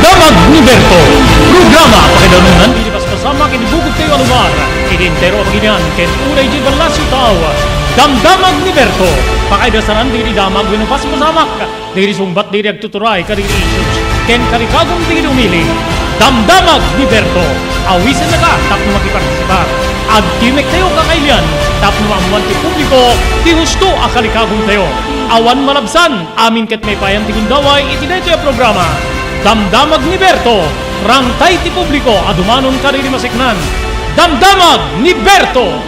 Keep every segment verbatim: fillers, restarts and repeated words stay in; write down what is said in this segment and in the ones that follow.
Damag ni Berto. Programa pakaidanunan iti paspasamak iti bukod tayo a lugar, iti entero a pagilian ken uray iti ballasyo tao. Damdamag ni Berto. Pakaidasaran dagiti damag wenno paspasamak dagiti sungbat dagiti agtuturay kadagiti issues ken kalikagum dagiti umili. Damdamag ni Berto. Awisennaka tapno makipartisipar. Agtimek tayo kakailian tapno maammuan ti publiko ti husto a kalikagum tayo. Awan malabsan, amin ket maipayan ti gundaway iti daytoy a programa. Damdamag ni Berto, rangtay ti publiko a dumanon kadagiti masiknan. Damdamag ni Berto!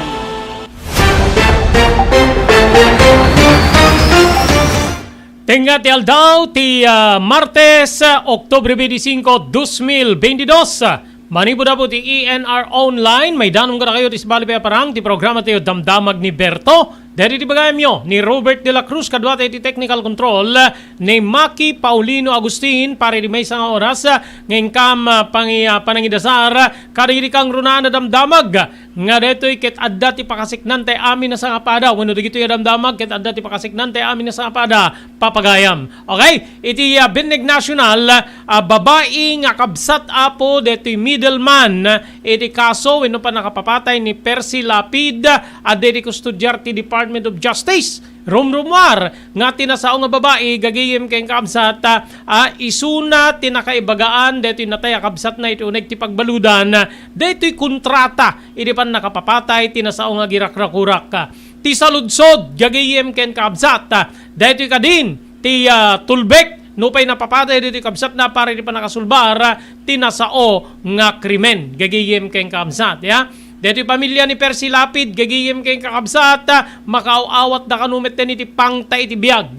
Tengnga ti aldaw ti, ah, Martes, ah, Oktubre twenty-five, dos mil veintidós. Manipud apo ti E N R Online, maidanom kadakayo ti sabali pay a parang ti programa tayo Damdamag ni Berto. Daydi ti bagayamyo ni Robert de la Cruz, kaduata iti technical control ni Maki Paulino Agustin. Para iti maysa nga oras, ah, nga inkam, ah, pangi-, ah, panangidasar, kadagiti kangrunaan a damdamag nga daytoy ket adda ti pakasiknantayo amin a sangapada, wenno dagitoy a damdamag ket adda ti pakasiknantayo amin a sangapada, papagayam. Okay? Iti, ah, Bineg National, ah, babai nga kabsat apo daytoy middleman iti kaso wenno pannakapapatay ni Percy Lapid, adda iti kustodiar ti Department of Justice. Rumrumuar nga ti nasao nga babai, gagayem ken kabsat, ah, isuna ti nakaibagaan daytoy natay a kabsatna iti uneg ti pagbaludan daytoy kontrata idi pannakapapatay ti nasao nga girakrakurak. Ti saludsod, gagayem ken kabsat, daytoy kadin ti, ah, tulbek nupay napapatay daytoy kabsatna para iti pannakasulbar ti nasao nga krimen. Gagayem ken kabsat, ya. Daytoy pamilia ni Percy Lapid, gagayem ken kakabsat, makaaw-awatda kano metten iti pangta iti biag.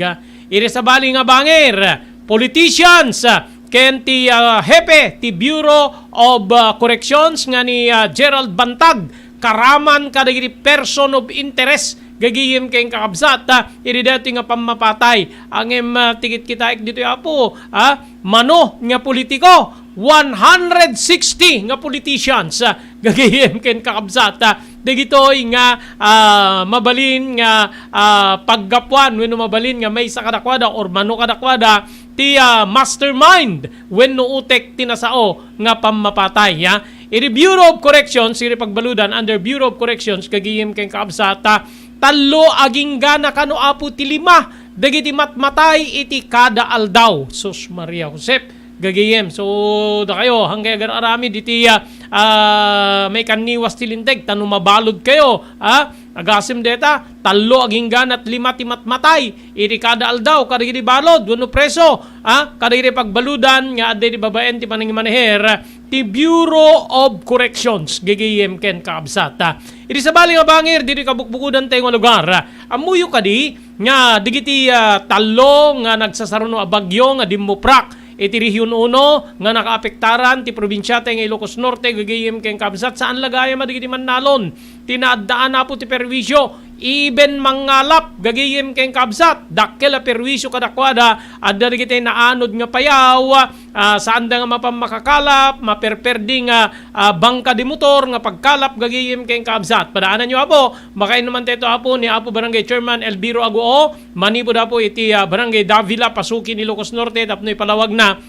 Iti sabali nga bangir, politicians, ken ti, ah, hepe ti Bureau of, ah, Corrections nga ni, ah, Gerald Bantag, karaman kadagiti person of interest, gagayem ken kakabsat, ah, iti daytoy nga pammapatay. Ngem, ah, ti kitkitaek ditoy, Apo, ah, mano nga politiko, one hundred sixty nga politicians, ah, gagayem ken kakabsat, ah, dagitoy nga, ah, mabalin nga, ah, paggapuan wenno mabalin nga maysa kadakuada or mano kadakuada ti, ah, mastermind wenno utek ti nasao nga pammapatay, ya. Iti Bureau of Corrections, iti pagbaludan under Bureau of Corrections, gagayem ken kakabsat, ah, tallo agingga na kano, Apo, ti lima dagiti matmatay iti kada aldaw. Sus Maria Josep, gagayem. So, dakayo, hanggay agar-aramid iti, ah, ah, maikanniwas ti linteg, ta no mabalud kayo, ah, agasem deta, tallo agingga na ket lima ti matmatay iti kada aldaw, kadagiti balud, wenno preso, ah, kadagiti pagbaludan nga adda iti babaen ti panangimaneher ti Bureau of Corrections, gagayem ken kakabsat. Iti sabali nga bangir, ditoy kabukbukodan tayo nga lugar, ammoyo kadi nga dagiti, ah, tallo nga nagsasaruno a bagyo nga dimmuprak iti Rehiyon uno nga nakaapektaran ti probinsiata nga Ilocos Norte, gagayem ken kabsat, saan la gayam a dagiti mannalon ti naaddaan, Apo, ti perwisyo, even mangngalap, gagayem ken kabsat, dakkel a perwisyo kadakuada, adda dagiti naanod nga payaw, ah, saanda nga mapan makakalap, maperperdi nga, ah, bangka di motor nga pagkalap, gagayem ken kabsat. Padaananyo, Apo, makainnuman tayo, Apo, ni Apo Barangay Chairman Elviro Aguo, manipud, Apo, iti, ah, Barangay Davila, Pasuki, Ilocos Norte, tapno ipalawagna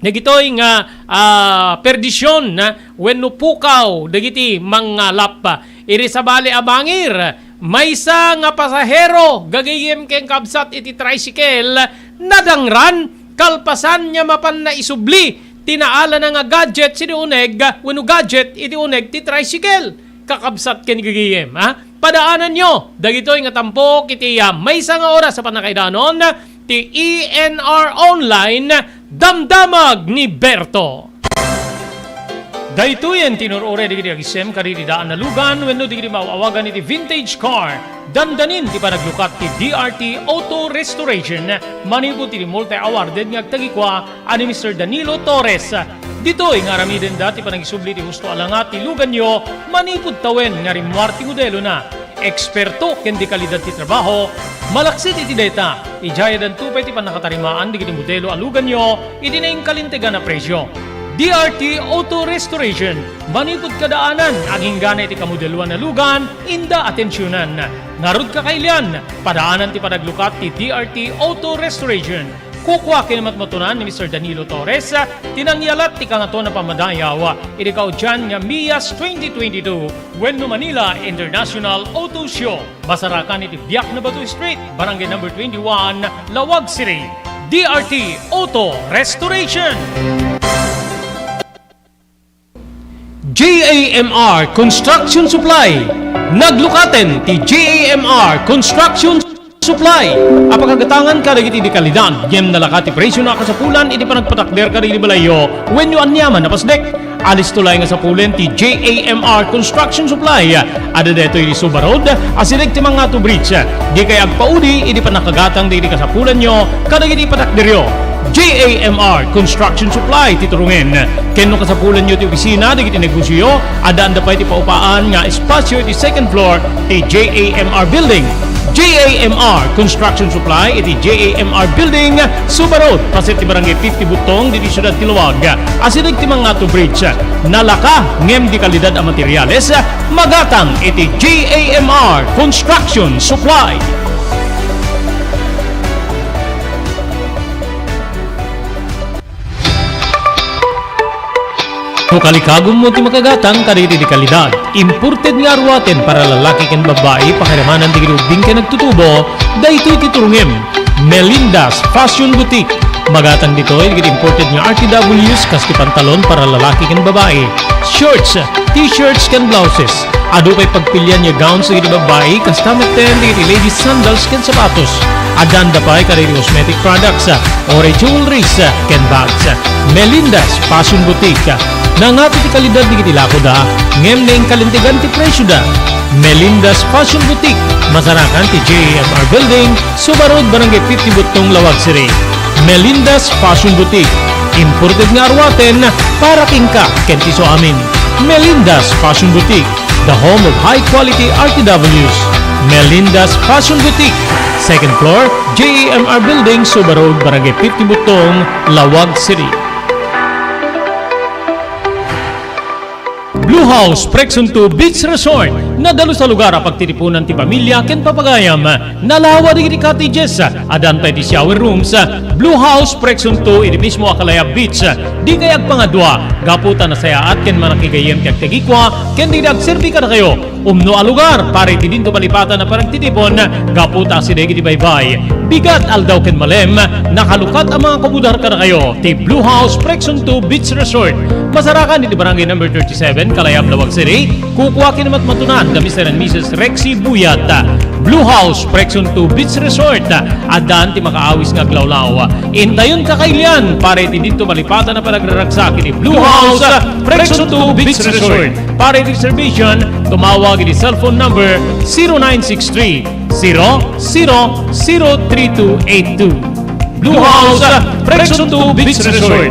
dagitoy nga, ah, perdision, ah, wenno pukaw dagiti mangngalap. Iti sabali a bangir, maysa nga pasahero gagayem ken kabsat iti tricycle nadangran kalpasan nga mapanna isubli ti naalana nga gadget sidi uneg wenno gadget iti uneg ti tricycle. Kakabsat ken gagayem, ha? Padaananyo dagitoy nga tampok iti, ah, maysa nga oras a pannakaidanon ti E N R Online, Damdamag ni Berto. Daytoyen ti inur-uray dagiti agisem kadagiti daan a lugan wenno dagiti maaw-awagan iti vintage car. Dandanin ti panaglukat ti D R T Auto Restoration manipud iti multi-awarded nga agtagikua a ni Mister Danilo Torres. Ditoy nga aramidenda ti panagisubli ti husto a langat ti luganyo manipud tawen nga rimmuar ti modelona. Eksperto ken de kalidad ti trabaho, malaksid iti dayta, idiay addanto pay ti pannakatarimaan dagiti modelo a luganyo iti nainkalintegan a presio. D R T Auto Restoration, manipud kadaanan, aginggana iti kamodeloan a lugan, inda atensionan. Ngarud, kakailian, padaanan ti panaglukat ti D R T Auto Restoration. Kukua ken matmatunan ni Mister Danilo Torres ti nangyalat ti Kangatoan a Pammadayaw iti kaudian nga MIAS twenty twenty-two wenno Manila International Auto Show. Masarakan iti Biak na Bato Street, Barangay Number twenty-one, Laoag City. D R T Auto Restoration. J A M R Construction Supply. Naglukaten ti J A M R Construction Supply a pakagatangan kadagiti dekalidad ngem nalaka ti presio a kasapulan iti panagpatakder kadagiti balayyo wenno aniaman a pasdek. Alisto laeng a sapulen ti J A M R Construction Supply. Adda daytoy iti Suba Road, asideg ti Mangato Bridge. Dikay agpaudi iti pannakagatang dagiti kasapulanyo kadagiti patakderyo. J A M R Construction Supply ti turungen. Ken no kasapulanyo ti opisina dagiti negosioyo, addaanda pay ti paupaan nga espasio iti second floor ti J A M R Building. J A M R Construction Supply iti J A M R Building, Suba Road, paset ti Barangay fifty Butong, diti siudad ti Laoag. Asideg ti Mangato Bridge. Nalaka ngem dekalidad a materiales, magatang iti J A M R Construction Supply. No kalikagummo ti makagatang kadagiti dekalidad, imported nga aruaten para lalaki ken babbai, pakiramanan dagiti ubbing ken agtutubo, daytoy ti turungem. Melinda's Fashion Boutique. Magatang ditoy dagiti imported nga R T Ws kas ti pantalon para lalaki ken babbai, shorts, t-shirts ken blouses. Adu pay pagpilian nga gowns dagiti babbai, kasta metten dagiti ladies sandals ken sapatos. Addaanda pay kadagiti cosmetic products, uray jewelries, ken bags. Melinda's Fashion Boutique. Nangato ti kalidad dagiti lakoda, ngem naingkalintegan ti presioda. Melinda's Fashion Boutique, masarakan ti J A M R Building, Suba Road, Barangay fifty Butong, Laoag City. Melinda's Fashion Boutique, imported nga aruaten para kenka ken ti isuamin. Melinda's Fashion Boutique, the home of high quality R T Ws. Melinda's Fashion Boutique, second floor, J A M R Building, Suba Road, Barangay fifty Butong, Laoag City. Blue House Prexon two Beach Resort. Nadalus a lugar a pagtitipunan ti pamilia ken papagayam. Nalawa dagiti cottages. Addan pay ti shower rooms. Blue House Prexon two iti mismo a Kalayab Beach. Dikay agpangadua gapu ta nasayaat ken manakigayyem ti agtagikua ken dagiti agserbi kadakayo. Umno a lugar para iti dinto malipatan a panagtitipon gapu ta asideg iti baybay. Bigat, aldaw ken malem, nakalukat a mga kumudar kadakayo ti Blue House Prexon two Beach Resort. Masarakan iti Barangay Number thirty-seven, Kalayab, Laoag City. Kukua ken matmatunan da Mister and Missus Rexy Buyat. Blue House Prexon two Beach Resort. Addan ti makaawis nga aglawlaw. Intayon kakailian para iti dinto malipatan a panagraragsak iti Blue House Prexon two Beach Resort. Para iti reservation, tumawag iti cellphone number zero nine six three, zero zero zero three two eight two. Blue House, Prexon two Beach Resort.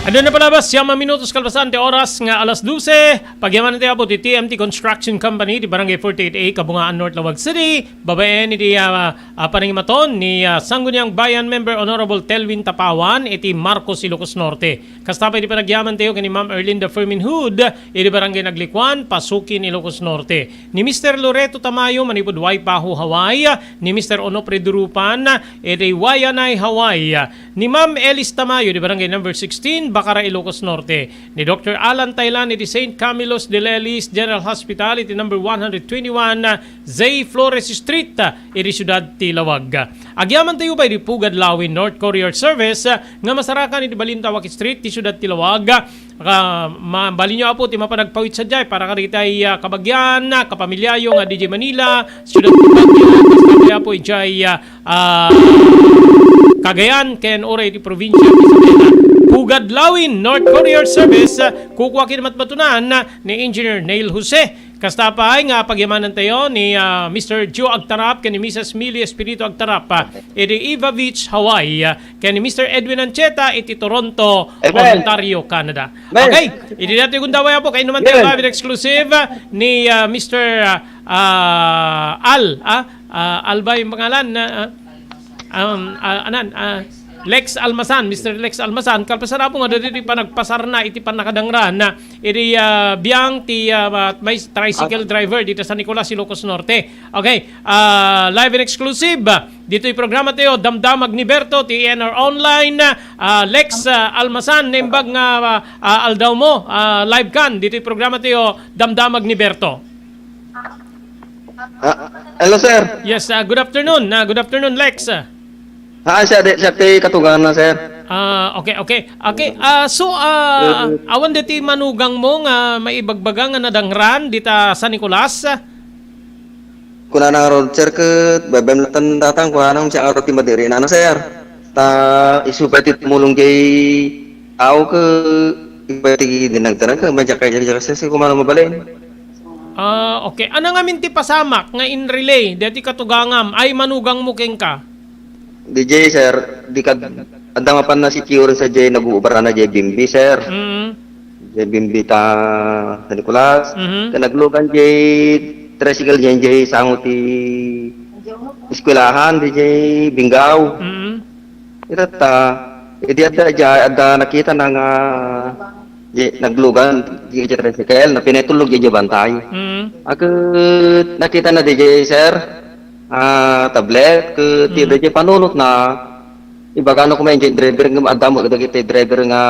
Adda na palabas, siam a minutos kalpasan ti oras nga alas dose. Pagyaman ti apo ti T M T Construction Company, ti Barangay forty-eight A, Kabungaan North, Laoag City. Babaen iti, ah, ah, panangimaton ni, ah, Sangguniang Bayan Member Honorable Telwin Tapawan iti Marcos, Ilocos Norte. Kasta pay ti panagyaman tayo ken ni Ma'am Erlinda Fermin Hood, iti Barangay Naglikuan, Pasukin, Ilocos Norte. Ni Mister Loreto Tamayo, manipud Waipahu, Hawaii. Ni Mister Onofre Durupan, iti Waianae, Hawaii. Ni Ma'am Elis Tamayo, di Barangay Number sixteen, Bacara, Ilocos Norte. Ni Doctor Alan Taylan, iti Saint Camillus de Lelis General Hospital, iti Number one hundred twenty-one, Zay Flores Street, iti siudad ti Laoag. Agyaman tayo pay di Pugad Lawin North Courier Service, nga masarakan iti Balintawak Street, ti siudad ti Laoag. Ka-, ma-, mabalinyo, Apo, ti mapan agpawit sadiay para kadagiti, ah, kabagian, ah, kapamiliayo nga D J Manila, Ciudad Baguio, kasta pay, Apo, idiay, ah, ah, Cagayan, ken uray iti probinsya ti Isabela. Pugad Lawin, North Courier Service, ah, kukua ken matmatunan, ah, ni Engineer Neil Jose. Kasta pay nga pagyamanantayo ni, ah, Mister Joe Agtarap ken ni Missus Millie Espiritu Agtarap, ah, iti Eva Beach, Hawaii, ah, ken ni Mister Edwin Ancheta iti Toronto, Amen. Ontario, Canada. Amen. Okay, iti dati gundaway, Apo, kayo naman tayo Amen. Live and exclusive, ah, ni, ah, Mister, ah, ah, Al, ah, ah, Al ba yung pangalan? Ah, ah, um, ah, anan, ah, Lex Almasan, Mister Lex Almasan, kalpasan, Apo, nga daytoy panagpasarna iti pannakadangran iti, ah, biang ti, ah, may tricycle driver dita San Nicolas, Ilocos Norte. Okay, ah, live and exclusive, ah, ditoy programa tayo, Damdamag ni Berto, ti N R Online, ah, Lex, ah, Almasan, naimbag nga, ah, ah, aldaw mo, ah, live kan ditoy programa tayo, Damdamag ni Berto. Ah, hello, sir. Yes, ah, good afternoon. Ah, good afternoon, Lex. Ah, siya, di, siya ti katugangan na, sir. Ah, okay, okay. Okay, ah, so, ah, awan deti manugang mo nga maibagbaga nga nadangran dita San Nicolas? Kunana ngarud, sir, ket baybay met tan datang, kunana, siya ngarud ti madiri nana, sir. Ta isu pay ti tumulong jay tao ket isu pay ti dinagdanan ket madiak kay, sir, kumana mabalin. Ah, okay. Ano ngamin ti pasamak nga in-relay deti katugangam ay manugang mo kenka? D J, sir, di kad-, adda mapan na secure sa jay nag-uubara na jay Bimbi, sir. Mm. Jay Bimbi ta San Nicolas. Mhm. Ken naglugan jay tricycle jay, jay sango ti eskwelahan, di jay Binggaw. Mm. Itatta, idi adda, jay adda nakita na nga, jay naglugan, jay, jay tricycle, napinetulog jay, jay bantay. Mm. Ket nakita na di jay, sir, ah, tablet, ket ti Mm. dayjay panunotna, ibagana koma jay driver ngem adda met dagiti driver nga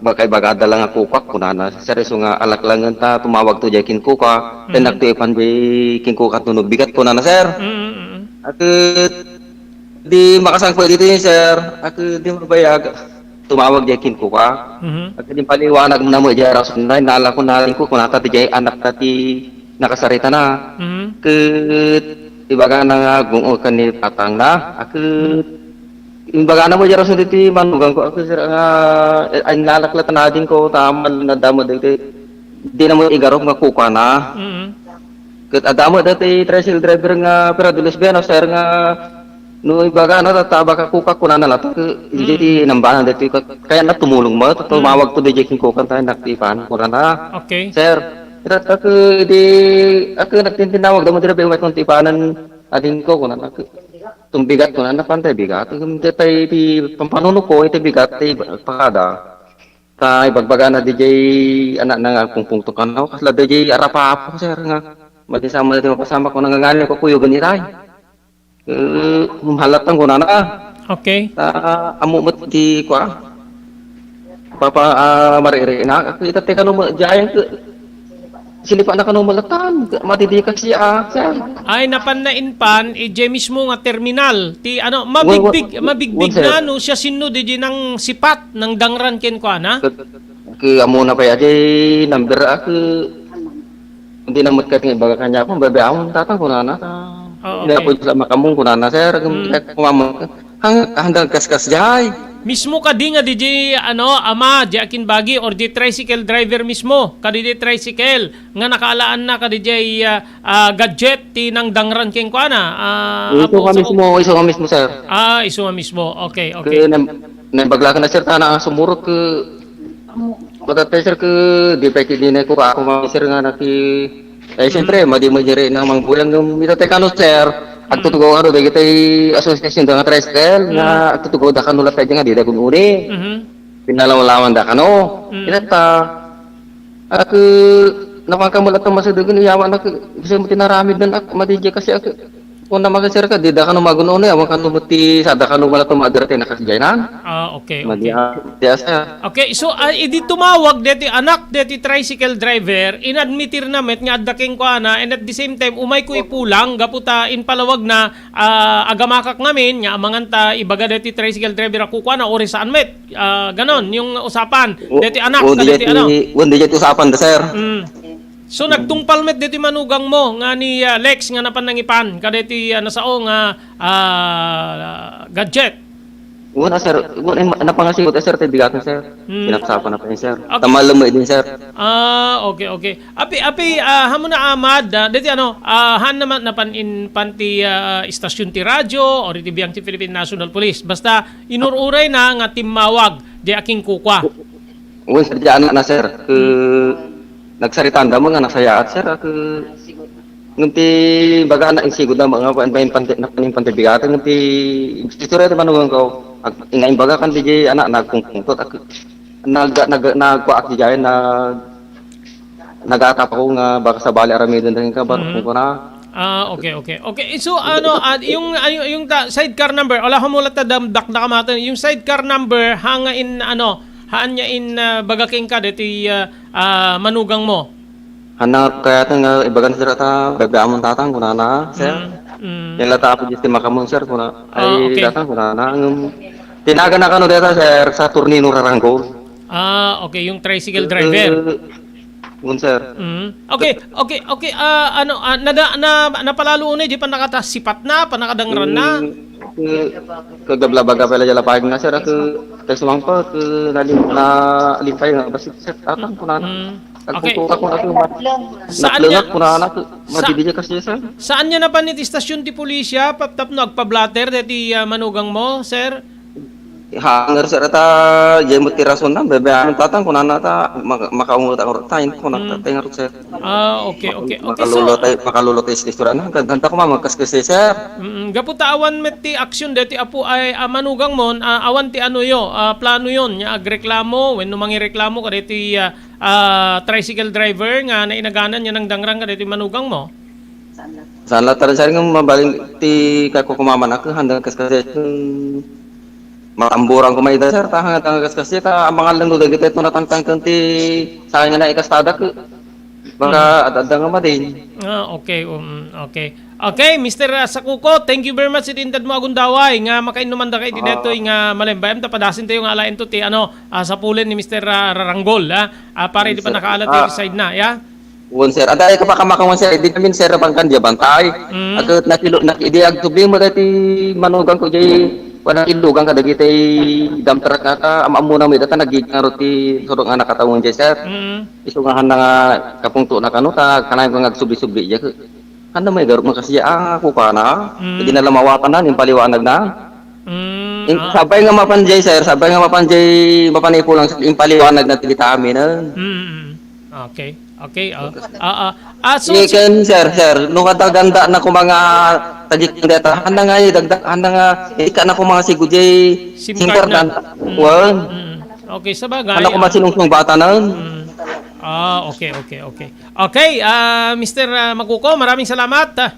bakaibaga, adda la nga kukuak, kunana, sir, isu nga alaklangen ta tumawag to jay kenkuka, Mm. ken nagtuipan jay kenkuka no bigat, kunana, sir. Mm, mm, mm. Ket di makasangpet ditoy, sir, ket di mabayag, tumawag jay kenkuka. Mhm. Ket impaliwanag na met jay rason na, innalako na kenkuka, kunana, ta di jay anak ta ti nakasaritana. Mhm. Ket ibagana nga gun-o ken ni tatangna. Ket imbagana met jay rason diti manugang ko, ket, sir, nga, eh, innalak la ta nadingko, ta aman nadamag dagiti, di na met igarup nga kukana. Mhm. Ket adda met dagiti tricycle driver nga pira di lesbiana, sir, nga no ibagana, tatabak a kuka, kunana latta, ket idiay ti Mm. nambanan daytoy, ket kayatna tumulong met, Mm. tumawag to diay kenkuka, ta naktipan, kunana. Okay. Sir, ket, ket idi, ket nagtintinawag, damag dira, "Be, umaykayon ti ipanan, adingko," kunana, ket, "Tumbigat," kunana, "Pantay bigat." Ket tay ti pampanunotko, iti bigat, ti pakada. Ta ibagbagana diay anakna nga agpungpungto kano, kasla diay arapapo, sir, nga madi sa, madi mapasamak, kunana, "Nganganko kukuyogen itay." Eh, malatan kunana. Okay. Ta, ammo met ti kua. Papa, ah, maririnak. Ket ita ti kano ma-, diayen ket, sinipa na kano malatan. Madi di kasi, ah, sir. Ay, napan na inpan, idiay mismo nga terminal. Ti, ano, Wa-, wa-, mabigbig, wa-, mabigbig wa-, sir. Na, no, siasino diay nangsipat, nangdangran kenkuana? Ket, ket ammo na pay, diay number, ah, ket, hindi na met ket nga ibaga kaniak, "Babayaw, tatang," kunana, ta, Oo, "Hindi na okay. Pwede sa makamong," kunana, sir. Mm. Kaya kumamon, hang-, hanggang kaskas, jay. Mismo kadi nga diay, ano, ama, diay akinbagi, or diay tricycle driver mismo, kadi diay tricycle, nga nakaalaanna kadi diay, ah, ah, gadget ti nangdangran kenkuana, ah, Isu Apo nga Saob? Mismo, isu nga mismo, sir. Ah, isu nga mismo. Okay, okay. Kaya nam-, naimbag la ket na, sir, ta na sumurot ket, matatay, sir, ket di pay kidinay ko, ako man, sir, nga naki-, eh, siyempre, Mm. madi man diri nang manggulang ngem ita tay kano, sir, Mm. agtutugaw kano dagiti association da nga tricycle nga Mm. agtutugaw da kano latta nga dida gun-uni. Mhm. Pinalawlawan da kano. Mm. Ita ta, Ak, napanka met latta masidegen, iyawan ak, bisan met ti naramid nan ak, madi diay kasi ak, kuna maga, sir, ket dida kano magun-unay, awan kano met ti sada kano met latta madira ti nakasdiay nan. Ah, okay, Madi okay. ak, diay, sir. Okay, so, ah, idi tumawag deti anak deti tricycle driver, inadmitirna met nga adda kenkuana, and at the same time, umayko ipulang, gapu ta impalawagna, ah, agamakak ngamin, nga amangan ta ibaga deti tricycle driver a kukuana, uri saan met. Ah, ganon, yung usapan. O, deti anak, o, ka deti deti, ano? Wen, deti usapan da, sir. Mm. So, Mm. nagtungpal met deti manugang mo, nga ni, ah, Lex, nga napan nangipan, kadeti, ah, nasao nga, ah, gadget. Wen, ah, sir. Wen, eh, napangasimot, eh, sir, ti bigaten, sir. Mm. Pinaksapan na pa yun, sir. Okay. Tamalem mo din, sir. Ah, okay, okay. Api, api, ah, hammona, Amad, ah, deti ano, ah, haan naman napan in, pan ti, ah, istasyon ti radyo, or iti biang ti Philippine National Police. Basta, inur-uray na nga timmawag, di aking kukwa. Wen, sir, di anak na, sir. Ke, Hmm. nagsaritaan da mo nga nasayaat, sir, ah, ke, Ngem ti bagana, insigud na nga, nga, nga, nga, nga, nga, nga, bigat, ngem ti istorya ti manugang ko, ag-, nga imbaga kan di anak, nagpungpungtot, ag-, nag-, nag-, nagkuak di jay, nag-, nagatap ako nga baka sabali aramiden da ka, Mm. barko ko na. Ah, okay, okay. Okay, so, ano, ah, yung, ah, yung, yung ta-, sidecar number, wala mo lang ta dam-, dakdakamaten, yung sidecar number, hanga in, ano, haan niya in, ah, baga kenka, deti, ah, ah, manugang mo? Hanna kayat nga ibagan sir ta, "Bebe, amon tatang," kunana, sir. Mm, mm. Yan lata ako dito makamun, sir, kuna, Ah, "Ay, okay. tatang," kunana, ngem, tinagan na kano deta, sir, sa Turnino Rarangol. Ah, okay, yung tricycle driver. Eh, un, sir. Mm. Okay, okay, okay, ah, ano, ah, nada-, na, napalalo unay, di pa nakata-, sipat na, pa nakadangran na? Mm, eh, kagablabaga pala jala pahig nga, sir, ako, tayo sumangpa, ako, nalim-, nalimpay nga, basta, sir, tatang, kunana. Mm. Okay. Nagpupuka ko na ito, ma-, Saan naplengak niya, ko na, na, sa-, madidija kasi, sir. Saan niya napan iti istasyon ti pulisya, pap-, tapno agpablatter deti, ah, manugang mo, sir? Hanger, sir, ata, jay mo ti rason na, bebe, ano, tatang, kunana ta, maka-, makaungot ako, ta, yun, kunana, Mm. ta, tengar, sir. Ah, okay, okay. Okay, so, Makalulot ay, makalulot ay istorya na, ganda ko, ma'am, magkaskasi, sir. Mm, gapu ta awan met ti aksyon deti apo ay, ah, manugang mo, ah, awan ti ano yo, ah, plano yon, nya agreklamo, wenno mangireklamo kadeti, ah, ah, tricycle driver nga nainaganan niya nang dangrang kadaytoy manugang mo? Saan la taran, sir, nga mabalin ti kakukumaman ako, handang kaskasi, hmm, matamburan ko may da, sir, ta hanggang kaskasi, ta amangan lang no dagiti ito natangtangken ti saan nga naikastada ko. Baka Hmm. adda nga madin. Ah, okay, um, okay. Okay, Mister Sakuko, thank you very much iti intad mo agundaway nga makainnuman da kay di Ah. detoy nga malembayam ta padasin tayo nga alaen to ti ano, ah, sapulen ni Mister Ra-, Raranggol, ah. Ah, para Yes, di pa sir. nakaalat Ah. ti side na, ya? Wen, sir. Adda ay kapakamakan, sir. Di namin, sir, pangkan di bantay. Mm. At nakilo-, nak-, idi agtubli mo dati manugang ko, jay, wala ilugang ka dagiti dump truck ata, am-, amuna mo data, nagiging aro ti surok nga nakatawen, jay, sir. Mm. Isu nga han na nga kapungto na kano, ta kanayon ko nga agsubli-subli, jay. Ano may garot mo kasi, ah, ako ka na. Mm. Idi na lamawatan na, yung paliwanag na. Mm, In, ah. sabay nga mapan jay, sir, sabay nga mapan jay, mapan ipulang, sir, yung paliwanag na tigita amin, ah. Mm, mm. Okay, okay, oh. Ah, ah. Ah, so, Ikan, sir, sir, nung kadaganda na ko mga tagik ng data, handa nga, eh, dagdag, handa nga, ika na ko mga sigud, jay, SIM SIM card card na. na. Mm, Wan. mm. Okay, sa bagay, Handa ko ah. masinungsung bata na. Mm. Ah, okay, okay, okay. Okay, ah, Mister, ah, Makuko, maraming salamat, ah.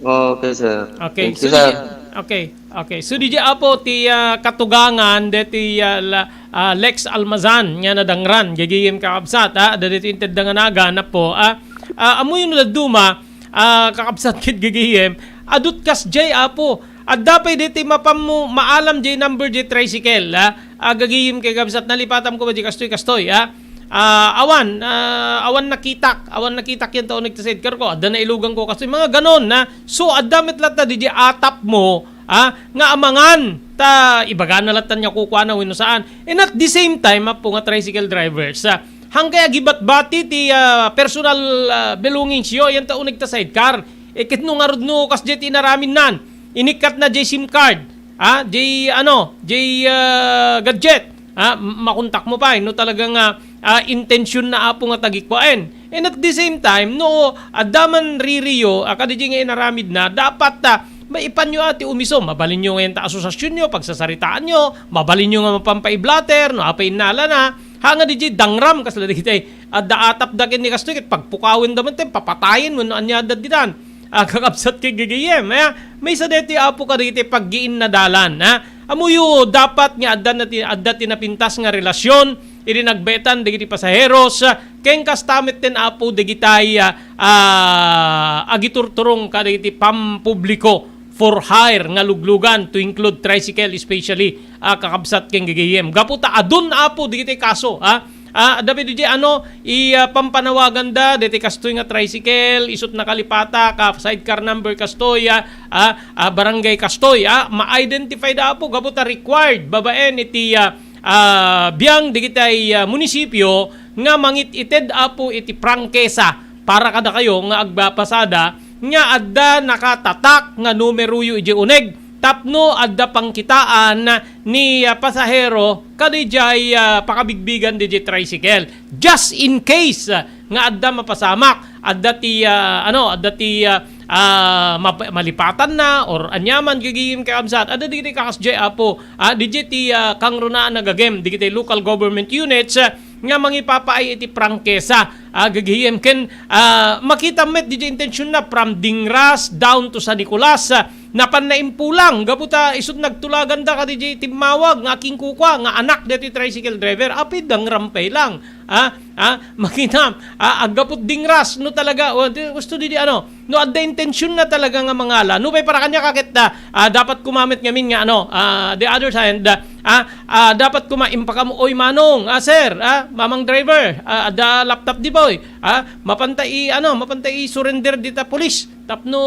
Okay, sir. Okay, Thank so you, sir. di-, okay, okay. So, di apo ti, ah, katugangan deti, ah, la-, ah, Lex Almazan nga nadangran, gagayem kakabsat, ah, deti intedda nga naganap po, ah, ah, amuyo no dadduma, ah, kakabsat ket gagayem, adut kas jay apo, adda pay deti mapammo, maalam jay number jay tricycle, ah, ah, gagayem kakabsat, nalipatam ko ba di kastoy, kastoy, ah, Ah, awan, ah, awan nakitak, awan nakitak yan tao nagtasaid karko. Adda nailugan ko kasi mga ganon na. So, adda met latta di atap mo, ah, nga amangan. Ta, ibaga na latta niya kukuha na wenno saan. And at the same time, apo nga tricycle drivers, ah, hangkay agibatbati ti, ah, personal, ah, belongings yo, yan tao nagtasaid car. E, ket no ngarud no, kas di ti inaramid nan. Inikkat na jay SIM card. Ah, jay, ano, jay, ah, gadget. Ah, m-, makontak mo pa, eh, no talaga nga, ah, intensyon na apo nga tagikwaen. And at the same time, no, adda man ririyo, ah, kadijay nga inaramid na, dapat, ah, maipan nyo ati umiso, mabalin nyo ngayon ta asosasyon nyo, pagsasaritaan nyo, mabalin nyo nga mapampaiblater, no, apay innala na, ha nga dijay dangram, kasla dagitay, adda atap da ken ni kastoy, ket pagpukawen da man, ten, papatayen, wenno anya adda ditan. Ah, kakabsat ken gagayem, eh, maysa deti apo kadagiti paggiinnadalan, ha? Amoyo, dapat nga adda na ti, adda ti napintas nga relasyon idi nagbaetan dagiti pasaheros, ah, ken kasta met ten apo dagitay, ah, ah, agiturturong kadagiti pampubliko for hire nga luglugan to include tricycle especially, ah, kakabsat ken gagayem. Gapu ta adun apo dagiti kaso, ha? Ah, adda pay diay ano, i, ah, pampanawaganda, deti kastoy nga tricycle, isut nakalipata, ka sidecar number kastoy, ah, ah, ah, barangay kastoy, ah, ma-identify da apo, gapu ta required, babaen iti, ah, ah, biang digitay, ah, munisipyo, nga mangit-ited apo iti prangkesa para kadakayo nga agbapasada, nga adda nakatatak nga numeroyo idiay uneg, tapno adda pangkitaan ni, ah, pasahero kadidiay, ah, pakabigbigan didiay tricycle. Just in case, ah, nga adda mapasamak, adda ti, ah, ano, adda ti, ah, ah, map-, malipatanna or aniaman gagayem kakabsat, adda dagiti kakasdiay, Apo, ah, didiay ti, ah, kangrunaan a gagem, dagiti local government units, ah, nga mangipapaay iti prangkesa, ah, gagayem ken, ah, makita met didiay intensionna from Dingras down to San Nicolas, ah, napan naimpulang gapu ta isut' nagtulaganda kadidiay timmawag nga akinkukua nga anak daytoy tricycle driver, apay dangram pay lang. Ah, ah, makinam, ah, aggapu ti Dingras, no talaga, o, di, gusto di, di, ano, no adda intensionna talaga nga mangala, no pay para kaniak ket, ah, ah, dapat koma met ngamin nga, ano, ah, the other side, ah, ah, ah, dapat koma impakam-, "Oy, manong, ah, sir, ah, mamang driver, ah, adda laptop di boy, ah, mapanta i-, ano, mapanta i-surrender dita pulis." Tapno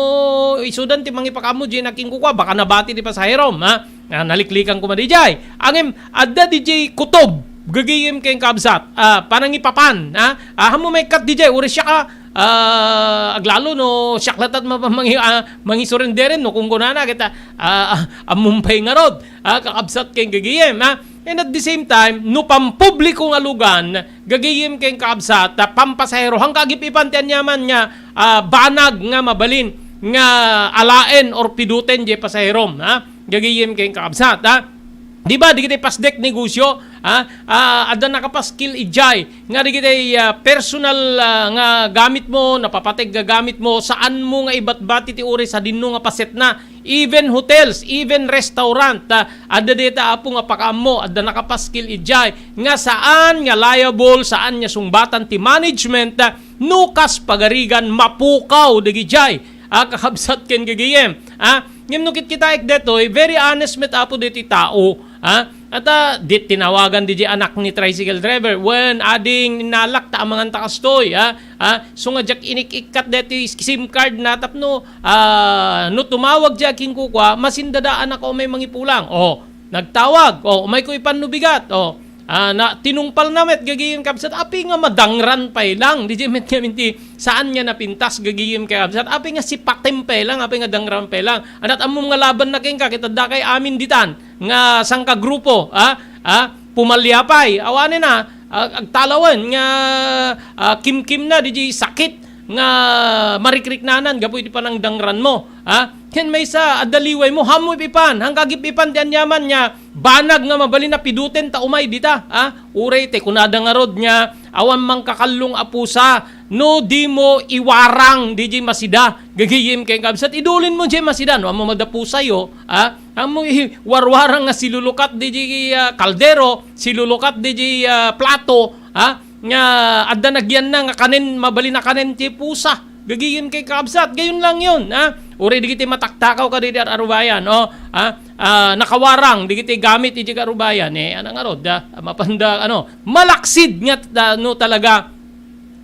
isudan ti mangipakaammo diay nakinkukua, baka nabati ti pasaherom, ha? Ah, naliklikan koma didiay. Ngem, adda didiay kutob, gagayem ken kabsat, ah, panangipapan, ha? Ah, ammo maikkat didiay, uray siak, ah, ah, aglalo no siak latta ti ma-, mangi-, ah, mangisurrender no kunkunana, ket, ah, ah, ammom pay ngarud, ah, kakabsat ken gagayem, ha? And at the same time, no pampubliko nga lugan, gagayem ken kabsat, ah, pampasahero, haanka agip-ipan ti aniaman nga, ah, banag nga mabalin nga alaen or piduten diay pasaherom, ha? Gagayem ken kabsat, ha? Di ba, dagiti pasdek negosyo, ha? Ah, adda nakapaskil idiay nga dagiti, ah, personal, ah, nga gamitmo, napapateg nga gamitmo, saanmo nga ibatbati ti uray sadino nga pasetna. Even hotels, even restaurant, ah, adda dayta, Apo, nga pakaammo, adda nakapaskil idiay nga saan nga liable, saan nga sungbatan ti management, ah, no kas pagarigan mapukaw dagidiay, ah, kakabsat ken gagayem, ah. Ngem no kitkitaek daytoy, very honest met, Apo, daytoy tao, ah. At, ah, di tinawagan didiay anak ni tricycle driver, "Wen, ading, innalak ta amangan ta kastoy, ah. Ah, so nga diak inik-ikkat daytoy SIM card na tapno, ah, no tumawag diay akinkukua, masindadaan ako umay mangipulang." O, nagtawag. O, umayko ipan no bigat. O, ah, na, tinungpalna met gagayem kabsat. Apay nga madangran pay lang. Didiay met ngamin ti saan nga napintas gagayem kabsat. Apay nga sipatem pay lang, apay nga dangran pay lang. Ania ti ammom nga labanna kenka, ket addakay amin ditan nga sangkagrupo, ah, ah, pumalia pay. Awanen a, ah, agtalawen nga, ah, kimkimna didiay sakit nga marikriknanan gapu iti panangdangranmo, ah. Ken maysa, adda liwaymo, ammo ip-ipan, haanka agip-ipan ti aniaman nga banag nga mabalin a piduten ta umay dita, ah. Uray ti kunada ngarud nga awan mangkakallong a pusa, no dimo iwarang didiay masida, gagayem ken kabsat, idulinmo diay masida, no ammo met a pusayo, ah, ammo iwarwarang nga silulukat didiay, ah, kaldero, silulukat didiay, ah, plato, ah, nga adda nagyanna nga kanen, mabalin a kanen ti pusa. Gagayem ken kabsat, gayon lang yon, ah. Uray dagiti mataktakaw kadi di arubayan, o, ah, ah, nakawarang dagiti gamit iti karubayan, eh, ania ngarud, ah, mapanda, ano, malaksid nga, ah, no talaga,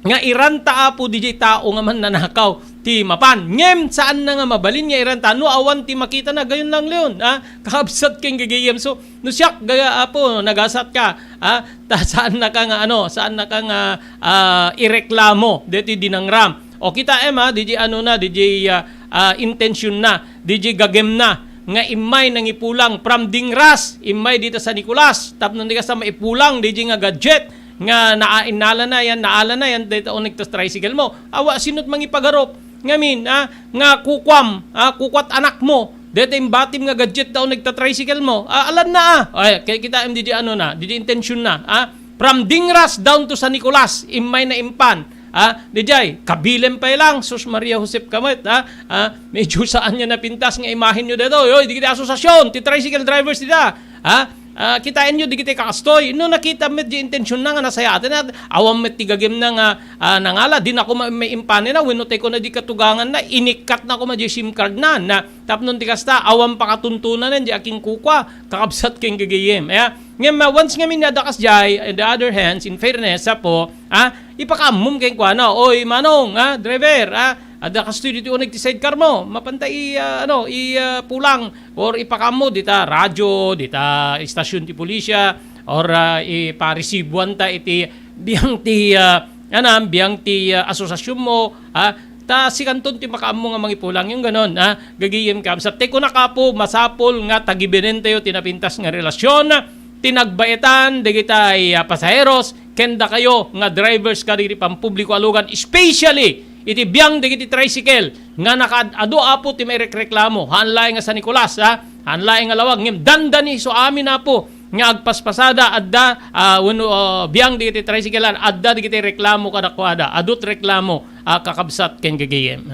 nga iranta, Apo, didiay tao nga mannanakaw ti mapan. Ngem saanna nga mabalin nga iranta no awan ti makitana, gayon lang leon, ah, kakabsat ken gagayem. So, no siak, gaya, Apo, nagasatka, ah, ta saannaka nga, ano, saannaka nga, ah, ireklamo deti dinangram. O, kitaem, ah, didiay anona, didiay, ah, ah, intensionna, didiay gagemna, nga immay nangipulang from Dingras, immay dita San Nicolas, tapno di kasta maipulang didiay nga gadget, nga naa-, innalana yan, naalana yan, dayta uneg ta tricycle mo. Awa, sino't mangipagarup? Ngamin, ah, nga kukuam, ah, kukuat anakmo, dayta imbatim nga gadget ta uneg ta tricycle mo. Ah, alanna, ah. Ay, kay kitaem didiay anona, didiay intensionna, ah. From Dingras down to San Nicolas, immay naimpan. Ah, didiay, kabilem pay lang, sus Maria Josep ka met, ah. Ah, medyo saan nga napintas nga imahenyo daytoy. Oy, dagiti asosiasyon ti tricycle drivers dita. Ha? Ah, kitaenyo dagiti kakastoy. No nakita met di intensionna nga nasayaatna, awan met ti gagemna nga, ah, nangala, dina koma maimpannana wenno tay kona di katuganganna, inikkatna koma di SIM card na, na tapno ti kasta, awan pakatuntunanen di akinkukua, kakabsat ken gagayem. Aya, ngem, ah, once ngamin nga adda kasdiay, in the other hands, in fairness, Apo, ah, ipakaammom kenkuana, "Oy, manong, ah, driver, ah, adda kastoy ditoy uneg ti sidecar mo, mapanta i, ah, ano, i, ah, pulang." Or ipakaammo dita radyo, dita istasyon ti pulisya, or, ah, iparesibuanta iti biang ti, ah, anam, biang ti, ah, asosiasyonmo, ah, Ta sikanton ti makaammo nga mangipulang, yung ganon, ah, gagayem kabsat. Ti kunak, Apo, masapul nga tagibenentayo ti napintas nga relasyon, ti nagbaetan dagitay, ah, pasaheros, ken dakayo nga drivers kadagiti pampubliko a lugan, especially iti biang dagiti tricycle nga nakaad-adu, Apo, ti mairekreklamo. Haan laeng nga San Nicolas, ha? Haan laeng nga Laoag, ngem dandani isu amin, Apo, nga agpaspasada, adda, ah, wenno, ah, biang dagiti tricycle-an, adda dagiti reklamo kadakuada. Adut reklamo, ah, kakabsat ken gagayem.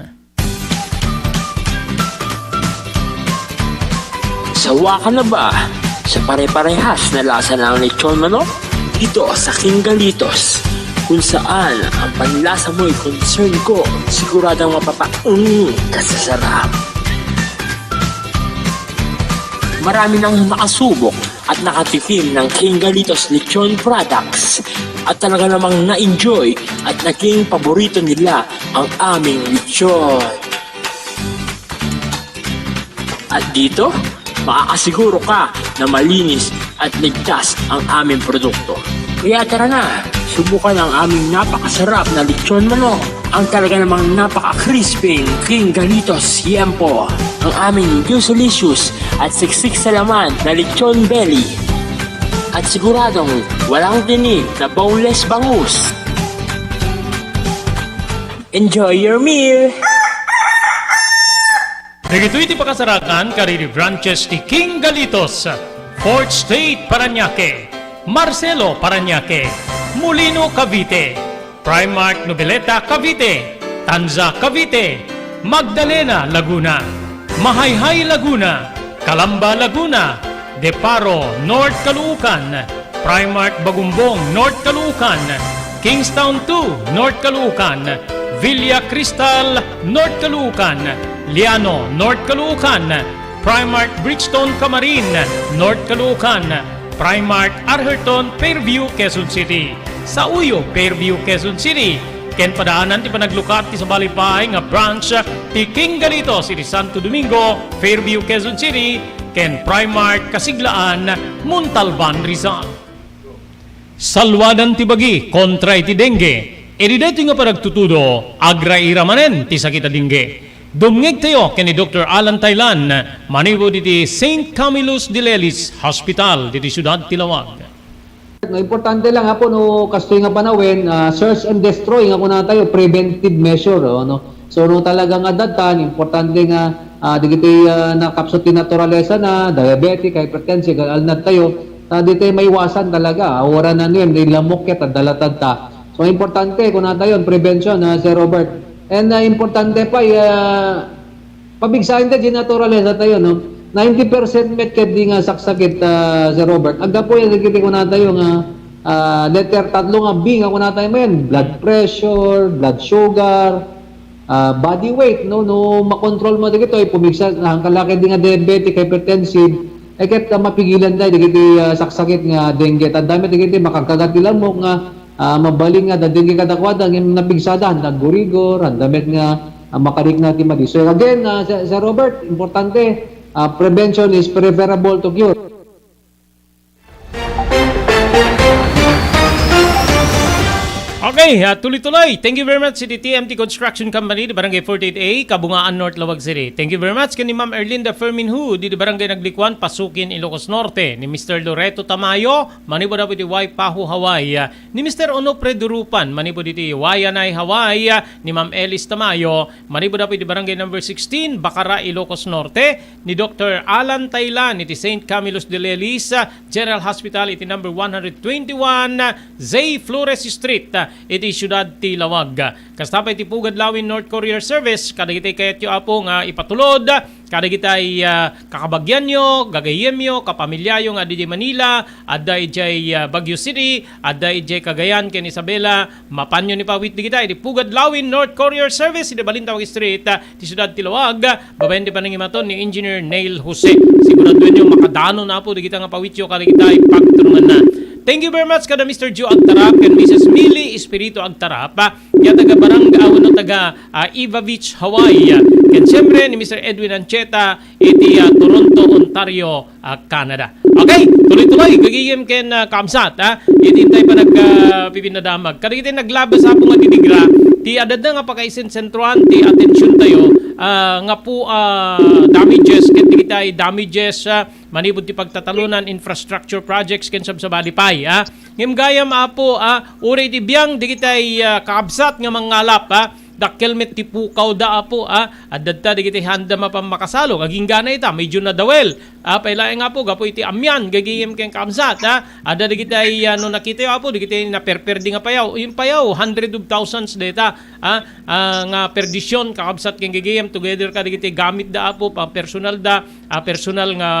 Sawa ka na ba sa pare-parehas na lasa ng lechon manok? Dito sa King Galitos, kung saan ang panlasa mo'y concern ko, siguradong mapapaung ka sa sarap. Marami nang nakasubok at nakatikim ng King Galitos Lechon Products at talaga namang na-enjoy at naging paborito nila ang aming lechon. At dito, makakasiguro ka na malinis at ligtas ang aming produkto. Kaya tara na, subukan ang aming napakasarap na lechon manok, ang talaga namang napaka-crispy King Galitos Yempo, ang aming juicelicious at siksik sa laman na lechon belly, at siguradong walang tinik na boneless bangus. Enjoy your meal! Dagitoy ti pakasarakan kadagiti branches ti King Galitos, Fourth Street, Parañaque, Marcelo, Parañaque, Molino, Cavite, Primark, Noveleta, Cavite, Tanza, Cavite, Magdalena, Laguna, Mahayhay, Laguna, Calamba, Laguna, Deparo, North Caloocan, Primark Bagumbong, North Caloocan, Kingstown two, North Caloocan, Villa Cristal, North Caloocan, Liano, North Caloocan, Primark Bridgestone Camarin, North Caloocan, Primark Atherton, Fairview, Quezon City. Sauyo, Fairview, Quezon City. Ken padaanan ti panaglukat ti sabali pay nga branch ti King Galitos iti Santo Domingo, Fairview, Quezon City, ken Primark Kasiglaan, Montalban, Rizal. Salwadan ti bagi kontra iti dengue. Iti daytoy nga panagtutudo, agraira manen ti sakit a dengue. Dumngegtayo ken ni Doktor Alan Taylan, manipud iti Saint Camillus de Lelis Hospital, ditoy siudad ti Laoag. No, importante lang, Apo, no, kastoy nga panawen, ah, search and destroy nga kunatayo, preventive measure, oh, no? So, no, talaga nga adda, importante nga, ah, dagiti, ah, nakapsut ti naturalesa na, diabetic, hypertensive, alnad tayo, ta ditoy maiwasan talaga, ah, wala na niyan, di lamok ket, adda latad ta. So, importante, kunatayo, prevention, ah, Sir Robert. And, ah, importante pa, ah, pabigsaen ta di naturalesa tayo, no? Ninety percent met ket di nga saksakit, ah, Sir Robert. Aggapu yan, dagiti kunatayo nga, ah, letter tatlo nga B nga kunatayo manen, blood pressure, blood sugar, ah, body weight, no? No makontrol mo dagitoy, pumigsa, ang kalaki di nga diabetic, hypertensive, eh, ket, ah, mapigilan tayo dagiti, ah, saksakit nga dengue. Tanda met dagiti makagkagat ti lamok nga, ah, mabalin nga adda dengue kadakuada, ngem napigsada, handa gurigor, handa met nga, ah, makarikna ti madi. So, again, ah, Sir, Sir Robert, importante, ah, prevention is preferable to cure. Okay, ah, tuloy-tuloy. Thank you very much, iti T M T Construction Company, di Barangay forty-eight A, Kabungaan, North Laoag City. Thank you very much, ken ni Ma'am Erlinda Fermin Hu, di, di Barangay Naglikuan, Pasukin, Ilocos Norte, ni Mister Loreto Tamayo, manipud Apo iti Waipahu, Hawaii, ah, ni Mister Onofre Durupan, manipud iti Waianae, Hawaii, ah, ni Ma'am Elis Tamayo, manipud Apo iti Barangay number sixteen, Bacara, Ilocos Norte, ni Doktor Alan Taylan iti Saint Camillus de Lelis, ah, General Hospital iti number one hundred twenty-one, ah, Zay Flores Street, ah, iti siudad ti Laoag. Kasta pay ti Pugad Lawin North Courier Service, kadagiti kayatyo, Apo, nga ipatulod, kadagitay, ah, kakabagianyo, gagayemyo, kapamiliayo nga adda idiay Manila, adda idiay, ah, Baguio City, adda idiay Cagayan ken Isabela, mapanyo ni pawit digita iti Pugad Lawin North Courier Service iti Balintawak Street, ah, ti siudad ti Laoag, babaen ti panangimaton ni Engineer Neil Jose. Siguraduenyo makadano na po digita nga pawityo kadagitay pagtulonganna. Thank you very much kada Mister Joe Agtarap ken Missus Millie Espiritu Agtarap, ah, ya taga Barangay, ah, wenno taga, ah, Eva Beach, Hawaii, ah, ken siyempre ni Mister Edwin Ancheta iti, ah, Toronto, Ontario, ah, Canada. Okay, tuloy-tuloy, gagayem ken, ah, kabsat, ah, iti Intay pa nagpipinadamag. Kadagiti naglabas, Apo, nga didigra, ti adda nga pakaisensentroan ti atensiontayo, ah, nga po, ah, damages, ket dagiti damages, ah, manipud ti pagtatalunan, infrastructure projects, ken sabsabali pay, ah. Ngem gayam, Apo, ah, uray iti biang dagiti, ah, kakabsat nga mangngalap, ah, dakkel met ti pukawda, Apo, ah. Adda dagiti haanda mapan makasalo, agingga ita, medyo nadawel. Ah, pay laeng, Apo, gapu iti amian, gagayem ken kakabsat, ah. Adda dagiti, ah, no nakita, Apo, dagiti naperperdi nga payaw. Yung payaw, hundred of thousands dayta, ah, ah, nga perdisyon, kakabsat ken gagayem, together kadagiti gamitda, Apo, pang personalda, ah, personal nga,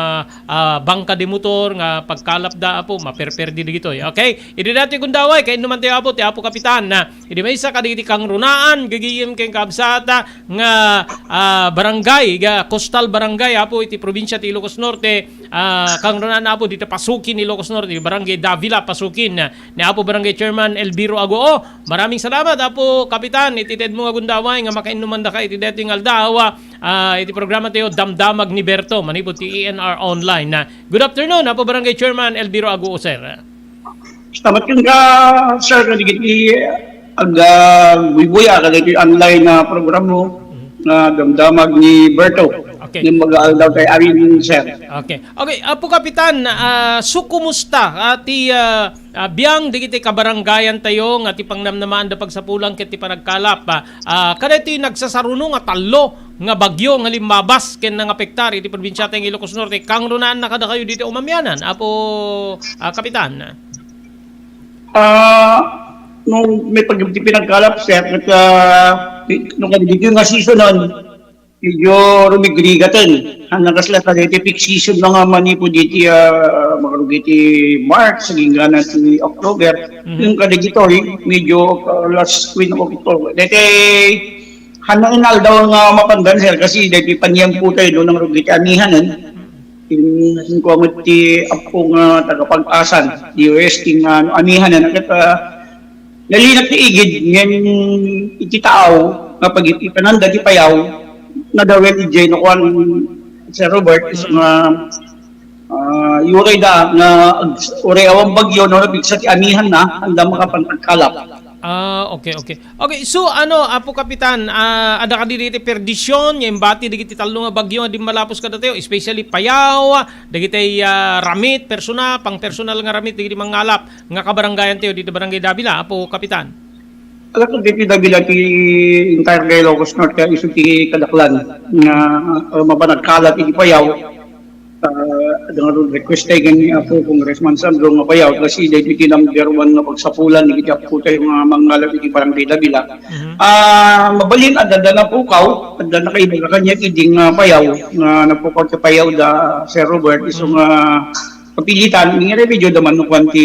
ah, bangka de motor nga pagkalapda, Apo, maperperdi dagitoy. Okay? Idi daytoy gundaway, kainnumantayo, Apo, ti Apo Kapitan, na idi maysa kadagiti kangrunaan, gagayem ken kabsata nga, ah, barangay, ga, coastal barangay, Apo, iti probinsya ti Ilocos Norte, ah, kangrunaan, Apo, dita Pasukin, Ilocos Norte, Barangay Davila, Pasukin, ni Apo Barangay Chairman Elviro Agoo. Maraming salamat, Apo Kapitan, iti tedmo nga gundaway nga makainnuman daka iti daytoy nga aldaw, ah, iti programa tayo, Damdamag ni Berto, manipud ti E N R Online. Ah, good afternoon, Apo Barangay Chairman Elviro Agoo, sir. Salamat kenka, sir, kadagiti ag-, ah, buybuya kadagiti online na programa nga Damdamag ni Berto. Okay. Nga mag-aaldaw kay Amin, sir. Okay. Okay, Apo Kapitan, ah, so kumusta, ah, ti, ah, ah, biang dagiti kabarangayan tayo nga ti pangnamnamaanda pagsapulan ket ti panagkalap, ah, ah, kadaytoy nagsasaruno nga tallo nga bagyo nga limmabas ken nangapektar iti probinsia tayo nga Ilocos Norte, kangrunaan na kadakayo ditoy umamianan, Apo, ah, Kapitan? Ah, no, may pag-, ti pinagkalap, sir, ket, ah, no, kadagiti nga seasonon, medyo rumigrigaten. Ang nakasla kadagiti peak season na nga manipud iti, ah, makarugit iti March, agingga na ti October. Mhm. Yung kadagitoy, medyo, ah, last week of October. Daytoy, hanna inaldaw nga mapandan, sir, kasi daytoy paniampo tayo, no, nang rugit amihanen. Insinko met ti appo nga taga Pag-asan, D O S T nga, ano, amihanen, ket, ah, nalinak ti igid, ngem iti taaw nga pag-ipipanan dagiti payaw, nadawel idiay no kuan, Sir Robert, isu nga, ah, uray da nga ag-, uray awan bagyo, no, napigsa ti amihanna, anda makapan-, agkalap. Ah, okay, okay. Okay, so ano, Apo Kapitan, ah, adda kadi dagiti perdisyon nga imbati dagiti tallo nga bagyo nga dimmalapos kadatayo, especially Payao, dagiti, ah, ramit, persona, pang personal nga ramit, dagiti mangngalap nga kabarangayan tayo dito Barangay Davila, Apo Kapitan? Alam ko, dito Davila ti entire Ilocos Norte, isu ti kadaklan nga, ah, mapanagkalat iti Payao. Ah, adda nga request tayo ken ni Apo Congressman Sandro nga Payao, kasi daytoy ti number one nga pagsapulan ni iti appo tayo nga mangngalap iti Barangay Davila. Mhm. Ah, mabalin, adda, adda napukaw, adda nakaibaga kaniak idi nga Payao, nga napukaw ti Payao da Sir Robert, isu nga kapilitan, ni remedyo da man no kuan ti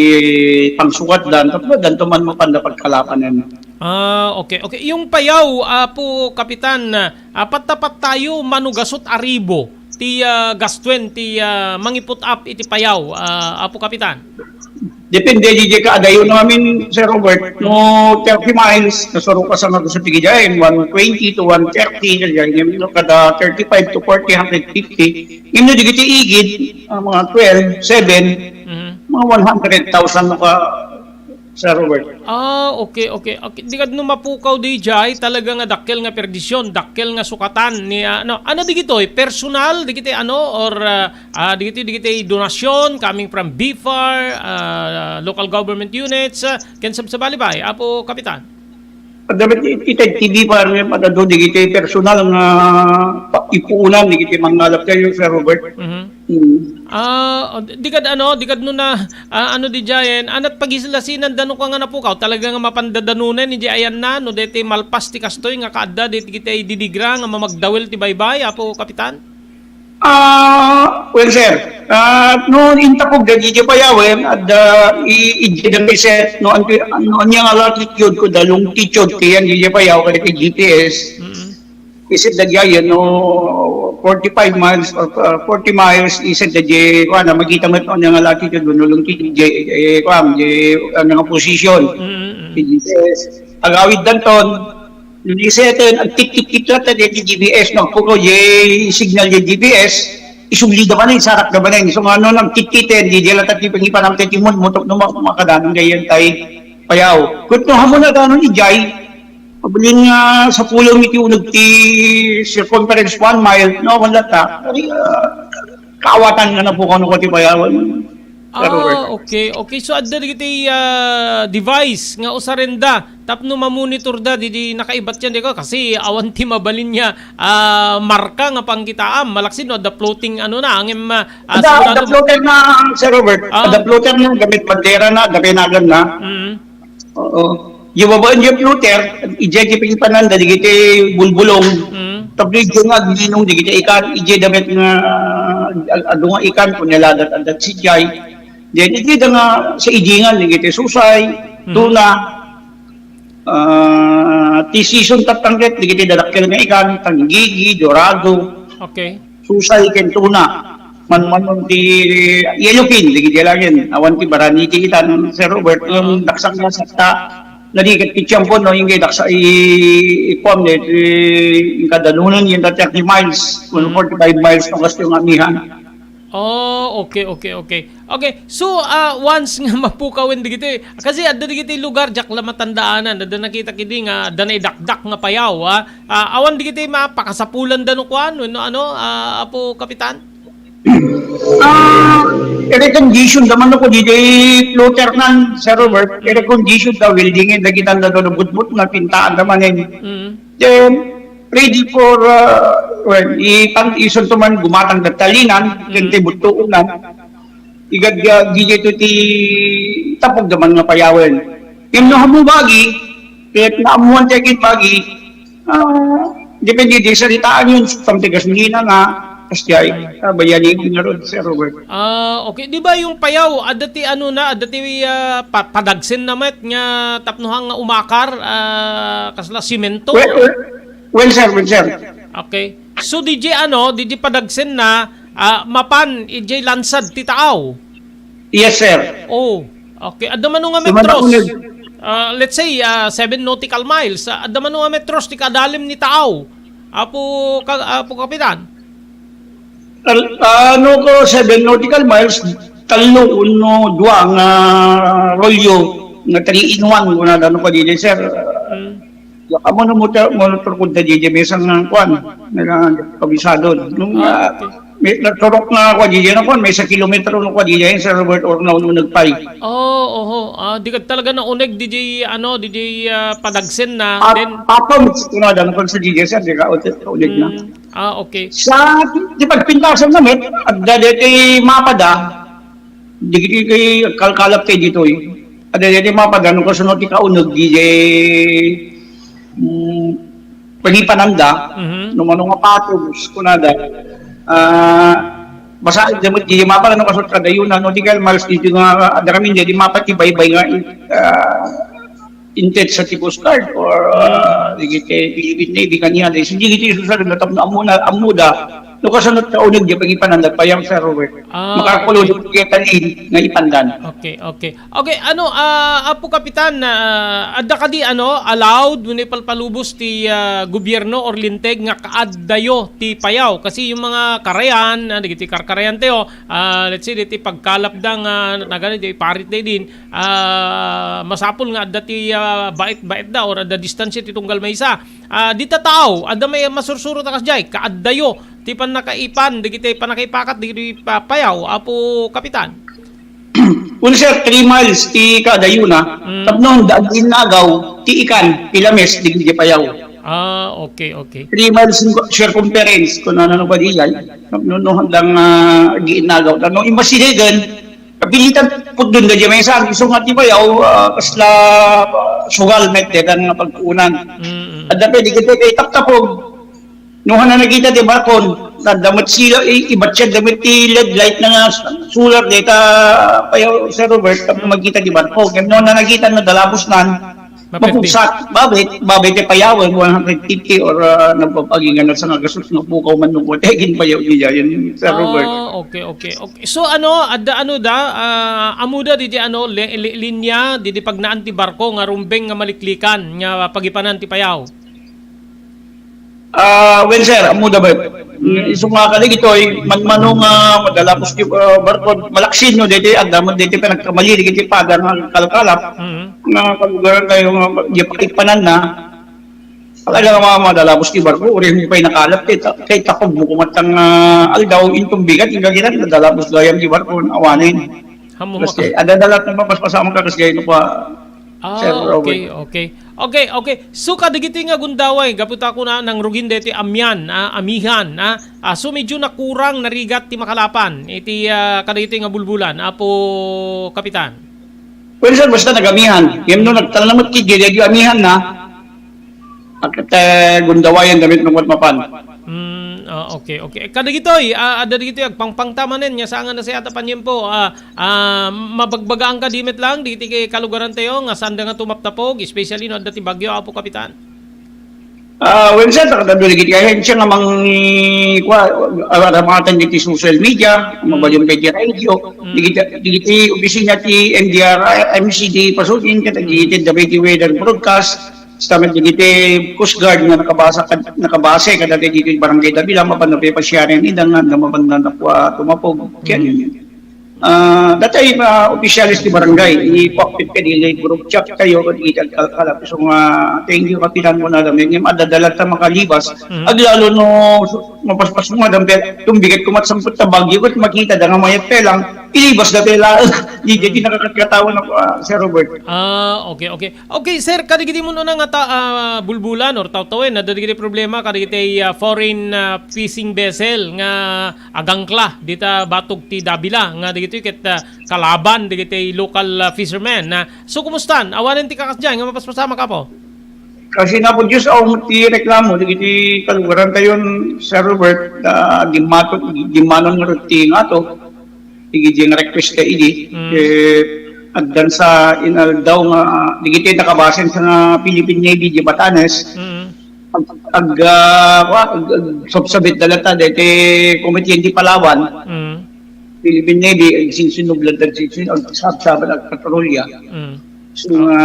pangsukatdan, tapno danto man mapanda pagkalapanen. Ah, okay, okay. Yung Payao, Apo Kapitan, ah, apat-apat tayo, mano gasut aribo ti, ah, gastuen ti, ah, mangiput up iti Payao, ah, Apo Kapitan? Depende di ka adayo no amin, Sir Robert. No thirty miles, nasuro ka sa nga gusto ti gidiay, one twenty to one thirty, kaya no kada thirty-five to forty, hundred fifty. Ngem no dagiti igid, ah, mga twelve, seven, Mhm. mga one hundred thousand no ka, Sir Robert. Ah, okay, okay. Okay. Di kad no mapukaw di jay, talaga nga dakkel nga perdisyon, dakkel nga sukatan ni, ah, ano, ano digitoy? Personal, digiti ano, or, ah, ah, digiti, digiti donasyon coming from B F A R, ah, local government units, ah, ken sabsabali pay, Apo Kapitan? Adda met it-, itay ti B F A R nga madado digiti personal nga pa-, ipuunan digiti mangngalap kayo, Sir Robert. Mhm. Mm. Ah, o, di, di kad ano, di kad no na, ah, ano di jayen, anat pagislasinan dano ka nga napukaw, talaga nga mapandadanunen, di ayan na, no, deti malpas ti kastoy nga kaadda, deti kita ididigra nga mamagdawel ti baybay, Apo Kapitan? Ah, well, sir, ah, no intapog dagiti payawen, adda i-, ijay dagiti set, no, anto, no, anya nga latitude ko, da longitude, kayan, dagiti payaw, kadagiti G P S. Mm. Iset dagiti ayan, no, forty-five miles or, uh, forty miles, iset dagiti, kuwan, makita met no anya nga latitude, no, longitude, eh, kuwan, eh, ano nga position. Mm, mm, mm. Yes. Agawid danton, iseten, agtiktiktik latta dagiti G P S, no, pukaw, eh, signal dagiti G P S, isubli da manen, isarak da manen. So, nga no nagkitkitan, di, di la ti pangipanam ti timon mo, no ma-, makadanon gayan tay payaw. Ket no, amo na danon ijay, mabalin nga sapulem iti uneg ti circumference one mile, no, wala ta. Ay, ah, kaawatan nga napukaw no ti payawan. Sir Robert. Ah, okay. Okay, so adda dagiti, ah, device nga usarenda tapno mamonitor da di, di nakaibat yan, di ko? Kasi awan ti mabalin nga, ah, marka nga pangkitaam. Malaksid no, adda floating, ano na, angem, ah, ah, Adda, sigurado adda floater na, Sir Robert. Ah. Adda floater na, gamit bandera na, adda kinagan na. Mm. Oo. Yung babaen yung floater, ijay ti pangipanan da, dagiti bulbulong. Mm. Tapno ijay nga aglinong, dagiti ikan, ijay da met nga, ag-, adu nga ikan, punaladat, adda sijay. Then, ijay da nga sa ijingan, dagiti susay, Mm. tuna, ah, ti season tattangket, dagiti dadakkel nga ikan, tanggigi, dorado. Okay. Susay ken tuna. Manmanon ti yellowfin, dagiti laeng. Awan ti barani ti itan, Sir Robert. Ngem daksak nga sakta, narigat ti tiempo, no, inggay daksa i-, ikuan, eh, ti, inkadanunan, yen thirty miles, Mm. forty-five miles, no, kasto nga amihan. Oh, okay, okay, okay. Okay, so, ah, once nga mapukawen dagiti, kasi adda dagiti lugar, diak la matandaanan, adda nakita kidi nga adda naidakdak nga payaw, ah. Ah, awan dagiti mapakasapulan da no kuan, no, ano, ah, Apo Kapitan? Ah, i-recondition da man no ko, di, di floater nan, Sir Robert, i-recondition da, weldingen da, gitan da, do, butbut na, pintaan da manen. Mm. Then, ready for, ah, well, ipan-, isunto man, gumatang da talinan, ken Mm. ti buttuonan. Igagga, di dito ti tapog da man nga payawen. Ngem no, hamu bagi, ket naammuan ti agin bagi, ah, depende di saritaan yun, sa ti gasolina na, kas jay, ah, bayani ko na ron, Sir Robert. Ah, okay. Di ba yung payaw, adda ti ano na, adda ti, ah, pa-, padagsen na met nga tapno nga umakar, ah, kasla simento? Well, well, well, sir, well, sir. Okay. So, D J, ano, D J padagsen na, ah, mapan, D J lansad ti taaw? Yes, sir. Oh, okay. Adda mano nga Di man metros? Ako nag- Ah, let's say, ah, seven nautical miles. Ah, adda mano nga metros ti kadalem ni taaw? Apo, ka-, Apo Kapitan? Al-, ano ko, seven nautical miles, tallo, uno, dua nga rolyo, nga three in one, kuna dano pa dili, sir. Mm. Amo no motor, motor ko da didi, may isang, ah, kuan, may, ah, kabisado. Nung, Ah, ah, okay. may, naturok na ako didi, na kuan, may isang kilometro na ako didi, Sir Robert, or na, nung nagpay. Oh, oho. Ah, di ka talaga nauneg, D J, ano, D J, ah, Padagsen na. At, Then, Papa, gusto na, dahil ko sa D J, sir, di ka, ulit, ulit na. Mm, ah, okay. Sa, di pagpintasan na, met, at dati mapa da, Dagiti kay kalkalap kay ditoy. Adda daydi mapadan no kasano ti kauneg daydi, mm, pangipananda, Mhm. no mano nga patog, kunada. Ah, basaen da met daydi mapadan no kasano kadayunan, no di kay miles daydi nga adda kami daydi mapatibaybay nga, ah, inted sa ti Coast Guard or, ah, dagiti Philippine Navy kaniana. So, dagiti isusar nga tapno ammona, ammoda no kasano ti kauneg daydi pangipananda, payam, Sir Robert. Ah, Makarkulod okay. Ti talin nga ipandan. Okay, okay. Okay, ano, ah, Apo Kapitan, ah, adda kadi, ano, allowed wenno ipalpalubos ti, ah, gobyerno or linteg nga kaaddayo ti payaw? Kasi yung mga karayan, ah, dagiti karkarayan tayo, ah, let's say, diti pagkalapda nga, nagana, di parit da din, ah, masapul nga adda ti, ah, bait-bait da or adda distansya ti tunggal maysa. Ah, dita taaw, adda may masursuro ta kasdiay, kaaddayo ti pannakaipan, dagiti pannakaipakat, dagiti pa-, payaw, Apo Kapitan. Kun, sir, three miles ti kadayuna, Mm. tapno da aginnagaw ti ikan, ilames, dagiti payaw. Ah, okay, okay. Three miles in circumference, kung ano, ano pa di yan. Tapno, no, handang, ah, aginnagaw. Tapno, imbasidegan, Kapilitan pudnon da di maysa, isu nga ti bayaw, ah, kasla, ah, sugal met detan nga pagkunan. Mm, mm. Adda pay di kita kay taptapog. No, hana nakita ti barkon, nadda met sila, i-, ibatsyad da met ti L E D light na nga solar deta payaw, Sir Robert, tapno magkita ti barko. Ngem no, hana nakita na dalabos nan, Mapirdi. Mapugsak. Babay, babay ti payawen, one hundred fifty or, ah, nagpapagi nga nasa nga gastos nga pukaw man nung wate, ginpayaw niya yan, Sir Robert. Ah, okay, okay, okay. So, ano, adda, ano da, ah, amuda di, di, ano, li-, li-, linya, di, di pagnaan ti barko nga rumbeng nga maliklikan, nga pagipanan ti payaw? Ah, well, sir, amuda ba? Mm. Isu nga kadagitoy, manmano nga madalapos ti, ah, barko, malaksid no, daytoy adda met daytoy panagkamali, dagiti pada nga kalkalap, Mm. nga kalugarantayo nga di pakaipananna, talaga nga madalapos ti barko, uray mo pay nakalap, kay ta-, kay tapog mo kumatang, ah, aldaw, inton bigat, inka kitan, nadalapos gayam ti barko, awanen. Hammo Basta, maka- adda dalat nga mapaspasamak ka, kas gayam pa, Ah, Sir Robert. Okay, okay. Okay, okay. So, kadagiti nga gundaway, gapu ta kuna nangrugin daytoy amian, ah, amihan, ah, ah, so medyo nakurang, narigat ti makalapan iti, ah, kadagiti nga bulbulan, Apo Kapitan. Well, sir, basta nagamihan. Ngem no nagtalna met ket daytoy amihan na, agkat, eh, gundawayan damit no ket mapan. Hmm, ah, okay, okay. Kadagitoy, ah, adda dagitoy agpangpangta manen, nia saan nga nasayat a paniempo, ah, ah, mabagbagaanka di met lang, dagiti kalugarantayo, nga saanda nga tumaptapog, especially no adda ti bagyo, Apo Kapitan? Ah, well, sir, takadado dagiti ahensya nga mang-, kua, aramatan dagiti social media, Mm. mabalin pay ti radio, Mm. dagiti, dagiti opisina ti N D R M C D Pasukin, ket dagiti Mm. W T weather broadcast, basta met dagiti Coast Guard nga nakabasa kad-, nakabase kadagiti barangay Davila, mapan napay pasiaren ida nga, nga mapan na nakua tumapog. Ken, Mm. ah, datay, ah, opisyales ti barangay, ipaaktif kadi group chat tayo, ket iti agkalkalap. So nga, thank you, Kapitan, mo na lamin. Ngem adda dalan ta makalibas. Mm. Aglalo no, mapaspas mo nga, dampe, tumbigat kumat samput ta bagyo, ket makita da nga mayat pe lang, ilibas da pe lang. Di, di, di Mm. nakakatkatawan ako, ah, Sir Robert. Ah, okay, okay. Okay, sir, kadagiti mun-una nga ta-, ah, bulbulan or tawtawen, adda dagiti problema, kadagiti, ah, foreign, ah, fishing vessel nga agangkla dita batog ti Davila, nga dagitoy ket, ah, kalaban dagiti local, ah, fishermen. Ah, so, kumustan? Awanen ti kakasdiay nga mapaspasamak, Apo? Kasi na po Diyos, awan ti reklamo, dagiti kalugaran tayon, Sir Robert, ah, gimmato-, gimmanon nga ruti nga to. Dagiti nga request ka idi, Mm. eh, addan sa inaldaw nga, dagiti nakabasen sa nga Philippine Navy, di Batanes, Mm. ag-, ag-, ah, kua, ag-, ag-, sabsabit da latta, deti Committee di Palawan, Mm. Philippine Navy, ag sinsinog latta, ag sinsin-, ag sabsabat, ag patrolya. Mm. So, nga,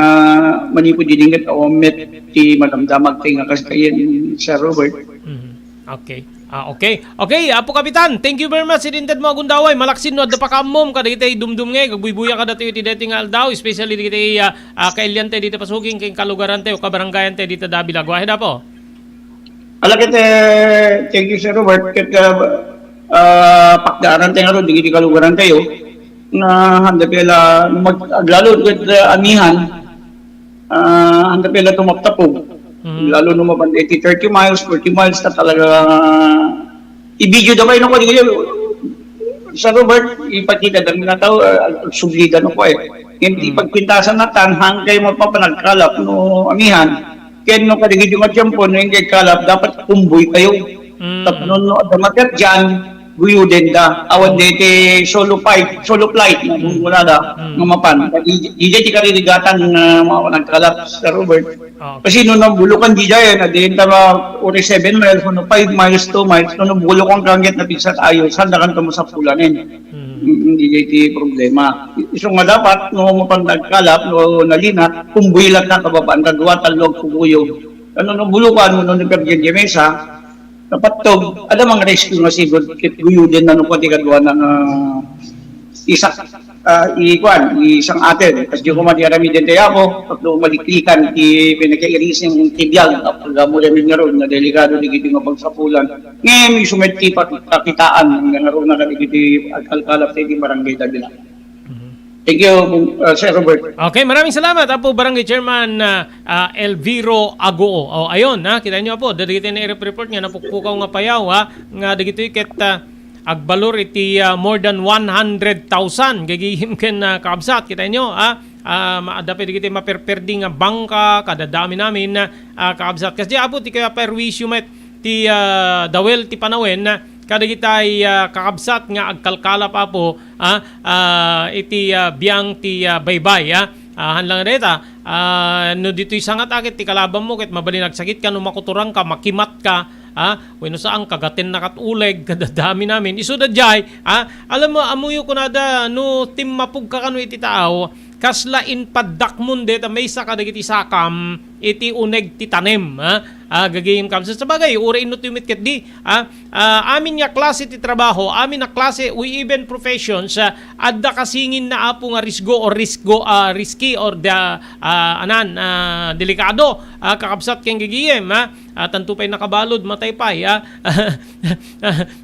manipud di dingat, awan met ti madamdamag tayo nga kaskayan, Sir Robert. Mm. Okay. Ah, okay. Okay, Apo Kapitan, thank you very much. Iti inted mo a gundaway, malaksid no adda pakaammom kadagiti dumdumngeg, agbuybuya kadatayo iti daytoy nga aldaw, especially dagiti, ah, ah, kailian tayo dita Pasukin, ken kalugaran tayo, kabarangayan tayo dita Davila. Go ahead, Apo. Ala ket, eh, thank you, Sir Robert. Ket, ah, ah, pakdaanan tayo ngarud, dagiti kalugaran tayo, nga handa pay la, mag-, aglalo ket, ah, amihan, ah, handa pay la tumaptapog. Mm. Lalo no mapan iti thirty miles, forty miles ta talaga, i-video da pay no kadi, Sir Robert, ipakita da nga tao, ah, agsubli da no ko eh. Ngem ti Mm. pagpintasan na tan, hangkay mo pa panagkalap no amihan. Ken no kadagiti nga tiempo, no ingkay kalap, dapat kumboy kayo. Mm. Tapno no adda materdian, guyuden da. Awan deti solo flight, solo flight, na Mm. wala da, Mm. nga mapan. Di, di, di karirigatan nga mga nagkalap, Sir Robert. Ah, okay. Kasi no nabulukan di dayan, na din tama, uri seven miles, no five miles, two miles, no nabulukan ka hanggat na pigsa tayo, saan da kan tamo sa pulanin? Mm. Mm, di di ti problema. Isu nga dapat, no, mapan nagkalap, no, nalina, kumbuy lang na kababaan, kadua, tallo, agkukuyo. Ano, no, bulukan, no, no, pagyan di mesa, napattog, ada mang rescue nga sigud, kit guyuden na, no, pati kadua na, ah, isak, ah, ikuan, isang atin. Kasi di ko mati aramiden tayo ako, tapno maliklikan, ti pinakairising tibiag, tapno mo rin nga ron, na delikado, di giti nga pagsapulan. Ngayon, isu met ti pa-, pakitaan, nga ron na kadagiti agkalkalap ti barangay Davila. Mhm. Thank you, uh, Sir Robert. Okay, maraming salamat, Apo Barangay Chairman, ah, ah, Elviro Agoo. Oh, ayun, ha, kita nyo, Apo, dagiti na report nga napukpukaw nga payaw, ha, nga dagitoy ket, ah, agbalor iti, ah, more than one hundred thousand gagihim ken, ah, kaabsat, kita nyo, ha? Ah, maadda pay dagiti maperperdi nga bangka, kadadami namin, ah, kaabsat. Kasi, Apo, ti kaya perwisyo met ti, ah, dawel ti panawen, kadagitay, ah, kakabsat nga agkalkalap, Apo, ah, ah, iti, ah, biang ti, ah, baybay, ah. Ah, han lang dayta, ah, no ditoy sangat a ket ti kalaban mo ket mabalin agsakit ka no makuturang ka, makimat ka, ah, wenno saan, kagaten na kat uleg, kadadami namin. Isu da jay, ah, alam mo, amuyo kunada, no timmapog ka kano iti taaw, kasla impaddakmon deta maysa kadagiti sakam iti uneg ti tanem, ha? Ah, gagayem, kabsat. Sabagay, uray inno ti met ketdi, ha? Ah, amin nga klase ti trabaho, amin nga klase, we even professions, ah, adda kasinginna, Apo, nga risgo or risgo, ah, risky or da, ah, anan, ah, delikado, ah, kakabsat ken gagayem, ha? Ah, tanto pay nakabalud, matay pay, ha?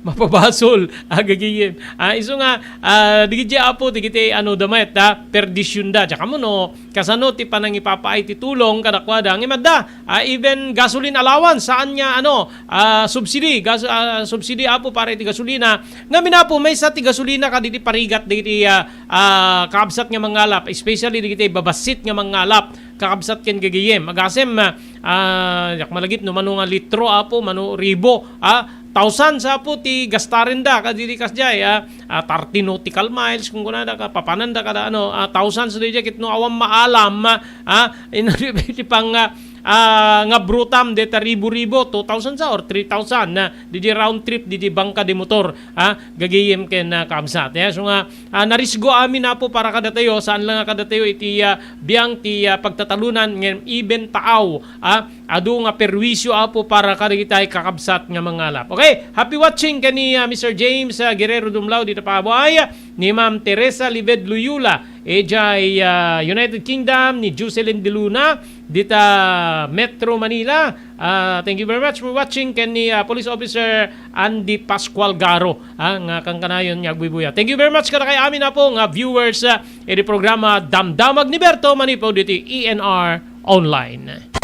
Mapabasol, ah, gagayem. Ah, isu nga, ah, digiti, Apo, digiti, ano, damet, ha? Perdisyonda. Diak ammo no kasano ti panangipapaay ti tulong kadakuada. Ngem adda, ah, even gasoline allowance, saan nga, ano, ah, subsidy, gas-, ah, subsidy, Apo, para iti gasolina. Ngamin, Apo, maysa ti gasolina kadagiti parigat dagiti, ah, ah, kakabsat nga mangngalap, especially dagiti babassit nga mangngalap, kakabsat ken gagayem. Agasem, ah, ah, diak malagip no mano nga litro, Apo, mano ribo, ah, thousands, Apo, ti gastarenda kadagiti kasdiay, ah, ah, thirty nautical miles, kunkunada, ka, papananda kada, ano, ah, thousands daydiay ket no awan maalam, ah, ino ti pang, ah, ah, ngabrutam deta ribo-ribo, two thousand sa or three thousand na didi round trip didi bangka de motor, ah, gagayem ken, ah, kabsat. Ya, so nga, ah, narisgo amin, Apo, para kadatayo, saan lang nga kadatayo iti, ah, biang ti, ah, pagtatalunan, ngem even taaw, ah, adu nga perwisyo, Apo, para kadagitay kakabsat nga mangalap. Okay, happy watching ken ni, ah, Mister James, ah, Guerrero Dumlao dita Pabuay, ni Ma'am Teresa Lived Loyola, ijay, ah, United Kingdom, ni Jocelyn De Luna, dita Metro Manila. Ah, thank you very much for watching, ken ni, ah, Police Officer Andy Pascual Garo, ah, nga kankanayon nga agbuybuya. Thank you very much kadakay amin, Apo, nga viewers, ah, iti programa Damdamag ni Berto manipud iti E N R Online.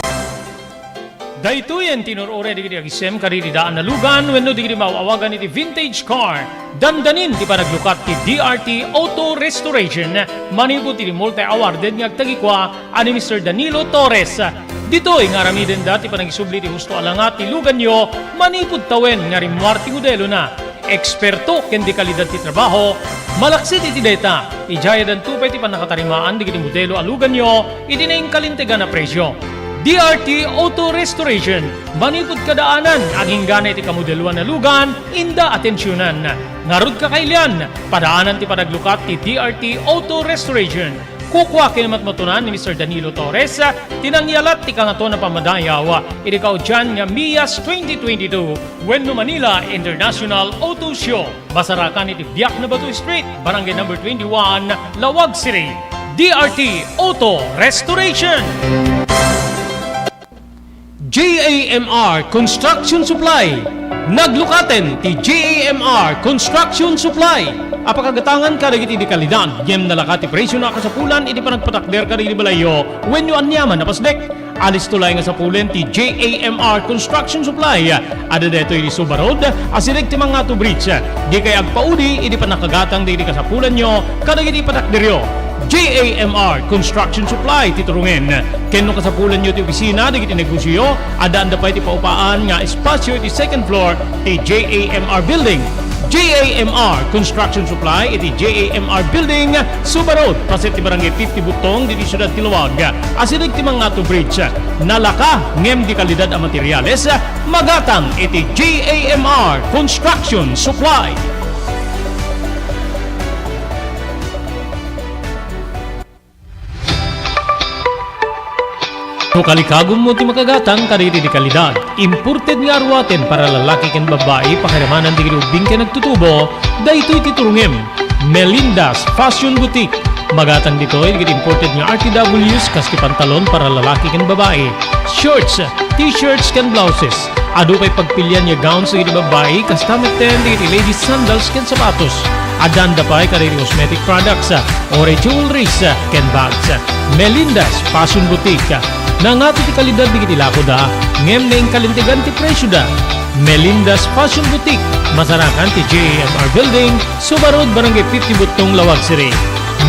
Daytoyen ti nur-uray dagiti agisem kadagiti daan a lugan wenno dagiti maaw-awagan iti vintage car. Dandanin ti panaglukat ti D R T Auto Restoration manipud iti multi-awarded nga agtagikua a ni Mister Danilo Torres. Ditoy nga aramidenda ti panagisubli ti husto a langa ti luganyo manipud tawen nga rimmuar ti modelona. Eksperto ken dekalidad ti trabaho, malaksid iti dayta, idiay addanto pay ti pannakatarimaan dagiti modelo a luganyo iti nainkalintegan a presio. D R T Auto Restoration, manipud kadaanan, aginggana iti kamodeloan a lugan, inda atensionan. Ngarud, kakailian, padaanan ti panaglukat ti D R T Auto Restoration. Kukua ken matmatunan ni Mister Danilo Torres ti nangyalat ti Kangatoan a Pammadayaw iti kaudian nga MIAS twenty twenty-two wenno Manila International Auto Show. Masarakan iti Biak na Bato Street, Barangay Number twenty-one, Laoag City. D R T Auto Restoration. J A M R Construction Supply. Naglukaten ti J A M R Construction Supply a pakagatangan kadagiti dekalidad ngem nalaka ti presio a kasapulan iti panagpatakder kadagiti balayyo wenno aniaman a pasdek. Alisto laeng a sapulen ti J A M R Construction Supply. Adda daytoy iti Suba Road, asideg ti Mangato Bridge. Dikay agpaudi idi pannakagatang dagiti kasapulanyo kadagiti patakderyo. J A M R Construction Supply ti turongen. Ken no kasapulanyo ti opisina dagiti negosioyo, addaanda pay ti paupaan nga espasio iti second floor ti J A M R Building. J A M R Construction Supply iti J A M R Building, Suba Road, paset ti Barangay fifty Butong, diti siudad ti Laoag. Asideg ti Mangato Bridge. Nalaka ngem dekalidad a materiales, magatang iti J A M R Construction Supply. No kalikagummo ti makagatang kadagiti dekalidad, imported nga aruaten para lalaki ken babbai, pakiramanan dagiti ubbing ken agtutubo, daytoy ti turongem. Melinda's Fashion Boutique. Magatang ditoy dagiti imported nga R T Ws kas ti pantalon para lalaki ken babbai, shorts, t-shirts ken blouses. Adu pay pagpilian nga gowns dagiti babbai, kasta metten dagiti ladies sandals ken sapatos. Addaanda pay kadagiti cosmetic products, uray jewelries, ken bags. Melinda's Fashion Boutique. Nangato ti kalidad dagiti lakoda, ngem nainkalintegan ti presioda. Melinda's Fashion Boutique, masarakan ti J A M R Building, Suba Road, Barangay fifty Butong, Laoag City.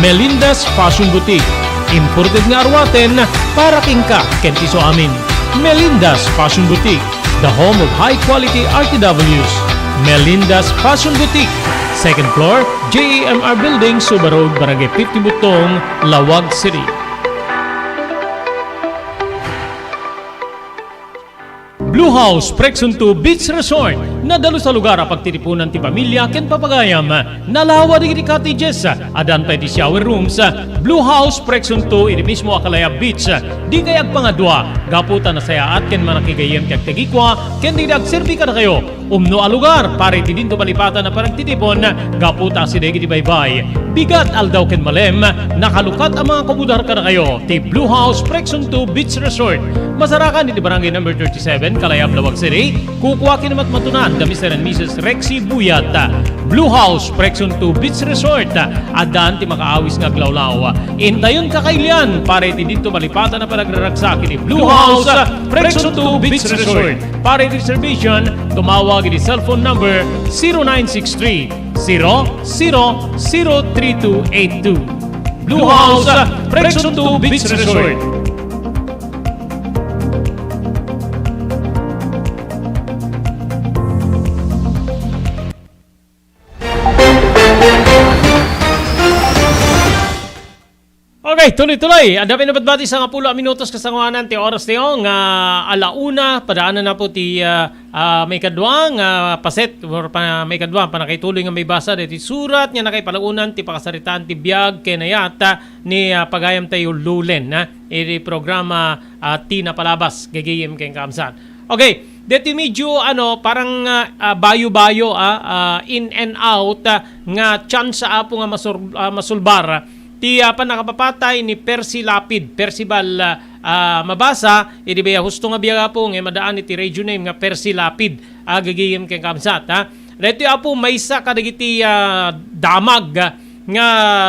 Melinda's Fashion Boutique, imported nga aruaten para kenka ken ti isuamin. Melinda's Fashion Boutique, the home of high quality R T Ws. Melinda's Fashion Boutique, second floor, J A M R Building, Suba Road, Barangay fifty Butong, Laoag City. Blue House Preksunto Beach Resort. Nadalus a lugar a pagtitipunan ti pamilia ken papagayam. Nalawa dagiti cottages. Addan pay ti shower rooms. Blue House Prection two iti mismo a Kalayab Beach. Dikay agpangadua, gapu ta nasayaat ken manakigayyem ti agtagikua ken dagiti agserbi kadakayo. Umno a lugar para iti dinto malipatan a panagtitipon, gapu ta asideg iti baybay. Bigat, aldaw ken malem, nakalukat a mga kumudar kadakayo ti Blue House Prection two Beach Resort. Masarakan iti Barangay Number thirty-seven, Kalayab, Laoag City. Kukua ken matmatunan da Mister and Missus Rexy Buyat. Blue House Prection two Beach Resort. Addaan ti makaawis nga aglawlaw. Intayon kakailian para iti dinto malipatan a panagraragsak iti Blue House Prection two Beach Resort. Para iti reservation, tumawag iti cellphone number zero nine six three, zero zero zero three two eight two. Blue House Prection two Beach Resort. Okay, tuloy-tuloy. Adda pay nabatbati sangapulo a minutos kasangoanan ti oras tayo nga ala una, padaanan na po ti, ah, ah, maikadua nga paset or pa, maikadua, panakaituloy nga maibasa daytoy surat nga nakaipalaonan ti pakasaritaan ti biag ken ayat, ah, ni, ah, pagayam tayo Lulen, ah, iti programa, ah, Ti Napalabas, gagayem ken kaamsan. Okay, deti medyo, ano, parang, ah, ah, bayo-bayo, ah, ah, in and out, ah, nga tsansa, apo, nga masur-, ah, masulbar ti, ah, pannakapapatay ni Percy Lapid, Percival, ah, ah, Mabasa, idi bay a husto nga biag, apo, nga madaan iti radio name nga Percy Lapid, ah, gagayem ken kaamsat, ha. Daytoy, apo, maysa kadagiti, ah, damag, ah, nga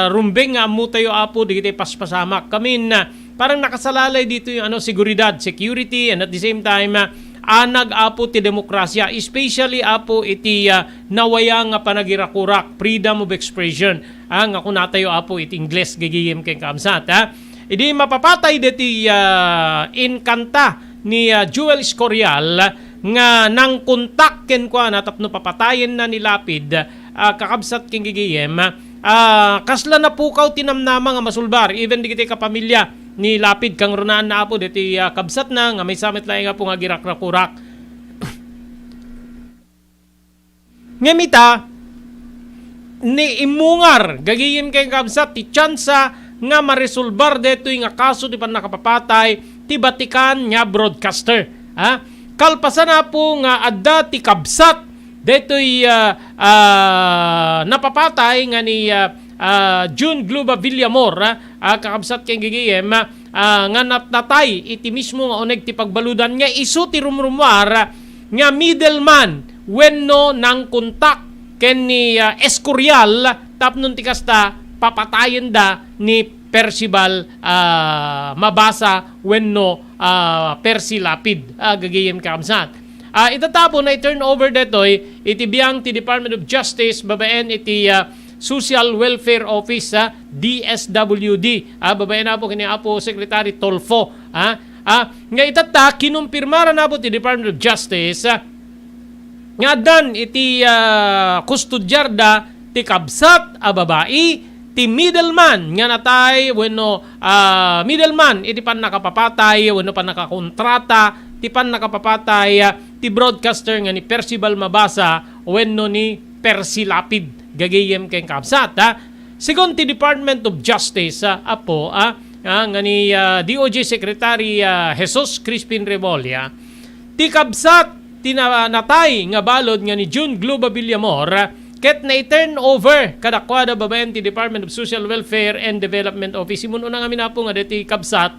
rumbeng nga ammo tayo, apo, dagiti paspasamak. Kamin, ah, parang nakasalalay ditoy, ano, seguridad, security, and at the same time, ah, anag, apo, ti demokrasya, especially, apo, iti, ah, nawaya nga panagirakurak, freedom of expression, ah, nga kunatayo, apo, iti Ingles, gagayem ken kaamsat, ha. Idi mapapatay deti, ah, inkanta ni, ah, Joel Escorial nga nangkontak kenkuana tapno papatayenna ni Lapid, ah, kakabsat ken gagayem, ah, kasla napukaw ti namnama nga masulbar, even dagiti kapamilya ni Lapid, kangrunaanna, apo, deti, ah, kabsatna nga maysa met laeng, apo, nga agirakrakurak. Ngem ita, ni immungar, gagayem ken kaabsat, ti tsansa nga maresolbar daytoy nga kaso ti pannakapapatay ti Vatican nga broadcaster. Ha? Kalpasan, apo, nga adda ti kabsat daytoy, ah, ah, napapatay nga ni, ah, ah, June Globa Villamor, ah, ah, kakabsat ken gagayem, ah, nga nat-, natay iti mismo nga uneg ti pagbaludan nga isu ti rumrumuar nga middleman wenno nangkontak ken ni, ah, Escorial tapno ti kasta papatayenda ni Percival, ah, Mabasa wenno, ah, Percy Lapid, ah, gagayem kakabsat. Ah, ita ta apo, na-turn over daytoy iti biang ti Department of Justice babaen iti, ah, Social Welfare Office, ah, D S W D, ah, babaen, apo, ken ni Apo Secretary Tulfo, ah, ah, nga itatta, kinumpirmaran, apo, ti Department of Justice, ah, nga addan iti, ah, kustodiarda ti kabsat a babai, ti middleman nga natay wenno, ah, middleman iti pannakapapatay wenno pannakakontrata ti pannakapapatay, ah, ti broadcaster nga ni Percival Mabasa wenno ni Percy Lapid, gagayem ken kabsat, ha. Segun ti Department of Justice, ah, apo, ah, ah, nga ni, ah, D O J Secretary, ah, Jesus Crispin Remulla, ti kabsat ti na-, natay nga balud nga ni June Globa Villamor ket na-turn over kadakuada babaen ti Department of Social Welfare and Development Office. Immun-una ngamin, apo, nga daytoy kabsat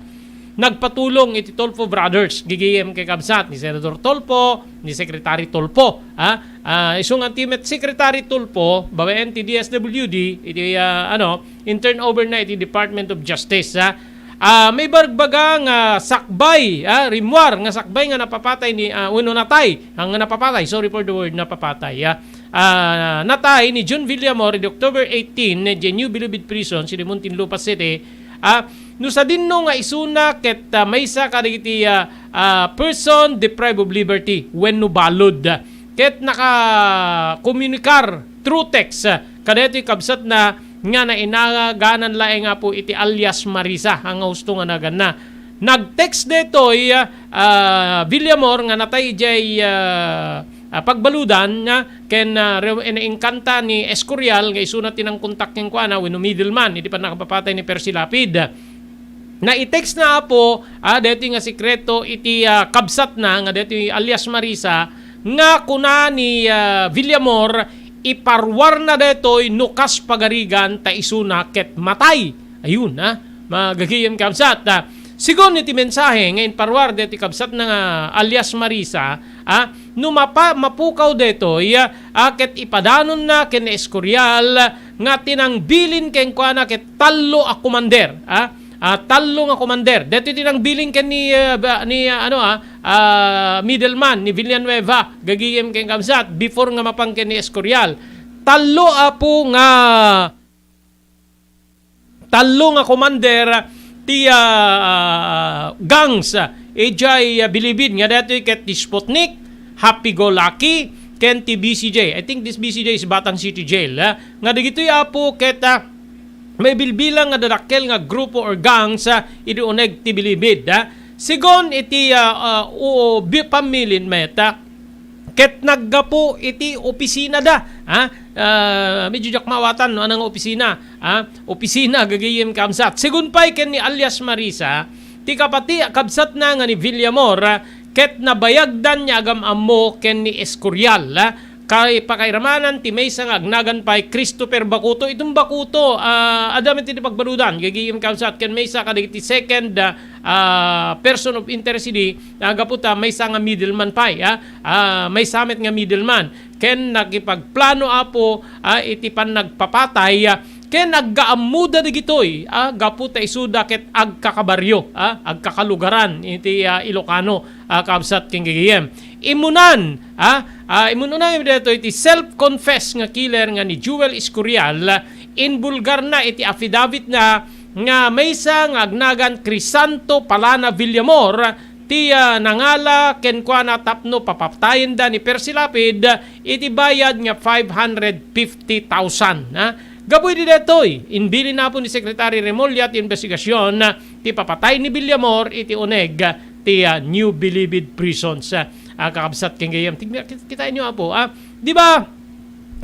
nagpatulong iti Tulfo Brothers, gagayem ken kabsat, ni Senador Tulfo, ni Secretary Tulfo, ha? Ah, isu nga ti met Secretary Tulfo, babaen ti D S W D, iti, ah, ano, in turnover na iti Department of Justice, ha? Ah, maibarbaga nga sakbay, ah, rimmuar nga sakbay nga napapatay ni, ah, wenno natay, ah, nga napapatay, sorry for the word, napapatay, ah. Ah, natay ni June Villamor idi October eighteen, idiay New Bilibid Prison, sidi Muntinlupa City, ah, no sadino nga isuna ket, ah, maysa kadagiti, ah, ah, person deprived of liberty wenno balud. Ket nakakomunikar through text, ah, kadaytoy kabsatna nga nainaganan laeng, apo, iti alias Marisa, a nga husto nga naganna. Nag-text daytoy, ah, Villamor nga natay idiay, ah, ah, pagbaludan, ah, ken, ah, re-, nainkanta ni Escorial nga isuna ti nangkontak kenkuana wenno middleman iti pannakapapatay ni Percy Lapid. Naitext na, Apo, ah, daytoy nga sekreto iti, ah, kabsatna nga daytoy alias Marisa, nga kuna ni, ah, Villamor, iparuarna daytoy no kas pagarigan ta isuna ket matay. Ayun, ah, gagayem kabsat, ah. Segun iti mensahe nga imparuar daytoy kabsatna nga alias Marisa, ah, no mapa-, mapukaw daytoy, ah, ket ipadanonna ken ni Escorial nga ti nangbilin kenkuana ket tallo a komander, ah, ah, tallo nga komander. Daytoy ti nangbilin ken ni, ah, ba-, ni, ah, ano, ah, ah, middleman ni Villanueva, gagayem ken kabsat, before nga mapan ken ni Escorial. Tallo, Apo, nga tallo nga commander ti, ah, gangs, ah, idiay, ah, Bilibid nga daytoy ket ti Sputnik, Happy Go Lucky, ken ti B C J. I think this B C J is Batang City Jail, ah, nga dagitoy, Apo, ket, ah, maibilbilang nga dadakkel nga grupo or gangs, ah, idi uneg ti Bilibid, ah. Segun iti, ah, ah, u-, bi-, pammilin met, ah, ket naggapu iti opisinada, ha? Ah, medyo diak maawatan no ania nga opisina, ha? Opisina, gagayem kabsat. Segun pay ken ni alias Marisa, ti kapati a kabsatna nga ni Villamor, ah, ket nabayagdan nga agam-ammo ken ni Escorial, ah, kay pakairamanan ti maysa nga agnagan pay Christopher Bacuto. Iton Bacuto, ah, adda met iti pagbaludan, gagayem kabsat, ken maysa kadagiti second, ah, ah, person of interest idi, ah, gapu ta maysa nga middleman pay, ah, ah, maysa met nga middleman. Ken nakipagplano, Apo, ah, iti pannagpapatay, ah, ken aggaammoda dagitoy, ah, gapu ta isuda ket agkakabaryo, ah, agkakalugaran iti, ah, Ilocano, ah, kabsat ken gagayem. Immunan, ah, ah, immunan daytoy iti self-confess nga killer nga ni Joel Escorial, ah, inbulgarna iti affidavit na nga maysa nga agnagan Crisanto Palana Villamor ti, ah, nangala kenkuana tapno papatayenda ni Percy Lapid iti bayad nga five hundred fifty thousand, ha? Gapu idi daytoy, imbilin, Apo, ni Secretary Remulla ti investigasyon, ah, ti papatay ni Villamor iti uneg ti, ah, New Bilibid Prisons, ah, kakabsat ken gayam. Tigna-, kit-, kitaenyo, Apo, ah. Di ba?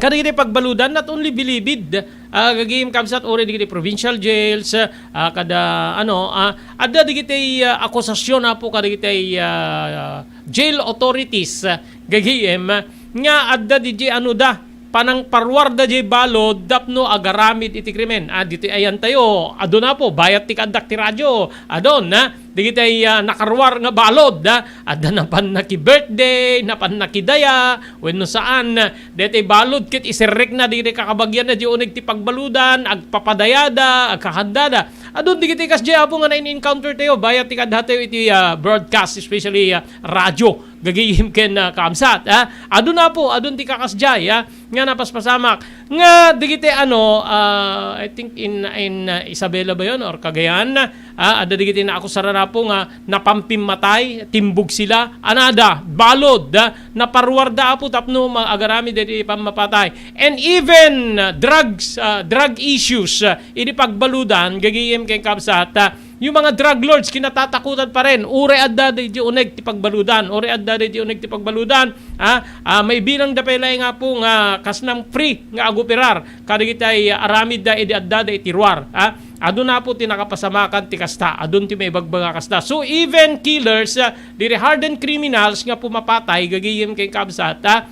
Kadagiti pagbaludan, not only Bilibid, ah, gagayem kabsat, uray dagiti provincial jails, ah, kada, ano, ah, adda dagiti, ah, akusasyon, Apo, kadagiti, ah, jail authorities, ah, gagayem, ah, nga adda diay, ano da, panangparuarda diay balud tapno agaramid iti krimen. Ah, ditoy ayantayo, adun, Apo, bayat ti kaaddak ti radyo, adun, ah, dagiti, ah, nakaruar nga balud, ah, adda napan naki-birthday, napan nakidaya, wenno saan. Daytoy balud ket iserrekna dagiti kakabagianna diay uneg ti pagbaludan, agpapadayada, agkakandada. Adun dagiti kasdiay, Apo, nga na-encounter tayo, bayat ti kaadda tayo iti, ah, broadcast, especially, ah, radio, gagayem ken, ah, kabsat, ah. Adun, Apo, adun ti kakasdiay, ah, nga napaspasamak. Nga dagiti, ano, ah, I think in, in, ah, Isabela ba yun or Cagayan? Ah, adda dagiti naakusaran, Apo, nga napampimmatay, timbog sila. Anada, balud, ah, naparuarda, Apo, tapno ma-, agaramid iti pammapatay. And even, ah, drugs, ah, drug issues, ah, idi pagbaludan, gagayem ken kabsat, ah, yung mga drug lords, kinatatakutan pa rin. Uray adda di, di uneg ti pagbaludan. Uray adda di, di uneg ti pagbaludan. Ah, ah, maibilang da pay laeng, Apo, nga kasnang free nga agoperar kadagiti, ah, aramidda idi adda da iti ruar. Ah, adun, Apo, ti nakapasamakan ti kasta. Adun ti maibagbaga kasta. So, even killers, ah, diri hardened criminals nga pumapatay, gagayem ken kabsat, ah,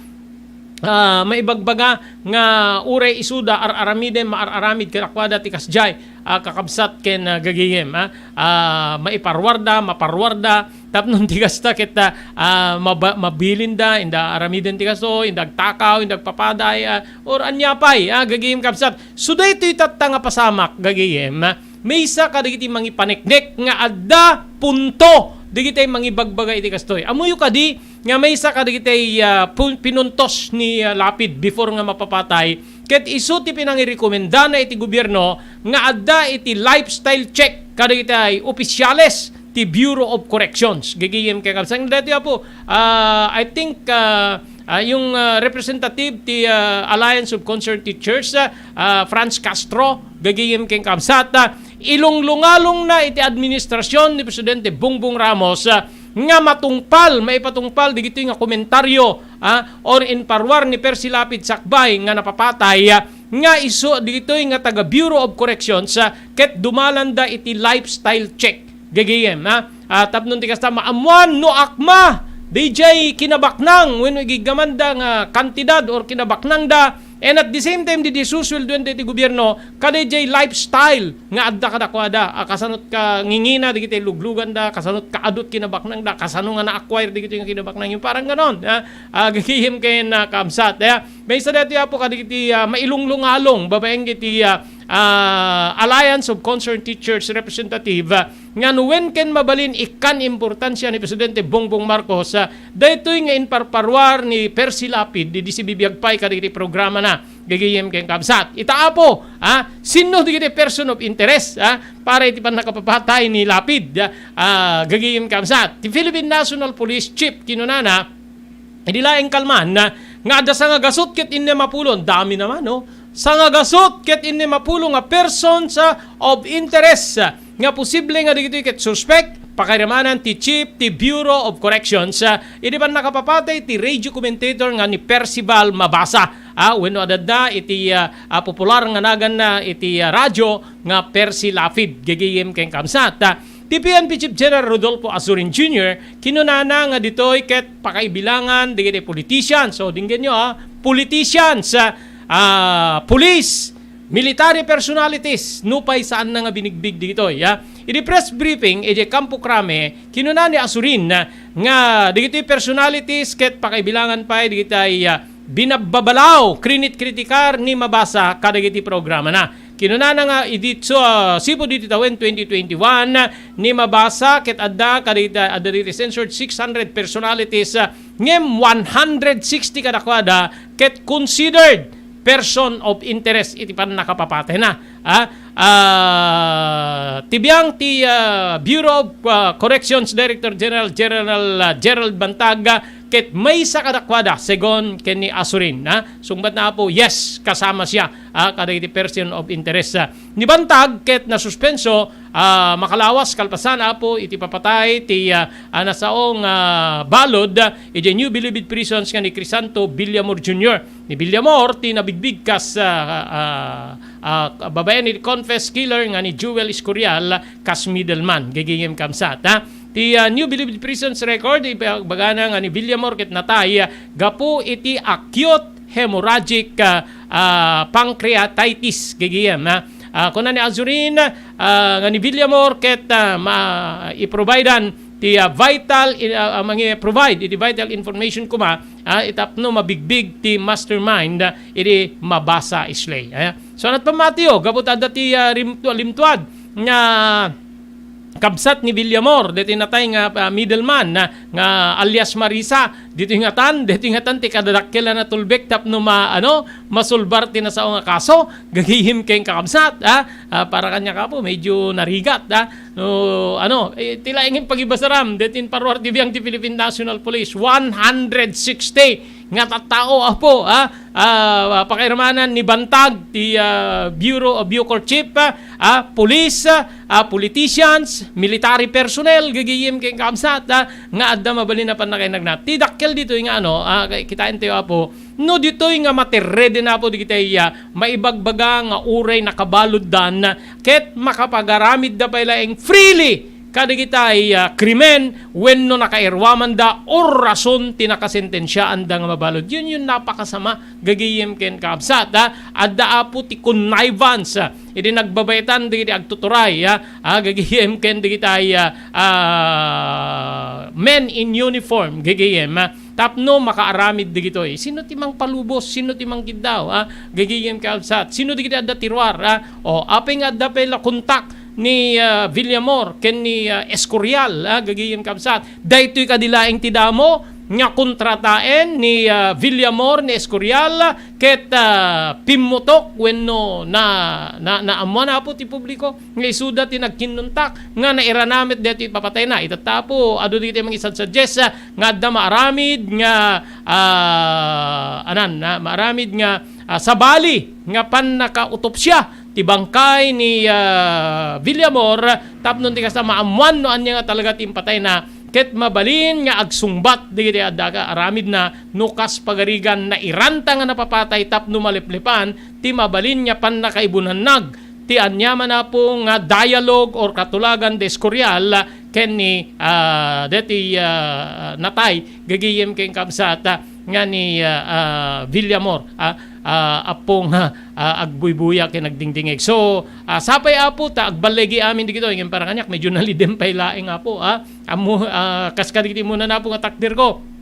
ah, maibagbaga nga uray isuda ar-aramiden, maar-aramid kadakuada ti kasdiay, ah, kakabsat ken, ah, gagayem, ah, ah, maiparuarda, maparuarda, tapno ti kasta ket, ah, ah, maba-, mabilinda, inda aramiden ti kasto, inda agtakaw, inda agpapaday, ah, or ania pay, ah, gagayem kabsat. So, daytoy tatta nga pasamak, gagayem, ah, maysa kadagiti mangipaneknek nga adda punto dagiti mangibagbaga iti kastoy. Ammoyo kadi nga maysa kadagiti, ah, pun-, pinuntos ni, ah, Lapid before nga mapapatay, ket isu ti pinangirekomendana iti gobierno nga adda iti lifestyle check kadagiti ofisiales ti Bureau of Corrections. Gagayem ken kabsat. Daytoy, Apo, ah, I think, ah, ah, yung, ah, representative ti, ah, Alliance of Concerned Teachers, ah, ah, Franz Castro, gagayem ken kabsat, ah, ilunglungalongna iti administrasyon ni Presidente Bongbong Ramos, ah, nga matungpal, maipatungpal digitoy nga komentaryo, ah, or inparuar ni Percy Lapid sakbay nga napapatay, ah, nga isu ditoy nga taga Bureau of Corrections, ah, ket dumalanda iti lifestyle check. Gagayem, ah, ah, tapno ti kasta, maammuan no akma dijay kinabaknang wenno igiggamanda nga kantidad or kinabaknangda, and at the same time, di, di susueldoanda iti gobierno, kadayjay lifestyle nga adda kadakuada, ah, kasanot ka ngingina dagiti lugluganda, kasanot kaadut kinabaknangda, kasano nga na-acquire dagiti nga kinabaknang, yung parang ganon, ah, ah, gagayem ken, ah, kabsat, ah. Maysa daytoy, Apo, kadagiti, ah, mailunglungalong babaen iti, ah, ah, Alliance of Concerned Teachers Representative, ah, nga no wen ken mabalin ikkan importansia ni Presidente Bongbong Marcos, ah, daytoy nga inparparuar ni Percy Lapid, idi sibibiag pay kadagiti programana. Gagayem ken kabsat. Ita, Apo, ah, sinno dagiti person of interest, ah, para iti pannakapapatay ni Lapid, ah, gagayem kabsat. Ti Philippine National Police Chief, kinunana, idi laeng kalman, ah, nga adda sangagasut ket innem a pulo, dami naman, no? Sangagasut ket innem a pulo nga persons, ah, of interest, ah, nga posible nga dagitoy ket suspect, pakairamanan ti Chief ti Bureau of Corrections, ah, idi pannakapapatay ti radio commentator nga ni Percival Mabasa. Ah, wenno adda iti, ah, ah, popular nga naganna iti, ah, radyo nga Percy Lapid, gagayem ken kabsat. Ah, ti P N P Chief General Rodolfo Azurin Junior, kinunana nga ditoy ket pakaibilangan dagiti politicians. So, dinggenyo, ah, politicians, ah, ah, police, military personalities, nupay saanna nga binigbig ditoy, ah. Idi press briefing, idiay Campo Crame, kinuna ni Azurin, ah, nga dagitoy personalities ket pakaibilangan pay dagiti, ah, binabbabalaw, krinit-kritikar ni Mabasa kadagiti programana. Kinunana nga idi, so, ah, sipud iti tawen twenty twenty-one, ni Mabasa ket adda kadagiti, adda dagiti censored six hundred personalities, ah, ngem one hundred sixty kadakuada ket considered person of interest iti pannakapapatayna. Ah, ah, ti biang ti, ah, Bureau of, ah, Corrections Director General, General, ah, Gerald Bantag, ah, ket maysa kadakuada, segun ken ni Azurin, ah. Sungbatna, Apo, yes, kasama siya, ah, kadagiti person of interest, ah. Ni Bantag ket nasuspenso, ah, makalawas kalpasan, Apo, iti papatay ti, ah, ah, nasaong, ah, balud, ah, idiay New Bilibid Prisons nga ni Crisanto Villamor Junior. Ni Villamor ti nabigbig kas, ah, ah, ah, babaen ni confess killer nga ni Jewel Escorial kas middleman. Gagayem kabsat, ha? Ti, ah, New Bilibid Prisons record, ibagana nga ni Villamor ket natay, ah, gapu iti acute hemorrhagic, ah, ah, pancreatitis, gagayem, ha? Ah, kuna ni Azurin, ah, nga ni Villamor ket, ah, ma-, i-providean ti, ah, vital, i-, ah, ah, mangi-provide iti vital information koma, ah, itapno mabigbig ti mastermind, ah, iti Mabasa Islay. Ah, so, anat pamatiyo, gapu ta adda ti, ah, rim-, limtuad nga kabsat ni Villamor, deti natay nga, ah, middleman na, nga alias Marisa, dito ingatan, dito ingatan ti kadadakkel a natulbek tapno ma-, ano, masulbar ti nasao nga kaso, gagayem ken kakabsat, ah, ah, para kaniak, Apo, medyo narigat, ah. No, ano, eh, ti laeng pagibasaram, deti inparuar ti biang ti Philippine National Police, one hundred sixty nga tattao, Apo, ah, ah, pakairamanan ni Bantag, ti, ah, Bureau of Bucor Chief, ah, ah, police, ah, ah, politicians, military personnel, gagayem ken kakabsat, ah, nga adda mabalin a pannakainagna. Ti dakkel ditoy nga, ano, ah, kitaentayo, Apo, no ditoy nga matirreden, Apo, dagiti, ah, maibagbaga nga uray nakabaluddan, ket makapagaramidda pay laeng freely kadagitay, ah, krimen wenno nakairwamanda or rason ti nakasentensiaanda nga mabalud. Yun, yun napakasama, gagayem ken kakabsat, ha? Adda, Apo, ti connivance, ah, idi nagbabaetan dagiti agtuturay, ha? Ah, gagayem ken dagitay, ah, ah, men in uniform, gagayem, ha? Tapno makaaramid dagitoy. Sino ti mangpalubos? Sino ti mangkiddaw, ha? Gagayem, kakabsat. Sino dagiti adda ti ruar, ha? O, apay nga adda pay la kontak ni, ah, Villamor ken ni, ah, Escorial, ah, gagayem, kabsat. Daytoy kadi laeng ti damo nga kontrataen ni, ah, Villamor, ni Escorial, ket, ah, pimmutok wenno na, na, naammuan, Apo, ti publiko nga isuda ti nagkinnuntak nga nairana met daytoy ipapatayna. Itatta, Apo, adu dagiti mangisadsuggest, ah, nga adda maaramid nga, ah, anan, ah, maaramid nga, ah, sabali nga pannakautopsia ti bangkay ni, ah, Villamor, tapno ti kasta maammuan no ania nga talaga ti impatayna, ket mabalin nga agsungbat dagiti addaka. Aramidna no kas pagarigan nairanta nga napapatay tapno maleplepan ti mabalin nga pannakaibunannag ti aniaman, Apo, nga dialogue or katulagan de Escorial ken ni, ah, deti, ah, natay gagayem ken kabsat, ah, nga ni, ah, ah, Villamor, ah, ah, Apo, nga, ah, agbuybuya ken agdingdingeg. So, ah, sapay, Apo, ta agballigi amin digito, ngem para kaniak, medyo nalidem pay laeng, Apo, ah. Ammo, ah, kas kadagiti umuna, Apo, nga takderko.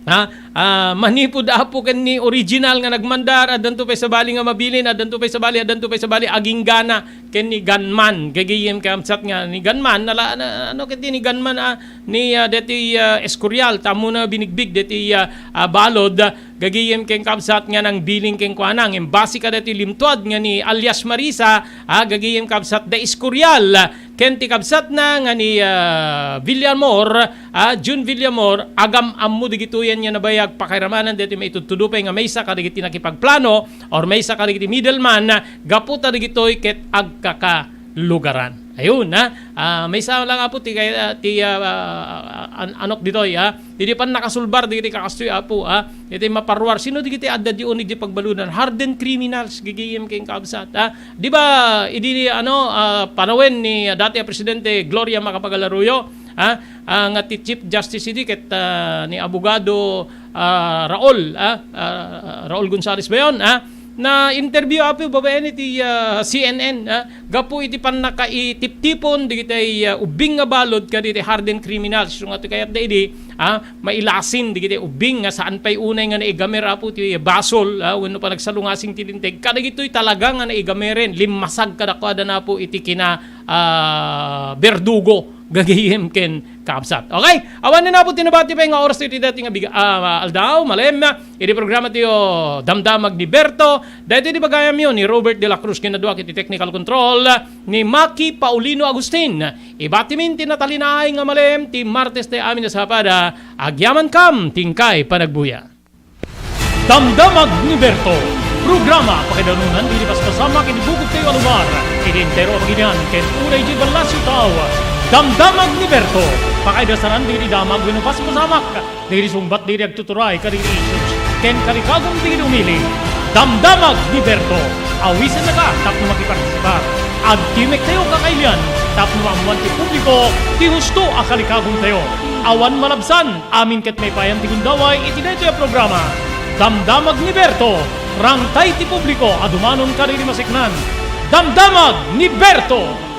Ha? Ah, manipud, Apo, ken ni original nga nagmandar, addanto pay sabali nga mabilin, addanto pay sabali, addanto pay sabali aginggana ken ni gunman. Gagayem kabsat nga ni gunman, nala-, na-, ano ket ni gunman, ah, ni, ah, deti, ah, Escorial, ta ammona binigbig deti, ah, ah, balod, gagayem ken kabsat nga nangbilin kenkuana. Ngem base kadagiti limtuad nga ni alias Marisa, ah, gagayem kabsat da Escorial, ken ti kabsatna nga ni, ah, Villamor, ah, Jun Villamor, agam-ammo dagitoyen nga nabayag pakairamanan deti maitudtudo pay nga maysa kadagiti nakipagplano or maysa kadagiti middleman gapu ta dagitoy ket agkakalugaran. Ayun, ha? Ah, maysa lang, Apo, ti kay-, ah, ti, ah, ah, an-, anok ditoy, ha? Idi pannakasulbar dagiti kakastoy, Apo, ha? Iti maparuar, sino dagiti adda di uneg di pagbaludan? Hardened criminals, gagayem ken kabsat, ha? Di ba, idi, ano, ah, panawen ni, ah, dati a Presidente Gloria Macapagal Arroyo, ha? Ah, nga ti Chief Justice idi ket, ah, ni Abogado, ah, Raul, ah, ah, Raul Gonzales ba yun, ha? Na-interview, Apo, babaen iti, ah, C N N, ha? Gapu iti pannakaitiptipon dagiti, ah, ubbing nga balod kadagiti hardened criminals. So, nga ti kayatda idi, ah, mailasin dagiti ubbing nga saan pay unay nga naigamer, Apo, ti basol, ah, wenno panagsalungasing ti linteg. Kadagitoy talaga nga naigameren, limmasag kadakuada, Apo, iti kina, ah, berdugo, gagayem ken kabsat. Okay? Awan na, Apo, ti nabati pay nga oras iti daytoy nga biga-, ah, aldaw, malem, iti programa tayo, Damdamag ni Berto. Daytoy ti bagayamyo ni Robert de la Cruz, kinadua iti technical control ni Maki Paulino Agustin. Ibatimin ti natalinaay nga malem ti Martes ti amin a sapada. Agyamankam ti inkay panagbuya. Damdamag ni Berto, programa pakaidanunan iti paspasamak iti bukod tayo a lugar, iti entero a pagilian ken unay iti ballasiw tao. Damdamag ni Berto, pakaidasaran iti damag wenno paspasamak dagiti sungbat dagiti agtuturay kadagiti issues ken kalikagum dagiti umili. Damdamag ni Berto, awisennaka tapno makipartisipar. Agtimek tayo kakailian tapno maammoan ti publiko ti husto a kalikagum tayo. Awan malabsan, amin ket maipayan ti gundaway iti daytoy a programa. Damdamag ni Berto, rangtay ti publiko a dumanon kadagiti masiknan. Damdamag ni Berto!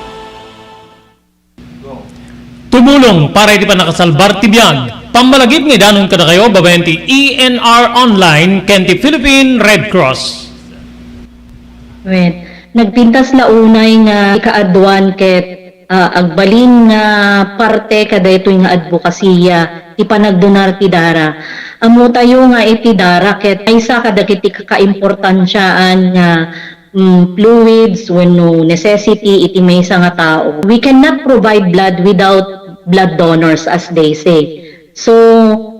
Tumulong para iti pannakasalbar ti biag. Pammalagip nga idanon kadakayo babaen ti E N R Online ken ti Philippine Red Cross. Wen, nagpintas la unay nga ikaaduan ket, ah, agbalin nga parte kadaytoy nga adbokasiya ti panagdonar ti dara. Ammotayo nga iti dara ket maysa kadagiti kakaimportansiaan nga mm, fluids wenno necessity iti maysa nga tao. We cannot provide blood without blood donors, as they say. So,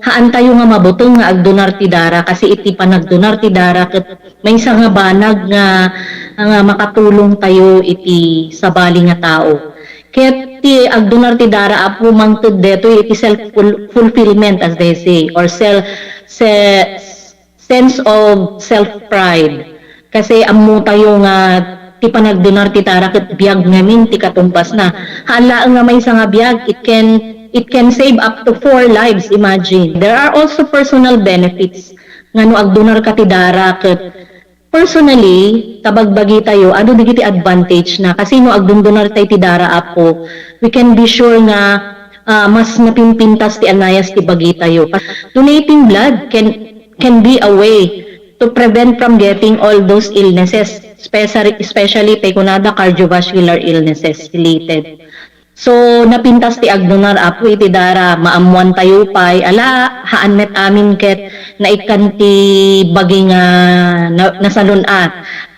haantayo nga mabuteng nga agdonar ti dara, kasi iti panagdonar ti dara ket maysa nga banag nga, nga makatulong tayo iti sabali nga tao. Ket ti agdonar ti dara, Apo, mangted detoy iti self-ful-, fulfillment, as they say, or self, se-, sense of self-pride. Kasi ammotayo nga ti panagdonar ti dara ket biag ngamin ti katumbasna. Haan laeng nga maysa nga biag, it can, it can save up to four lives, imagine. There are also personal benefits nga no agdonar ka ti dara ket personally, ta bagbagitayo, adu dagiti advantage na. Kasi no agdundunar tay ti dara, Apo, we can be sure nga, ah, mas napimpintas ti anayas ti bagitayo. Donating blood can can be a way to prevent from getting all those illnesses, especially, especially tay kunada cardiovascular illnesses related. So, napintas ti agdonar, Apo, iti dara, maammoan tayo pay, ala, haan met amin ket naikkan ti bagi nga na-, nasalun-at,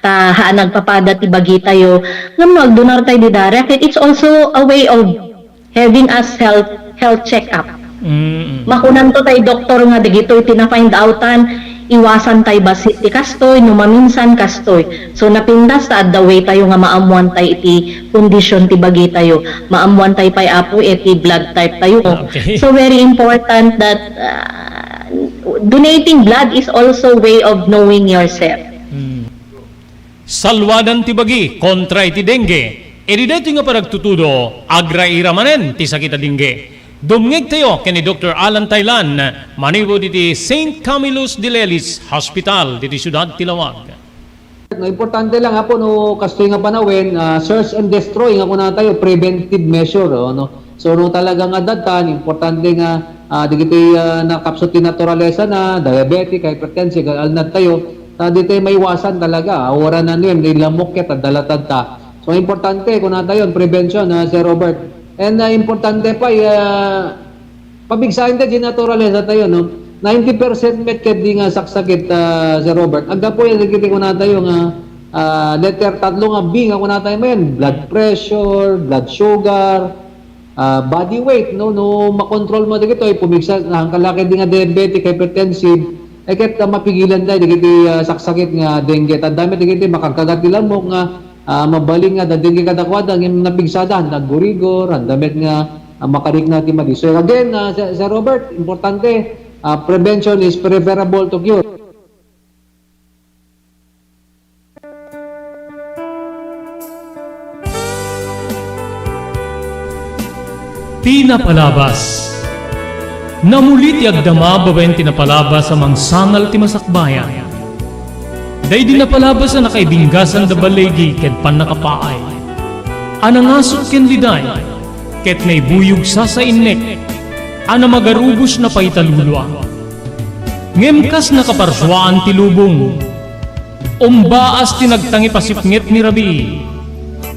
ta haan agpapada ti bagitayo. Ngem no agdonar tayo di dara, ket it's also a way of having us health, health check-up. Mm. Makunanto tay doktor nga dagitoy ti na-find outan, iwasan tay bassit ti kastoy, no maminsan kastoy. So, napintas ta adda way tayo nga maammuan tay iti kondisyon ti bagi tayo. Maammuan tay pay, Apo, iti blood type tayo. Okay. So, very important that, ah, donating blood is also way of knowing yourself. Hmm. Salwadan ti bagi kontra iti dengue. Idi daytoy nga panagtutudo, agraira manen ti sakit a dengue. Dumngegtayo ken ni Doktor Alan Taylan, manipud iti Saint Camillus de Lelis Hospital, diti siudad ti Laoag. No, importante lang, Apo, no, kastoy nga panawen, ah, search and destroy nga kunatayo, preventive measure, oh, no? So, no, talaga nga datan, importante nga, ah, dagiti, ah, nakapsut ti naturalesa na, diabetic, hypertensive, alnad tayo, ta di tayo maiwasan talaga, ah, wala na yun, di lamok ket, ah, dalatad ta. So, importante, kunatayo, prevention, ah, Sir Robert. And, ah, importante pa, ah, pabigsaen ta di naturalesa tayo, no? Ninety percent met kaddi nga saksakit, ah, Sir Robert. Aggapu yan, dagiti kunatayo nga, ah, letter tatlo nga B nga kunatayo manen, blood pressure, blood sugar, ah, body weight, no? No makontrol mo dagitoy, pumigsa, nangkalaket di nga diabetic, hypertensive, ay ket, ah, mapigilan tayo dagiti, ah, saksakit nga dengue. Tanda met dagiti makagkagat ti lamok nga, ah, mabalin nga adda dengue kadakuada, ngem napigsada, nagurigor, handa met nga, ah, makarikna ti madi. So again, ah, Sir, Sir Robert, importante, ah, prevention is preferable to cure. Ti napalabas. Namuli ti agdama babaen ti napalabas a mangsangal ti masakbayan. Daydi napalabas a nakaibinggasan da baligi ken pannakapaay. A nangasut ken liday, ket naibuyog sasainnek, a namagarubos napaita lulua. Ngem kas nakaparsuaan ti lubong, umbaas ti nagtangipasipnget ni rabii.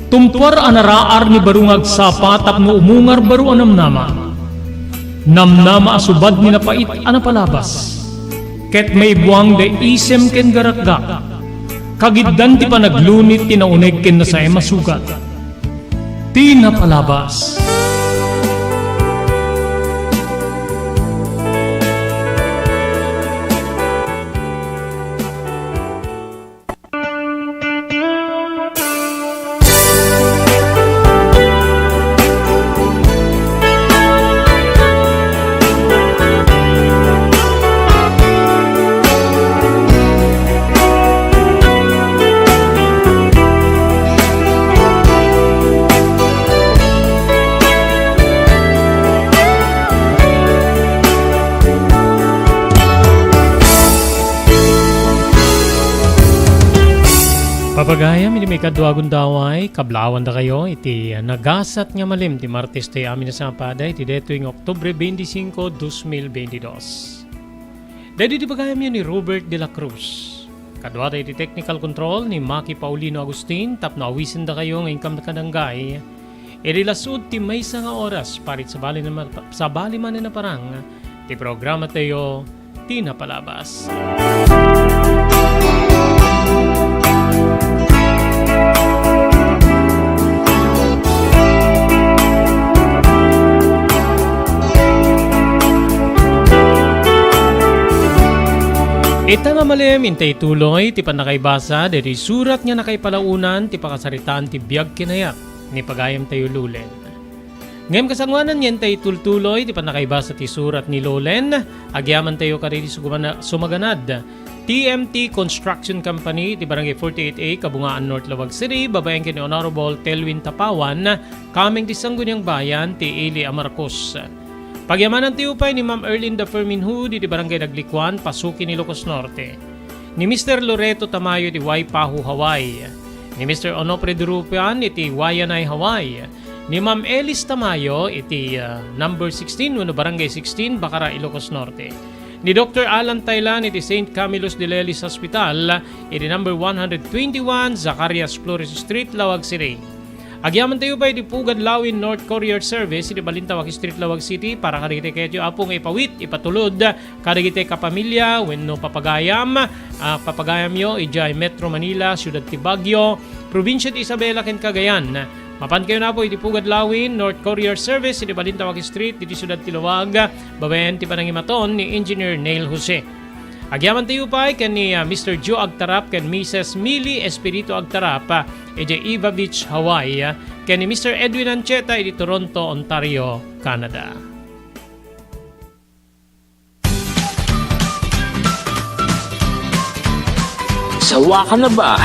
Tumpuar a naraar ni baro nga agsapa tapno umungar baro a namnama. Namnama a subad ni napait a napalabas. Ket maibuang da isem ken garakgak. Kagiddan ti panaglunit ti nauneg ken nasaem a sugat. Ti napalabas. Papagayam, iti maikadua a gundaway, kablawandakayo iti nagasat nga malem ti Martes ti amin a sangpada iti daytoy nga Oktubre twenty-five, dos mil veintidós. Daydi ti pagayamyo ni Robert de la Cruz. Kaduada iti technical control ni Maki Paulino Agustin tapno awisendakayo nga inkam kadanggay. Idi lasud ti maysa nga oras, parit sabali na ma-, sabali manen a parang ti programa tayo, Ti Napalabas. Ita nga malem, intay tuloy ti pannakaibasa daytoy surat nga nakaipalaonan ti pakasaritaan ti biag kinayat ni pagayam tayo Lolen. Ngem kasangoanan nga intay tultuloy ti pannakaibasa ti surat ni Lolen, agyaman tayo kadagiti sugumana-, sumaganad. T M T Construction Company ti Barangay forty-eight A, Kabungaan, North Laoag City, babaen ken ni Honorable Telwin Tapawan, kameng ti Sangguniang Bayan ti Ili a Marcos. Pagyamanan ti upay ni Ma'am Erlinda Fermin Hu, iti Barangay Daglikuan, Pasuki, Ilocos Norte. Ni Mister Loreto Tamayo, iti Waipahu, Hawaii. Ni Mister Onofre Durupian, iti Waianae, Hawaii. Ni Ma'am Elis Tamayo, iti, ah, number sixteen wenno Barangay sixteen, Bacara, Ilocos Norte. Ni Doktor Alan Taylan, iti Saint Camillus de Lelis Hospital, iti number one hundred twenty-one, Zacarias Flores Street, Laoag City. Agyaman tayo pay iti Pugad Lawin North Courier Service iti Balintawak Street, Laoag City para kadagiti kayatyo, Apo, nga ipawit, ipatulod kadagiti kapamilya wenno papagayam, ah, papagayamyo idiay Metro Manila, Siudad ti Baguio, Probinsya ti Isabela ken Cagayan. Mapan kayo, Apo, iti Pugad Lawin North Courier Service iti Balintawak Street, iti Siudad ti Laoag, babaen ti panangimaton ni Engineer Neil Jose. Agyamankami pay ken ni, ah, Mister Joe Agtarap ken Missus Millie Espiritu Agtarap, ah, idiay Ewa Beach, Hawaii, ah, ken ni Mister Edwin Ancheta idi Toronto, Ontario, Canada. Sawa ka na ba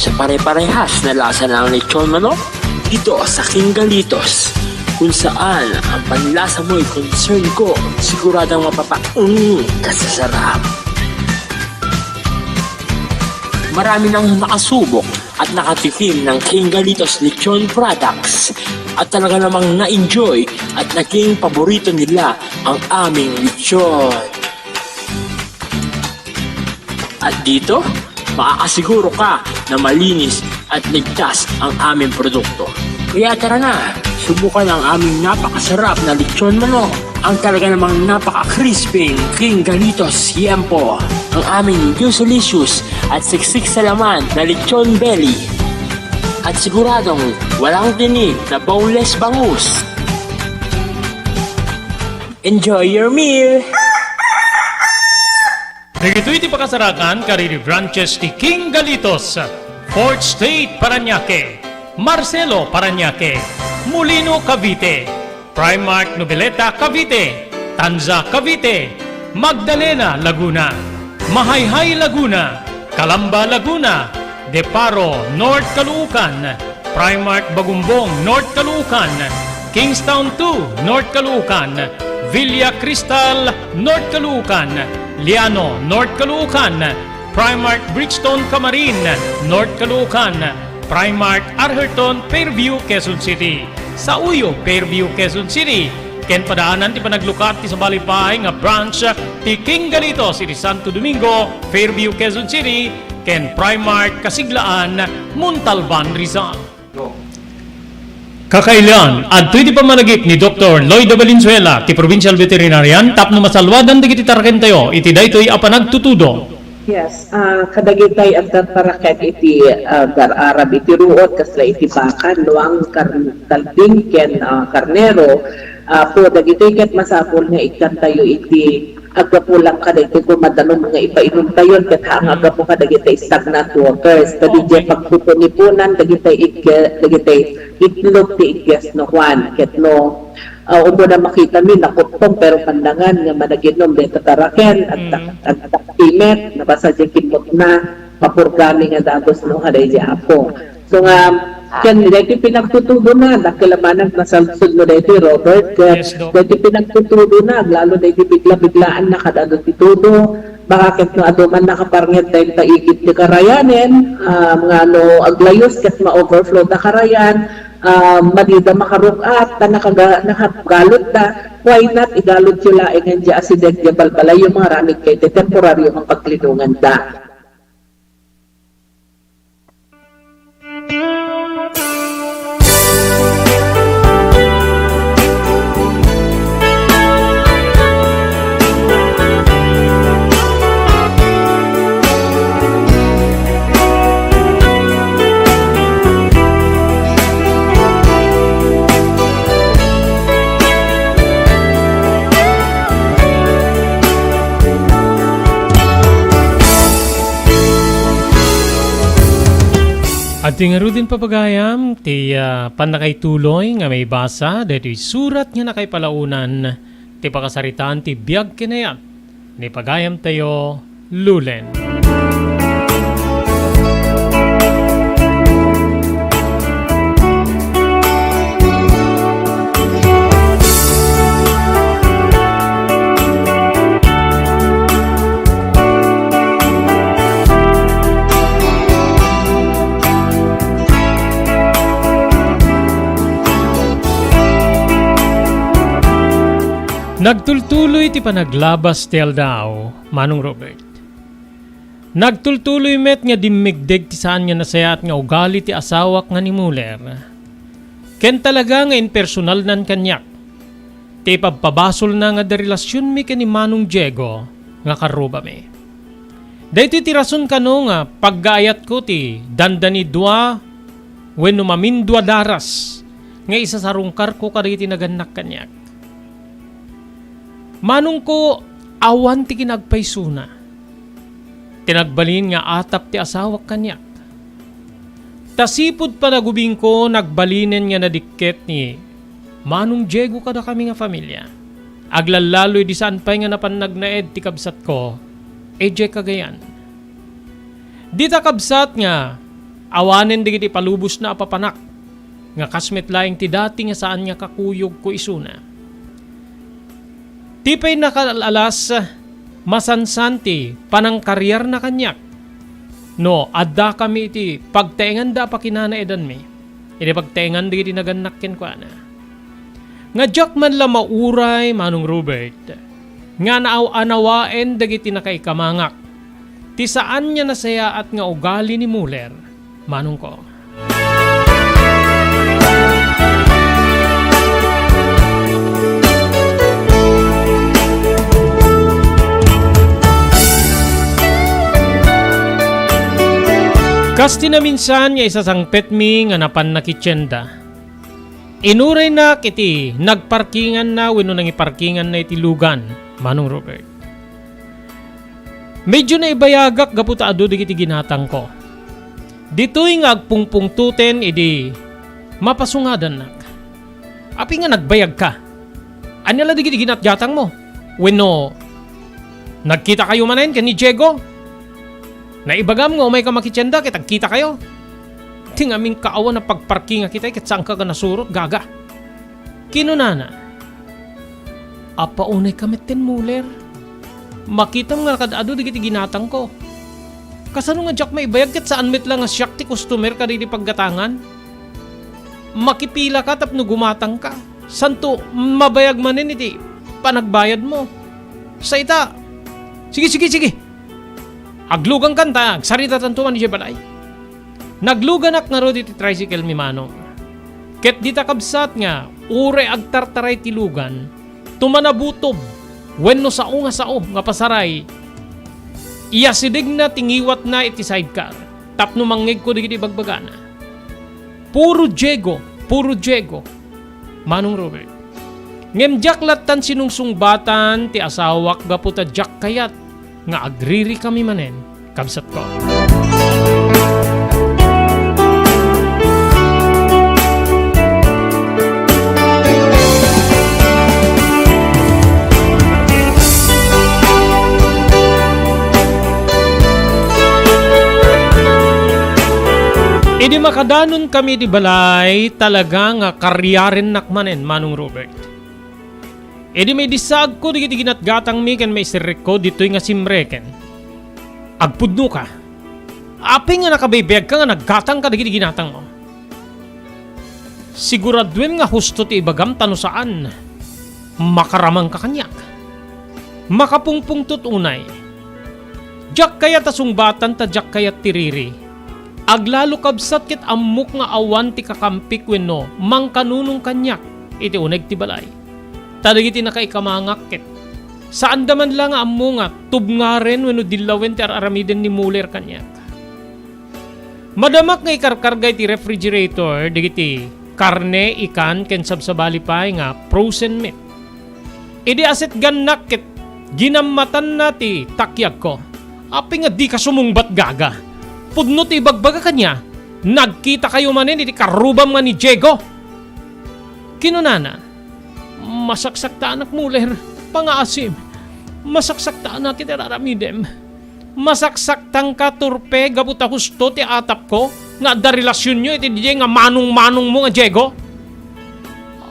sa pare-parehas na lasa ng lechon manok? Dito sa King Galitos, kung saan ang panlasa mo'y concern ko, siguradong mapapa-, mm, kasasarap. Marami nang nakasubok at nakatikim ng King Galitos Lechon Products at talaga namang na-enjoy at naging paborito nila ang aming lechon. At dito, makakasiguro ka na malinis at ligtas ang aming produkto. Kaya tara na, subukan ang aming napakasarap na lechon manok, ang talaga namang napaka-crispy King Galitos Siempo, ang aming juicy-licious at siksik sa laman na lechon belly. At siguradong walang tinik na boneless bangus. Enjoy your meal! Dagitoy ti pakasarakan kadagiti branches ti King Galitos, Fourth Street, Parañaque, Marcelo, Parañaque, Molino, Cavite, Primark Noveleta, Cavite, Tanza, Cavite, Magdalena, Laguna, Mahayhay, Laguna, Calamba, Laguna, Deparo, North Caloocan, Primark Bagumbong, North Caloocan, Kingstown two, North Caloocan, Villa Cristal, North Caloocan, Liano, North Caloocan, Primark Bridgestone, Camarin, North Caloocan, Primark Arherton, Fairview, Quezon City, Sauyo, Fairview, Quezon City, ken padaanan ti panaglukat ti sabali pay nga branch ti King Galitos iti Santo Domingo, Fairview, Quezon City, ken Primark Kasiglaan, Montalban, Rizal. Kakailian, adtoy ti pammalagip ni Doktor Lloyda Valenzuela, ti Provincial Veterinarian, tapno masalwadan dagiti tarakentayo iti daytoy a panagtutudo. Yes, ah, kadagitay adda taraken iti, ah, agar-arab iti ruot, kasla iti baka, luang, kar-, kalding, ken, ah, karnero. Apo, dagitoy ket masapul nga ikkantayo iti aggapu lang kadagiti kumadalum nga ipainumtayon ket haan nga aggapu kadagiti stagnant waters. Ta diay pagpupunipunan dagiti igge-, dagiti itlog ti igges no kuan, ket no, ah, umuna makitami, nakuttong, pero pandangan nga managinum dayta taraken, agtak-, agtaktimet, nabasa diay kimmutna, mapurgami nga dagus no, kadaydi Apo. So nga, ken daytoy pinagtutudona, dakkel a manang nasalsod no daytoy, Robert, ket daytoy pinagtutudona, aglalo daytoy bigla-biglaan na kada adu ti tudo, baka ket no adu man nakaparnget dayta igid ti karayanen, ah, nga no aglayus ket ma-overflow da karayan, ah, madida makarug-at, ta nakaga-, nakagalutda, why not igalutyo laengen diay asideg diay balbalayyo, mangaramidkayo ti temporario nga paglinonganda. Adtoy ngaruden, papagayam, ti, ah, pannakaituloy nga maibasa daytoy surat nga nakaipalaonan ti pakasaritaan ti biag ken ayat ni pagayamtayo, Lulen. Nagtultuloy ti panaglabas ti aldaw, Manong Robert. Nagtultuloy met nga dimmigdeg ti saan nga nasayaat nga ugali ti asawak nga ni Muller. Ken talaga nga impersonalnan kaniak ti ipabpabasolna nga adda relasionmi ken ni Manong Diego nga karrubami. Daytoy ti rason kano nga paggaayatko ti dandani dua wenno mamindua daras nga isasarungkarko kadagiti nagannak kaniak. Manongko, awan ti kinagpaysona. ti nagbalin nga atap ti asawak kaniak. Ta sipud panagubingko, nagbalinen nga nadikket ni Manong Diego kadakami nga familia. Aglallalo idi saan pay nga napan nagnaed ti kabsatko idiay Cagayan. Dita kabsat nga awanen dagiti palubosna a papanak, nga kas met laeng ti dati nga saan nga kakuyogko isuna. Ti pay nakal-alas, masansan ti panangkariarna kaniak no addakami iti pagtaenganda a pakinanaedanmi, iti pagtaengan dagiti nagannak kenkuana. Nga diak man la mauray, Manong Robert, nga naaw-anawaen dagiti nakaikamangak ti saan nga nasayaat nga ugali ni Muller, manongko. Kas ti naminsan nga isasangpetmi nga napan nakitienda. Inuraynak iti nagparkinganna wenno nangiparkinganna iti lugan, Manong Robert. Medyo naibayagak gapu ta adu dagiti ginatangko. Ditoy nga agpungpungtoten idi mapasungadannak. Apay nga nagbayagka? Ania la dagiti ginatgatangmo? Wenno nagkitakayo manen ken ni Diego? Naibagam nga umayka makitienda ket agkitakayo. Ti ngamin kaawan a pagparkingak itay ket saanka nga nasurot, gaga. Kinunana, "Apay unayka metten, Muller? Makitam nga kad-adu dagiti ginatangko. Kasano nga diak maibayag ket saan met la nga siak ti customer kadagiti paggatangan? Makipilaka tapno gumatangka. Santo, mabayag manen iti panagbayadmo. Sa ita, sige, sige, sige. Aglugankan ta agsaritatanto man idiay balay." Nagluganak ngarud iti tricycle mi, manong. Ket dita kabsat nga uray agtartaray ti lugan, tumanabutob wenno sao nga sao nga pasaray, iyasidegna ti ngiwatna iti sidecar tapno mangngegko dagiti bagbagana. Puro Diego, puro Diego. Manong Robert. Ngem diak lattan sinungsungbatan ti asawak gapu ta diak kayat nga agririkami manen, kabsatko. Idi makadanonkami iti balay, talaga nga kariarennak manen, Manong Robert. Idi maidissaagko dagiti ginatgatangmi ken maisirrekko ditoy nga simreken, agpudnoka. Apay nga nakabaybayagka nga naggatangka dagiti ginatangmo? Siguraduen nga husto ti ibagam ta no saan, makaramangka kaniak. Makapungpungtot unay. Diak kayat a sungbatan ta diak kayat ti riri. Aglalo kabsat ket ammok nga awan ti kakampik wenno mangkanunong kaniak iti uneg ti balay. Ta dagiti nakaikamangak ket saanda man la nga ammo nga tubngaren wenno dillawen ti ar-aramiden ni Muller kaniak. Madamak nga ikarkarga iti refrigerator dagiti karne, ikan, ken sabsabali pay nga frozen meat. Idi asetgannak ket ginammatanna ti takyagko. Apay nga dika sumungbat, gaga? Pudno ti ibagbaga kaniak, nagkitakayo manen iti karrubam nga ni Diego. Kinunana, "Masaksaktaanak, Muller. Pangaasim. Masaksaktaanak iti ar-aramidem. Masaksaktanka, turpe, gapu ta husto ti atapko nga adda relasionyo iti diay nga manong-manongmo nga Diego.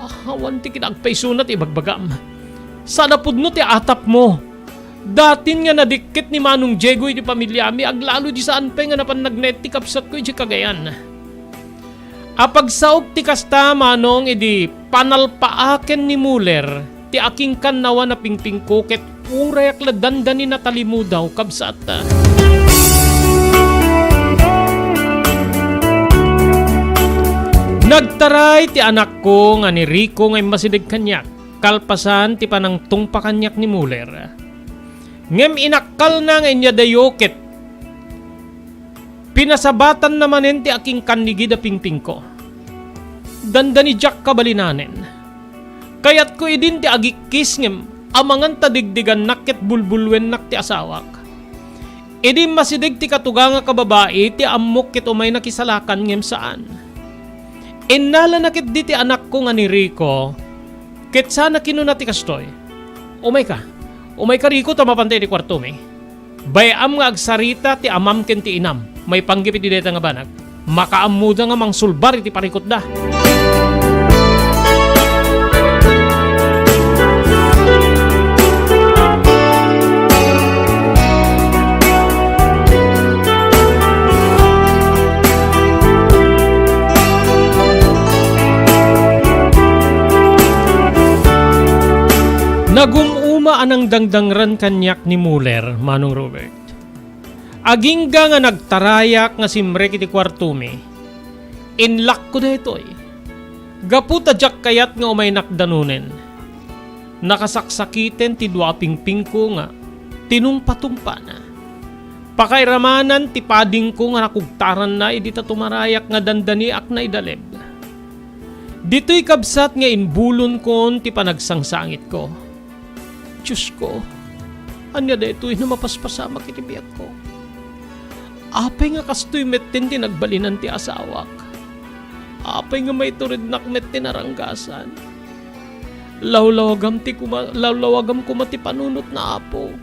Ah, awan ti kinaagpaysona ti ibagbagam. Saan a pudno ti atapmo. Datin nga nadikket ni Manong Diego iti pamiliami, aglalo di saan pay nga napan nagnaed ti kabsatko idiay Cagayan." Apagsaok ti kasta, manong, idi panalpaaken ni Muller ti akingkannawan a pingpingko ket urayak la dandani natalimudaw, kabsat. Nagtaray ti anakko nga ni Rico nga immasideg kaniak kalpasan ti panangtungpa kaniak ni Muller. Ngem inakkalna nga inyadayo ket pinasabatanna manen ti akingkannigid a pingpingko. Dandani diak kabalinanen. Kayatko idin ti agikkis ngem amangan ta digdigannak ket bulbulwennak ti asawak. Idi masideg ti katuga nga kababai ti ammok ket umayna kisalakan ngem saan. Innalana ketdi ti anakko nga ni Rico, ket sana kinuna ti kastoy, "Umayka, umayka Rico ta mapanta iti kuartomi. Bay-am nga agsarita ti amam ken ti inam maipanggep iti dayta nga banag. Makaammoda nga mangsulbar iti parikutda." Nagum-uma a nangdangdangran kaniak ni Muller, Manong Robert. Agingga nga nagtarayak nga simrek iti kuartomi, inlakko daytoy. Gapu ta diak kayat nga umaynak danonen, nakasaksakiten ti dua a pingpingko nga tinungpatumpana. Pakairamanan ti padingko nga nakugtaranna idi ta tumarayak nga dandaniak naidaleb. Ditoy kabsat nga imbulonko ti panagsangsaangitko. Diosko, ania daytoy no mapaspasamak iti biagko? Apay nga kastoy metten ti nagbalinan ti asawak? Apay nga maiturednak met ti naranggasan? Lawlawagam ti kuma-, lawlawagam koma ti panunotna, Apo.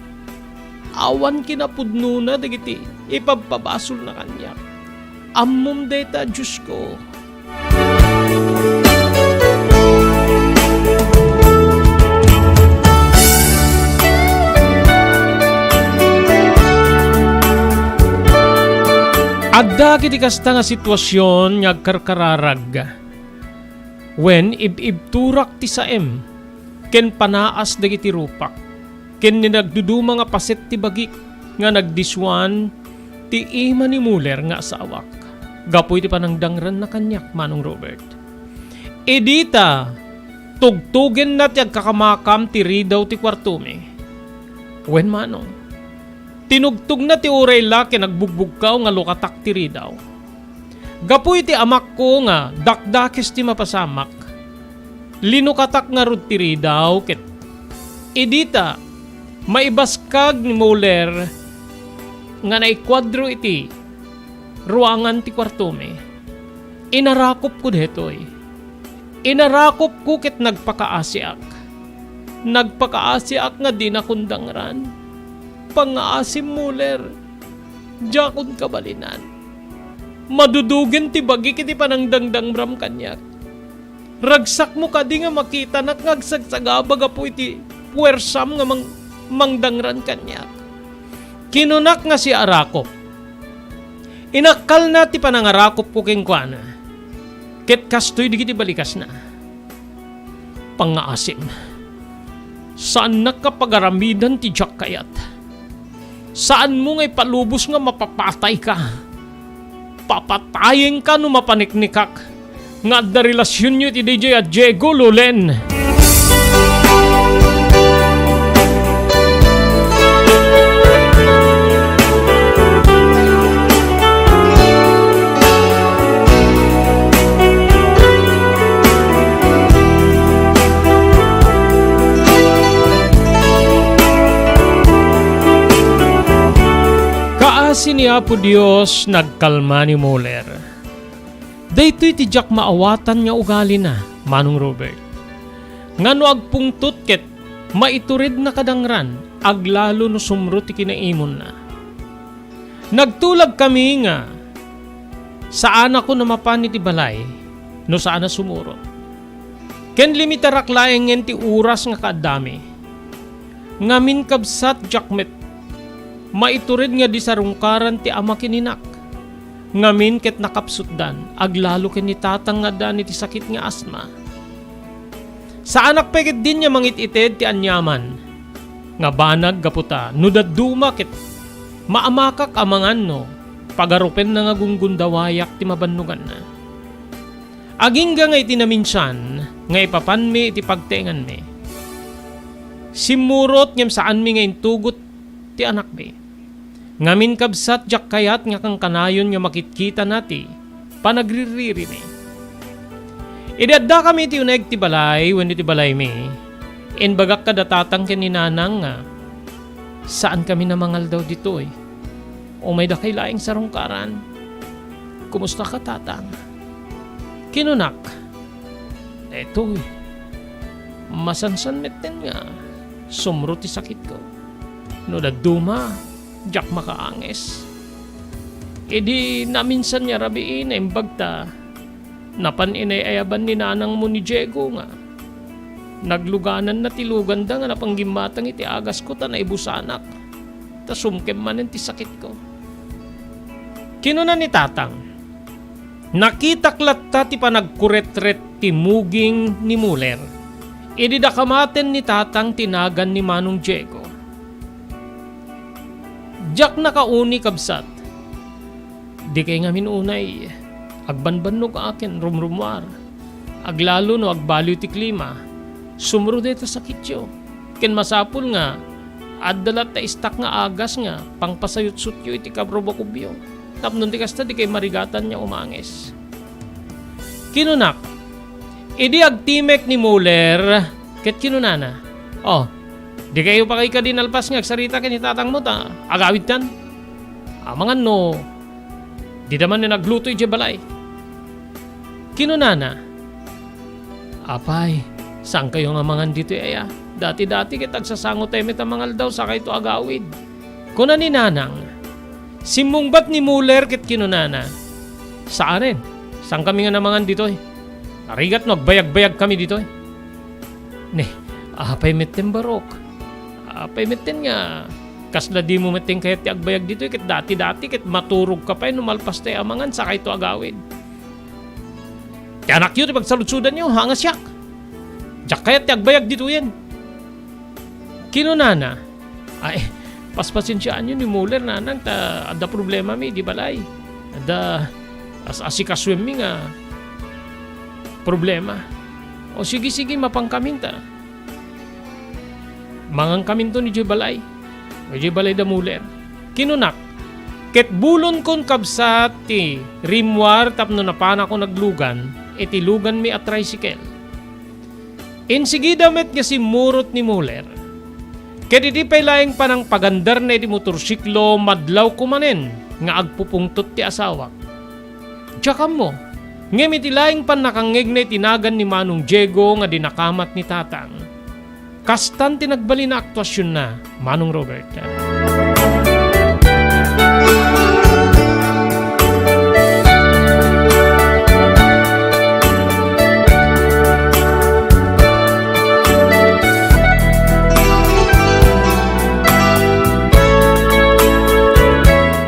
Awan kinapudnona dagiti ipabpabasolna kaniak. Ammom dayta, Diosko. Adda ket ti kasta nga situasion nga agkarkararag. Wen, ib-ibturak ti saem ken panaas dagiti rupak. Ken ni nagduduma nga paset ti bagik nga nagdisuan ti ima ni Muller nga asawak gapu iti panangdangranna kaniak, Manong Robert. Idi ta tugtugenna ti agkakamakam ti ridaw ti kuartomi. Wen, Manong, tinugtogna ti uray la ken agbugbugkaw nga lukatak ti ridaw. Gapu iti amakko nga dakdakes ti mapasamak, linukatak ngarud ti ridaw ket idi ta maibaskag ni Muller nga naikuadro iti ruangan ti kuartomi, inarakopko daytoy. Inarakopko ket nagpakaasiak. Nagpakaasiak nga dinakon dangran. Pangngaasim, Muller. Diakon kabalinan. Madudugen ti bagik iti panangdangdangram kaniak. Ragsakmo kadi nga makitanak nga agsagsagaba gapu iti puersam nga mang-, mangdangran kaniak. Kinunak nga siarakop. Inakkalna ti panangarakopko kenkuana, ket kastoy dagiti balikasna. Pangngaasim, saannak a pagaramidan ti diak kayat. Saanmo nga ipalubos nga mapapatayka. Papatayenka no mapaniknikak nga adda relasionyo iti D J a Diego Lolen. Kaasi ni Apo Dios, nagkalma ni Muller. Daytoy ti diak maawatan nga ugalina, Manong Robert. Nga no agpungtot ket maituredna kadangran, aglalo no sumro ti kinaimonna. Nagtulagkami nga saanakon a mapan iti balay no saan a sumurot. Ken limitarak laengen ti oras nga kaaddami. Ngamin, kabsat, diak met maitured nga di sarungkaran ti ama ken inak. Ngamin ket nakapsutdan, aglalo ken ni tatang nga addaan iti sakit nga asma. Saanak pay ketdin nga mangit-ited ti aniaman nga banag gapu ta no dadduma ket maamakak a mangan no pagarupenna nga gunggundawayak ti mabannoganna. Agingga nga iti naminsan nga ipapanmi iti pagtaenganmi, simmurot ngem saanmi nga intugot ti anakmi. Ngamin, kabsat, diak kayat nga kankanayon nga makitkitana ti panagriririmi. Idi addakami iti uneg ti balay wenno iti balaymi, imbagak kada tatang ken ni nanang nga saankami a mangaldaw ditoy. Umay dakay laeng sarungkaran. Kumusta ka, Tatang? Kinunak, "Daytoy, masansan metten nga sumro ti sakitko. No dadduma, diak makaanges." Idi naminsan nga rabii, naimbag ta napan inay-ayaban ni nanangmo ni Diego nga naglugananna ti luganda nga napan gimmatang iti agasko ta naibusanak, ta sumkem manen ti sakitko. Kinuna ni Tatang, "Nakitak latta ti panagkuretret ti muging ni Muller idi dakamaten ni Tatang ti nagan ni Manong Diego." Diak nakauni, kabsat. Dikay ngamin unay agbanbannog a ken rumrumuar. Aglalo no agbaliw ti klima, sumro dayta sakityo. Ken masapul nga adda latta istak nga agas nga pangpasayutsutyo iti kabrubakubyo. Tapno ti kasta, dikay marigatan nga umanges. Kinunak, idi agtimek ni Muller, ket kinunana, "O, dikayo pakay kadi nalpas nga agsarita ken ni tatangmo ta agawidtan? Amangan no dida manen agluto idiay balay." Kinunana, "Apay, saankayo nga mangan ditoy aya? Dati-dati ket agsasangotay met a mangaldaw sakayto agawid." Kuna ni Nanang, "Simmungbat ni Muller ket kinunana, 'Saanen, saankami nga namangan ditoy? Narigat no agbayagbayagkami ditoy.'" "Ne, apay metten, Barok? Apay metten nga kasla dimo metten kayat ti agbayag ditoy ket dati-dati ket maturogka pay no malpastay a mangan sakayto agawid? Ti anakyo ti pagsaludsodanyo, haan nga siak. Diak kayat ti agbayag ditoyen." Kinunana, "Ay, paspasensiaanyo ni Muller, Nanang, ta adda problemami idi balay. Adda as-, asikasuenmi nga problema." "O sige, sige, mapankamin ta mangankaminton idiay balay, idiay balay da Muller," kinunak. Ket bulonkon, kabsat, ti rimmuar tapno napanakon aglugan iti luganmi a tricycle. Insigida met nga simmurot ni Muller. Ket idi pay laeng panangpagandarna iti motorsiklo, madlawko manen nga agpupungtot ti asawak. Diak ammo, ngem iti laeng pannakangngegna iti nagan ni Manong Diego nga dinakamat ni Tatang, kastan ti nagbalin a aktuasionna, Manong Robert.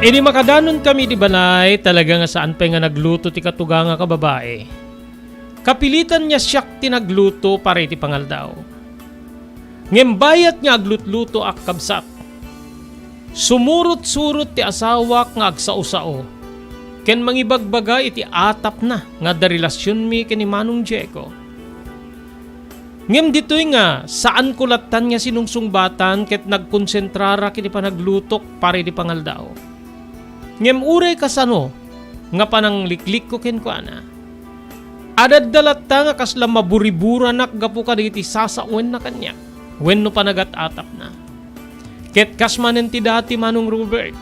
Idi makadanonkami iti balay, talaga nga saan pay nga nagluto ti katugangak a babai. Kapilitan nga siak ti nagluto para iti pangaldaw. Ngem bayat nga aglutlutoak, kabsat, sumurot-surot ti asawak nga agsao-sao ken mangibagbaga iti atapna nga adda relasionmi ken ni Manong Diego. Ngem ditoy nga saanko lattan nga sinungsungbatan ket nagkonsentrarak iti panaglutok para iti pangaldaw. Ngem uray kasano nga panangliklikko kenkuana, adda latta nga kasla maburiburanak gapu kadagiti sasawenna kaniak wenno panagat-atapna. Ket kas manen ti dati, Manong Robert,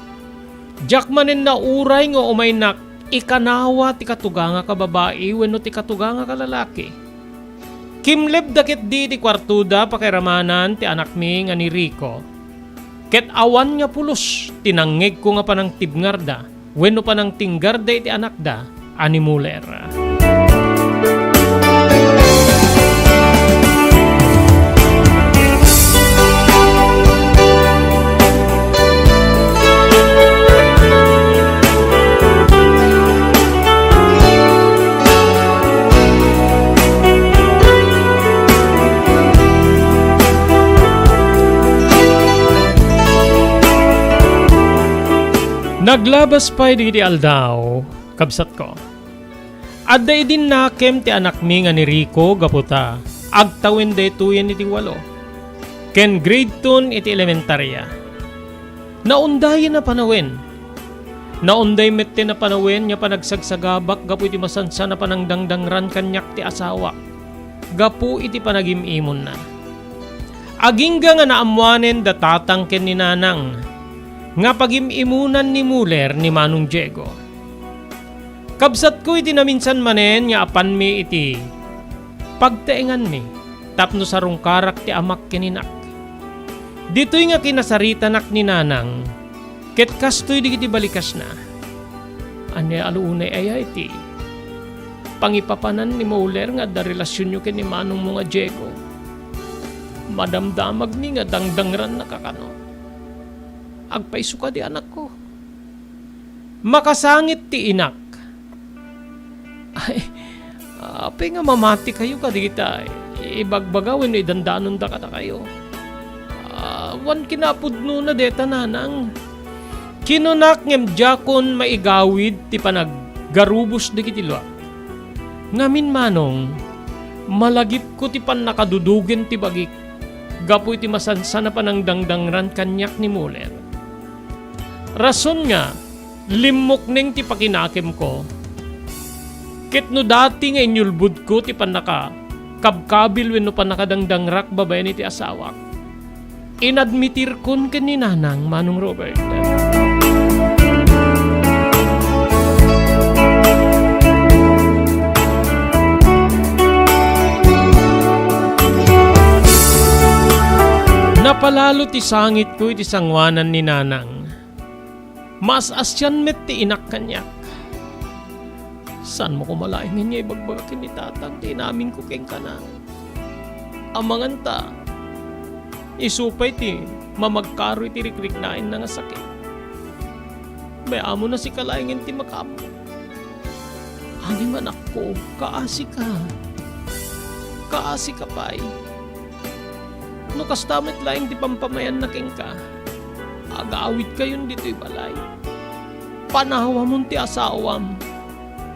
diak manen nauray nga umaynak ikanawa ti katugangak a babai wenno ti katugangak a lalaki. Kimlebda ketdi iti kuartoda pakairamanan ti anakmi nga ni Rico. Ket awan nga pulos ti nangngegko nga panangtibngarda wenno panangtinggarda iti anakda a ni Muller. Naglabas pay dagiti aldaw, kabsatko. Adda idin nakem ti anakmi nga ni Rico gapu ta agtawen daytoyen iti walo, ken grade two iti elementaria. Naundayen a panawen. Naunday metten a panawen nga panagsagsagabak gapu iti masansan a panangdangdangran kaniak ti asawak gapu iti panagim-imonna. Agingga nga naammoanen da tatang ken ni nanang, nga pagim-imunan ni Muller ni Manong Diego. Kabsatko iti naminsan manen nga apanmi iti pagtaenganmi tapno sarungkarak ti amak ken inak. Ditoy nga kinasaritanak ni Nanang, ket kastoy dagiti balikasna. Ania a unay aya iti pangipapanan ni Muller nga adda relasionyo ken ni manongmo nga Diego? Madamdamagmi nga dangdangrannaka kano. Agpayso kadi, anakko. Makasangit ti inak. Ay, apay nga mamatikayo kadigita ibagbaga wenno idandanonda kadakayo? Awan kinapudnona deta, Nanang. Kinunak ngem diakon maigawid ti panaggarubos dagiti luak. Ngamin, Manong, malagipko ti pannakadudugen ti bagik gapu iti masansan a panangdangdangran kaniak ni Muller. Rason nga, limmukneng ti pakinakemko. Ket no dati nga inyulbodko ti pannakakabkabil wenno pannakadangdangrak babaen iti asawak, inadmitirkon ken ni Nanang, Manong Robert. Napalalo ti sangitko iti sangoanan ni Nanang. Maas-asian met ti inak kaniak. Saanmo koma laengen nga ibagbaga ken ni Tatang ti inaminko kenka, Nang. Amangan ta, isu pay ti mamagkaro iti rikriknaenna nga sakit. Mayamon a sika laengen ti makaammo. Anim, anakko, kaasika. Kaasika pay. No kasta met laeng ti pampamayanna kenka, agawidkayon ditoy balay. Panawamon ti asawam.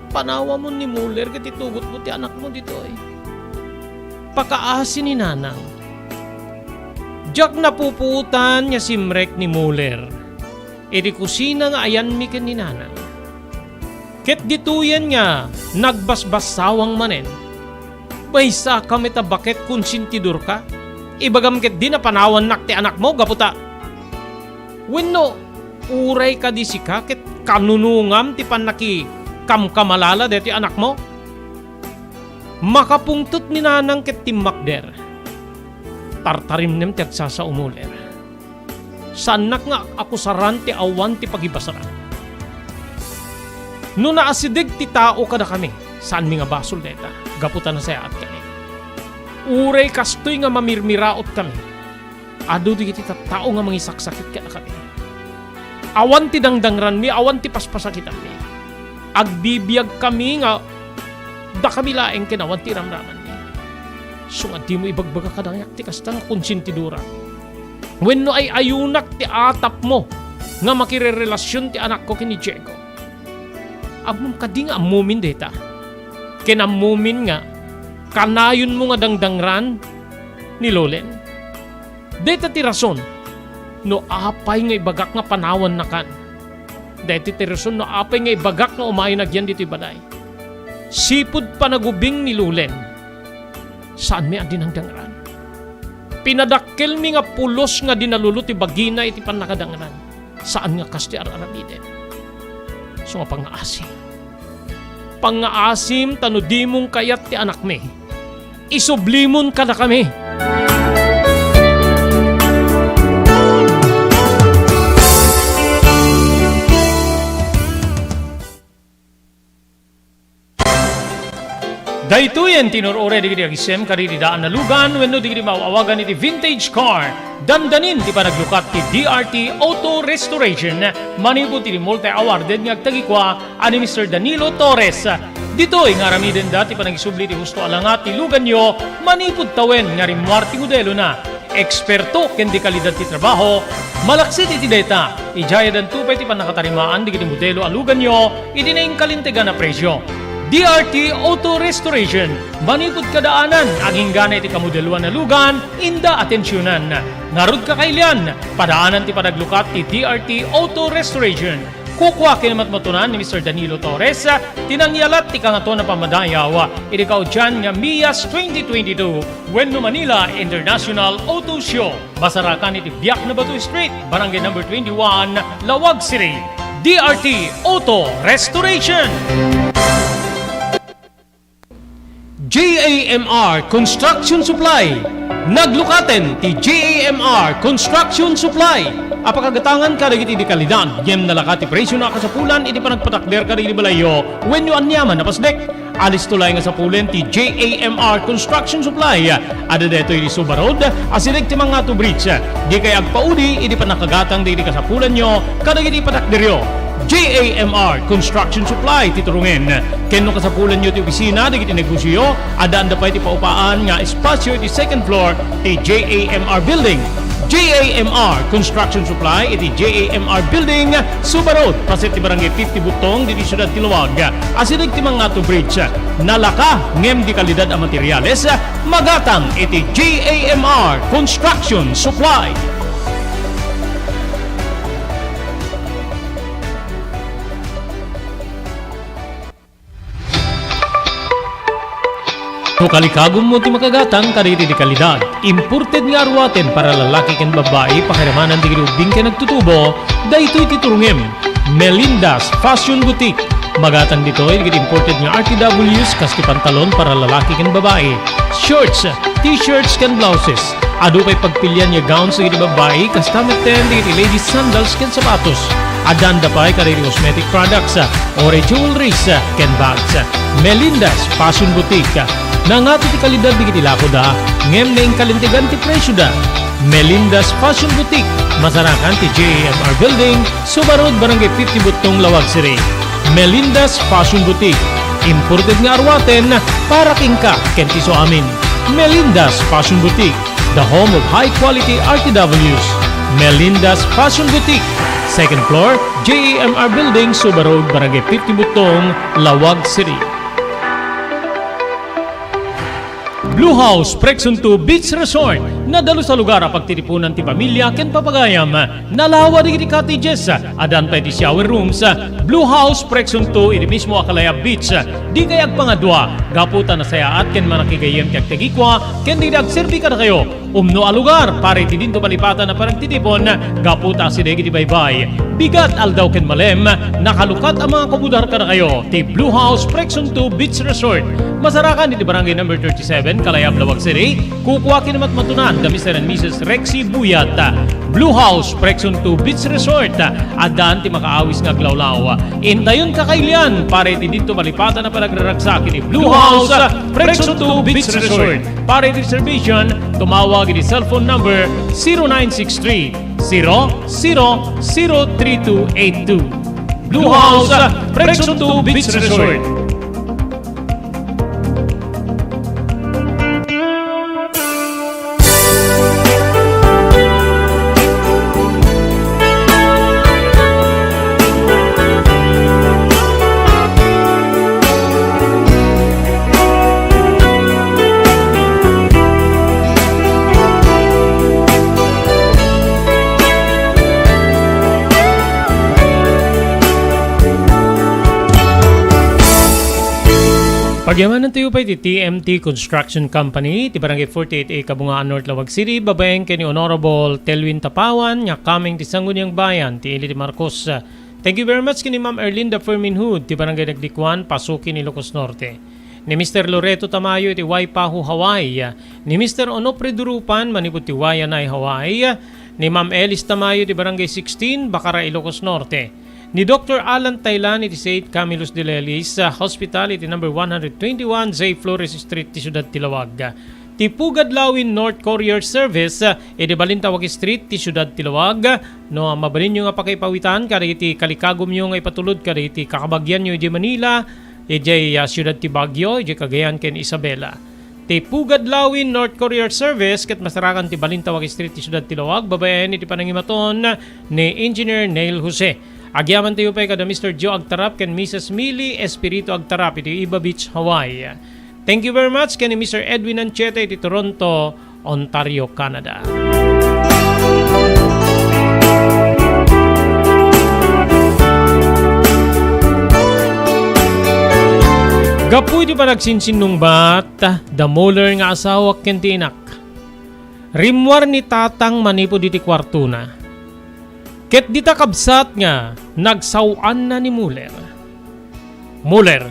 Panawamon ni Muller ket itugotmo ti anakmo ditoy. Pakaasi ni Nanang. Diak napupuotan nga simrek ni Muller iti kusina nga ayanmi ken ni Nanang. Ket ditoyen nga nagbasbassawang manen, maysaka met a baket konsentidorka? Ibagam ketdi a panawannak ti anakmo gapu ta. Wenno, uray kadi sika ket kanunongam ti pannakikamkamalala daytoy anakmo? Makapungtot ni Nanang ket timmakder. Tartarimnem ti agsasao, Muller. Saannak nga akusaran ti awan ti pagibasaran. No naasideg ti tao kadakami, saanmi nga basol dayta, gapu ta nasayaatkami. Uray kastoy nga mamirmiraotkami, adu dagiti tattao nga mangisaksakit kadakami. Awan ti dangdangranmi, awan ti paspasakitanmi. Agbibiagkami nga dakami laeng ken awan ti iramramanmi. Isu nga dimo ibagbaga kadakami ti kasta nga konsentidorak. Wenno ay-ayunak ti atapmo nga makirerelasion ti anakko ken ni Diego. Ammom kadi nga ammomin dayta? Ken ammomin nga kanayonmo nga dangdangran ni Lolen? Dayta ti rason no apay nga ibagak nga panawannakan. Dayta ti rason no apay nga ibagak nga umayen agyan ditoy balay. Sipud panagubing ni Lolen, saanmi a dinangdangran. Pinadakkelmi nga pulos nga dinalulo ti bagina iti pannakadangran. Saan nga kas ti ar-aramiden. Isu nga pangngaasim. Pangngaasim ta no dimon kayat ti anakmi, isublimon kadakami. Daytoyen ti inur-uray dagiti agisem kadagiti daan a lugan wenno dagiti maaw-awagan iti vintage car. Dandanin ti panaglukat ti D R T Auto Restoration manipud iti multi-awarded nga agtagikua a ni Mister Danilo Torres. Ditoy nga aramidenda ti panagisubli ti husto a langa ti luganyo manipud tawen nga rimmuar ti modelona. Eksperto ken de kalidad ti trabaho, malaksid iti dayta, idiay addanto pay ti pannakatarimaan dagiti modelo a luganyo iti nainkalintegan a presio. D R T Auto Restoration, manipud kadaanan, agingga iti kamodeloan a lugan, inda atensionan. Ngarud, kakailian, padaanan ti panaglukat ti D R T Auto Restoration. Kukua ken matmatunan ni Mister Danilo Torres ti nangyalat ti kangaton a pammadayaw iti kaudian nga MIAS twenty twenty-two wenno Manila International Auto Show. Masarakan iti Biak na Bato Street, Barangay Number twenty-one, Laoag City. D R T Auto Restoration. J A M R Construction Supply. Naglukaten ti J A M R Construction Supply a pakagatangan kadagiti dekalidad ngem nalaka ti presio a kasapulan iti panagpatakder kadagiti balayyo wenno aniaman a pasdek. Alisto laeng a sapulen ti J A M R Construction Supply. Adda daytoy iti Suba Road, asideg ti Mangatu Bridge. Dikay agpaudi iti pannakagatang dagiti kasapulanyo kadagiti patakderyo. J A M R Construction Supply ti turungen. Ken no kasapulanyo ti opisina dagiti negosioyo, addaan da pay ti paupaan nga espasio iti second floor ti J A M R Building. J A M R Construction Supply iti J A M R Building, Suba Road, paset ti Barangay fifty Butong, ditoy siudad ti Laoag. Asideg ti Mangatu Bridge. Nalaka ngem dekalidad a materiales, magatang iti J A M R Construction Supply. No kalikagummo ti makagatang kadagiti dekalidad, imported nga aruaten para lalaki ken babbai, pakiramanan dagiti ubbing ken agtutubo, daytoy ti turungem. Melinda's Fashion Boutique. Magatang ditoy dagiti imported nga R T Ws kas ti pantalon para lalaki ken babbai, shorts, t-shirts ken blouses. Adu pay pagpilian nga gowns dagiti babbai, kasta metten dagiti ladies sandals ken sapatos. Addaan da pay kadagiti cosmetic products, or jewelries, ken bags. Melinda's Fashion Boutique. Nangato ti kalidad dagiti lakoda, ngem naingkalintegan ti presioda. Melinda's Fashion Boutique, masarakan ti J A M R Building, Suba Road, Barangay fifty Butong, Laoag City. Melinda's Fashion Boutique. Imported nga aruaten para kenka ken ti isuamin. Melinda's Fashion Boutique, the home of high quality R T Ws. Melinda's Fashion Boutique, second floor, J A M R Building, Suba Road, Barangay fifty Butong, Laoag City. Blue House Prexon two Beach Resort. Nadalus a lugar a pagtitipunan ti pamilia ken papagayam. Nalawa dagiti cottages. Addaan pay ti shower rooms. Blue House Prexon two iti mismo a Kalayab Beach. Dikay agpangadua gapu ta nasayaat ken manakigayyem ti agtagikua ken dagiti agserbi kadakayo. Umno a lugar para iti dinto malipatan a panagtitipon gapu ta asideg iti baybay. Bigat, aldaw ken malem, nakalukat a mga kumudar kadakayo ti Blue House Prexon two Beach Resort. Masarakan iti Barangay Number thirty-seven, Kalayab, Laoag City. Kukua ken matmatunan da Mister and Missus Rexy Buyat. Blue House Prexon two Beach Resort. Addaan ti makaawis nga aglawlaw. Intayon kakailian para iti dinto malipatan a panagraragsak iti Blue House Prexon two Beach Resort. Para iti reservation, tumawag iti cellphone number zero nine six three, zero zero zero three two eight two. Blue House, Prexon two Beach Resort. Pagyamanantayo pay ti T M T Construction Company, ti Barangay forty-eight A, Kabungaan North, Laoag City, babaen ken ni Honorable Telwin Tapawan, nga coming ti Sangguniang Bayan ti Ili ti Marcos. Thank you very much ken ni Ma'am Erlinda Fermin Hood, ti Barangay Naglikuan, Pasukin, Ilocos Norte. Ni Mister Loreto Tamayo iti Waipahu, Hawaii. Ni Mister Onofre Durupan manipud ti Waianae, Hawaii. Ni Ma'am Elis Tamayo iti Barangay sixteen, Bacara, Ilocos Norte. Ni Doktor Alan Taylan iti Saint Camillus de Lelis, ah, Hospital iti number one hundred twenty-one J Flores Street ti siudad ti Laoag. Ti Pugad Lawin North Courier Service, ah, iti Balintawak Street ti siudad ti Laoag. No, ah, mabalinyo nga pakaipawitan kadagiti kalikagumyo nga ipatulod kadagiti kakabagianyo idiay Manila, idiay, ah, siudad ti Baguio, idiay Cagayan ken Isabela. Ti Pugad Lawin North Courier Service ket masarakan ti Balintawak Street ti siudad ti Laoag, babaen iti panangimaton ni Engineer Neil Jose. Agyamantayo pay kada Mister Joe Agtarap ken Missus Millie Espiritu Agtarap iti Iba Beach, Hawaii. Thank you very much ken ni Mister Edwin Anchieta iti Toronto, Ontario, Canada. Gapu iti panagsinsinnungbat, da Muller nga asawak ken ti inak, rimmuar ni Tatang manipud iti kuartona. Ket dita kabsat nga nagsaw-anna ni Muller. Muller,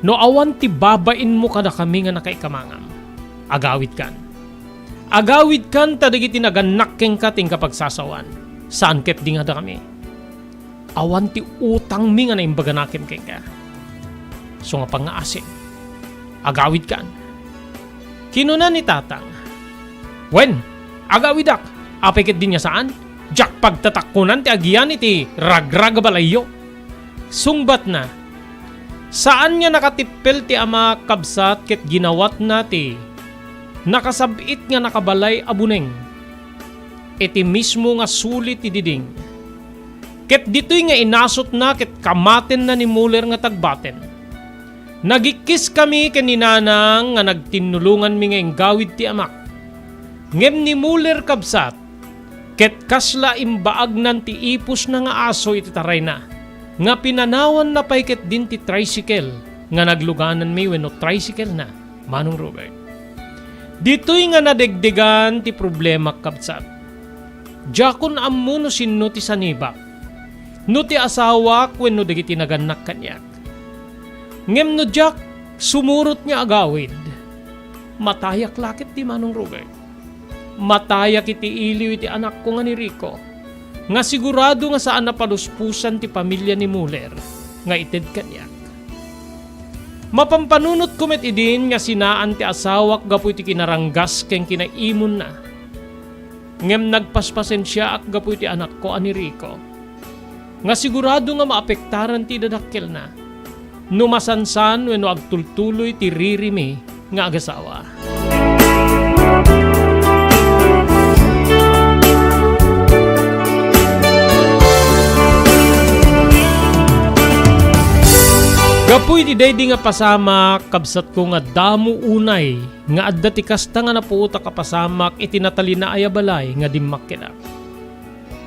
no awan ti babainmo kadakami nga nakaikamangam, agawidkan. Agawidkan ta dagiti nagannak kenka ti inka pagsasawan, saan ketdi nga dakami. Awan ti utangmi nga naimbaganakem kenka. Isu nga pangngaasim, agawidkan. Kinuna ni Tatang, "Wen, agawidak. Apay ketdi nga saan? Diak pagtatakkonan ti agian iti ragrag a balayyo." Sungbatna, "Saan nga nakatippel ti amak, kabsat, ket ginawatna ti nakasab-it nga nakabalay a buneng iti mismo nga suli ti diding. Ket ditoy nga inasutna ket kamatenna ni Muller nga tagbaten. Nagikkiskami ken ni Nanang nga nagtinnulonganmi nga inggawid ti amak. Ngem ni Muller, kabsat, ket kasla imbaagnan ti ipusna nga aso iti tarayna, nga pinanawanna pay ketdin ti tricycle nga naglugananmi wenno tricycle-na, Manong Robert. Ditoy nga nadegdegan ti problemak, kabsat. Diakon ammo no sinno ti sanibak, no ti asawak wenno dagiti nagannak kaniak. Ngem no diak sumurot nga agawid, matayak la ketdi, Manong Robert. Matayak iti iliw iti anakko nga ni Rico, nga sigurado nga saan a palusposan ti pamilia ni Muller nga ited kaniak. Mapampanunotko met idin nga sinaan ti asawak gapu iti kinaranggas ken kinaimonna. Ngem nagpaspasensiaak gapu iti anakko a ni Rico, nga sigurado nga maapektaran ti idadakkelna no masansan wenno agtultuloy ti ririmi nga agasawa. Gapu iti daydi nga pasamak, kabsatko, nga damo unay nga adda ti kasta nga napuotak a pasamak iti natalinaay a balay nga dimmakkedak.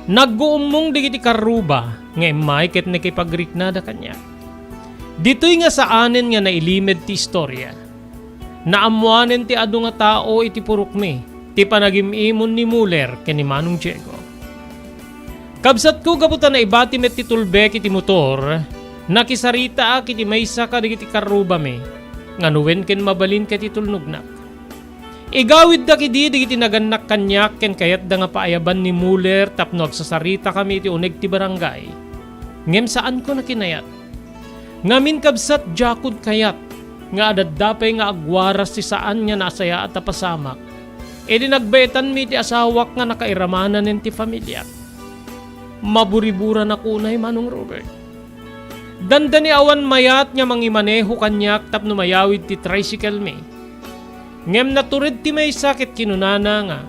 Nagguummong dagiti karruba nga immay ket nakipagriknada kaniak. Ditoy nga saanen nga nailimed ti istoria. Naammoanen ti adu nga tao iti purokmi ti panagim-imon ni Muller ken ni Manong Diego. Kabsatko, gapu ta naibati met ti tulbek iti motor, nakisaritaak iti maysa kadagiti karrubami nga no wen ken mabalin ket itulnognak. Igawidda ketdi dagiti nagannak kaniak ken kayatda nga paayaban ni Muller tapno agsasaritakami iti uneg ti barangay. Ngem saanko a kinayat. Ngamin, kabsat, diakon kayat nga adda pay nga agwaras ti saan nga nasayaat a pasamak idi nagbaetanmi iti asawak nga nakairamananen ti familiak. Maburiburanak unay, Manong Robert. Dandani awan mayat nga mangimaneho kaniak tapno mayawid ti tricycle-mi. Ngem natured ti maysa ket kinunana nga,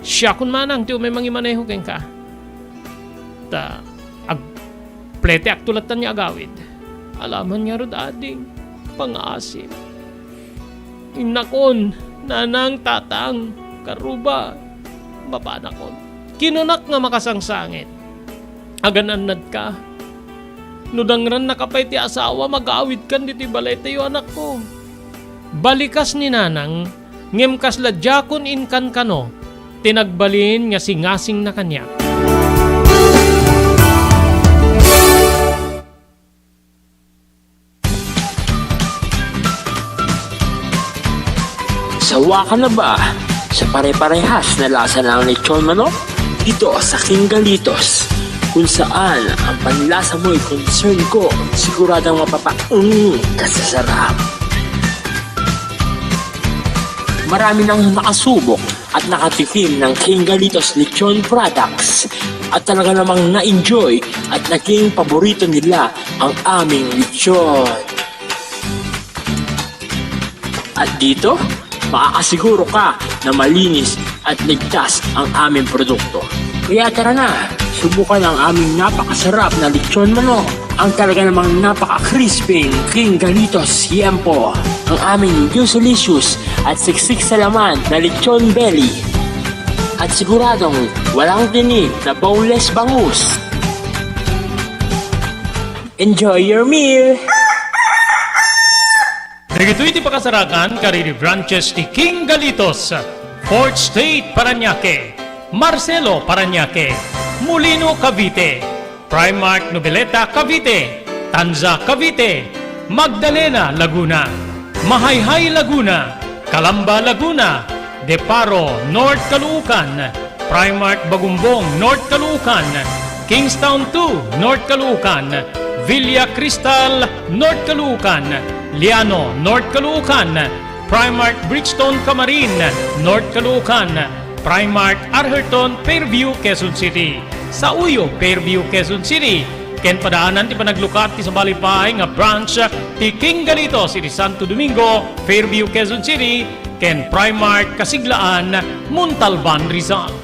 "Siakon manang ti umay mangimaneho kenka. Ta agpleteakto lattan nga agawid." Alaman ngarud, ading, pangngaasim. Innakon, nanang, tatang, karruba, mapanakon. Kinunak nga makasangsangit. Agan-annadka. No dangrannaka pay ti asawa, magawidkan ditoy balaytayo, anakko. Balikas ni nanang, ngem kasla diakon inkankano ti nagbalin nga singasingna kaniak. Sawa ka na ba sa pare-parehas na lasa ng lechon manok? Dito sa King Galitos, kung saan ang panlasa mo'y concern ko, siguradong mapapaung ka sa sarap. Marami nang nakasubok at nakatikim ng King Galitos Lechon Products at talaga namang na-enjoy at naging paborito nila ang aming lechon. At dito, makakasiguro ka na malinis at ligtas ang aming produkto. Kaya tara na, subukan ang aming napakasarap na lechon manok. Ang talaga namang napaka-crispy King Galitos Yempo. Ang aming juicy-licious at siksik sa laman na lechon belly. At siguradong walang tinik na boneless bangus. Enjoy your meal! Dagitoy ti pakasarakan kadagiti branches ti King Galitos, Fourth Street, Parañaque, Marcelo, Parañaque, Molino, Cavite, Primark Noveleta, Cavite, Tanza, Cavite, Magdalena, Laguna, Mahayhay, Laguna, Calamba, Laguna, De Paro, North Caloocan, Primark Bagumbong, North Caloocan, Kingstown two, North Caloocan, Villa Cristal, North Caloocan, Liano, North Caloocan, Primark Bridgestone, Camarin, North Caloocan, Primark Arherton, Fairview, Quezon City. Sauyo, Fairview, Quezon City. Ken padaanan ti panaglukat ti sabali pay nga branch ti King Galitos iti Santo Domingo, Fairview, Quezon City, ken Primark Kasiglaan, Montalban, Rizal.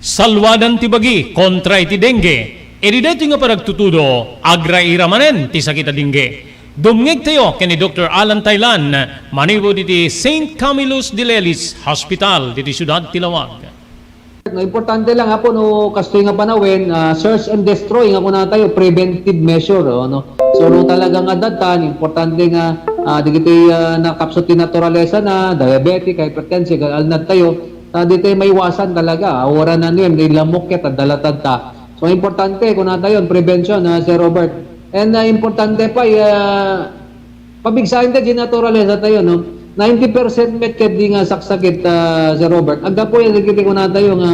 Saluadan ti bagi kontra iti dengue. Idi daytoy nga panagtutudo, agraira manen ti sakit a dengue. Dumngegtayo ken ni Doktor Alan Taylan, manipud iti Saint Camillus de Lelis Hospital, ditoy siudad ti Laoag. No, importante lang, Apo, no, kastoy nga panawen, ah, search and destroy nga kunatayo, preventive measure, oh, no? So, no, talaga nga datan, importante nga, ah, dagiti, ah, nakapsut ti naturalesa na, diabetic, hypertensive, alnad tayo, ta di tayo maiwasan talaga, ah, wala na niyan, di lamok ket, adda latad ta. So, importante, kunatayo, prevention, ah, Sir Robert. And, ah, importante pa, ah, Pabigsaen ta di naturalesa tayo, no? Ninety percent met ket di nga saksakit, ah, Sir Robert. Aggapu yan, dagiti kunatayo nga,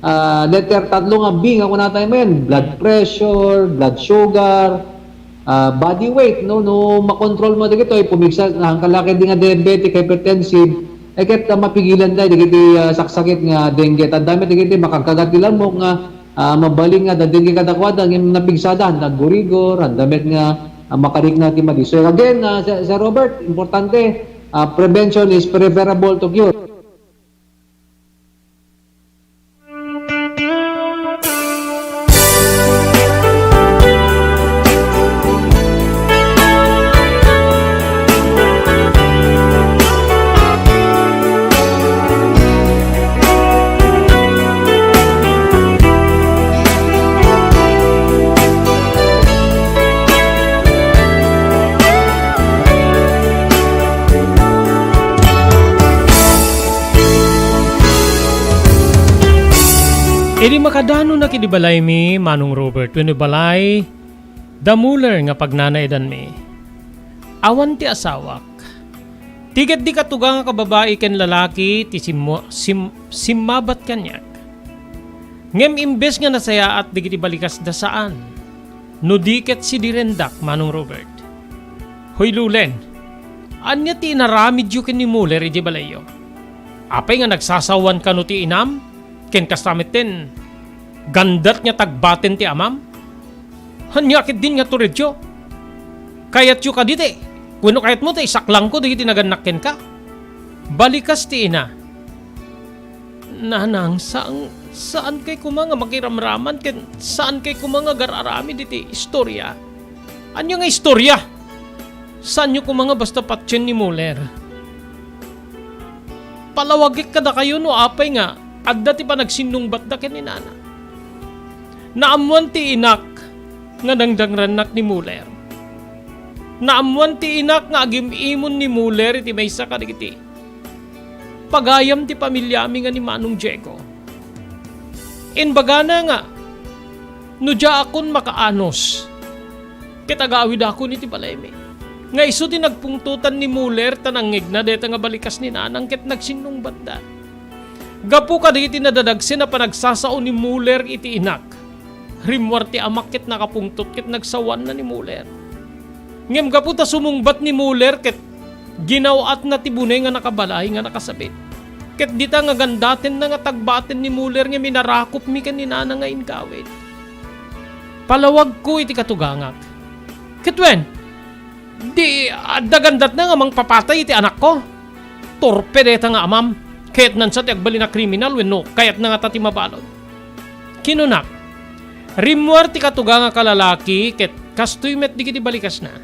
ah, letter tatlo nga B nga kunatayo manen, blood pressure, blood sugar, ah, body weight, no? No makontrol mo dagitoy, pumigsa, nangkalakit di nga diabetic, hypertensive, eh, ket, ah, mapigilan tayo dagiti, ah, saksakit nga dengue. Tanda met dagiti makagkagat ti lamok nga ah, mabalin nga adda dengue kadakuada, ngem napigsada, nagurigor, adda met nga, ah, makarikna ti madi. So again, ah, Sir, Sir Robert, importante, ah, prevention is preferable to cure. Idi makadanonak idi balaymi, Manong Robert, wenno balay da Muller nga pagnanaedanmi, awan ti asawak. Ti ket di katuga nga kababai ken lalaki ti simmo-, sim-, simmabat kaniak. Ngem imbes nga nasayaat dagiti balikasda, saan. No di ket sidirendak, Manong Robert. Hoy, Lulen, ania ti inaramidyo ken ni Muller idiay balayyo? Apay nga nagsasawan kano ti inam? Ken kasta metten, gandat nga tagbaten ti amam? Ania ketdin nga turedyo? Kayatyo kadi ti, wenno kayatmo ti isaklangko dagiti nagannak kenka? Balikas ti ina. Nanang, saan, saankay koma nga makiramraman ken saankay koma nga agar-aramid iti istorya. Ania nga istorya? Saanyo koma nga basta patien ni Muller? Palawagek kadakayo no apay nga adda ti panagsinnungbatda ken ni nana. Naammoan ti inak nga dangdangrannak ni Muller. Naammoan ti inak nga agim-imon ni Muller iti maysa kadagiti pagayam ti pamiliami nga ni Manong Diego. Imbagana nga, no diakon makaanos, ket agawidakon iti balaymi. Nga isu ti nagpungtotan ni Muller ta nangngegna dayta nga balikas ni nanang ket nagsinnungbatda. Gapu kadagiti nadadagsen a panagsasao ni Muller iti inak, rimmuar ti amak ket nakapungtot ket nagsawanna ni Muller. Ngem gapu ta sumungbat ni Muller ket ginaw-atna ti bunay nga nakabalay nga nakasabit. Ket dita nga gandatenna nga tagbaten ni Muller ngem inarakopmi ken ni nana nga inkawid. Palawagko iti katugangak. Ket wen, di adda gandatna nga mangpapatay iti anakko? Torpe dayta nga amam. Kayatnan sa ti agbalin a kriminal wenno kayatna ngata ti mabalud? Kinonak, rimmuar ti katugangak a lalaki ket kastoy met dagiti balikasna.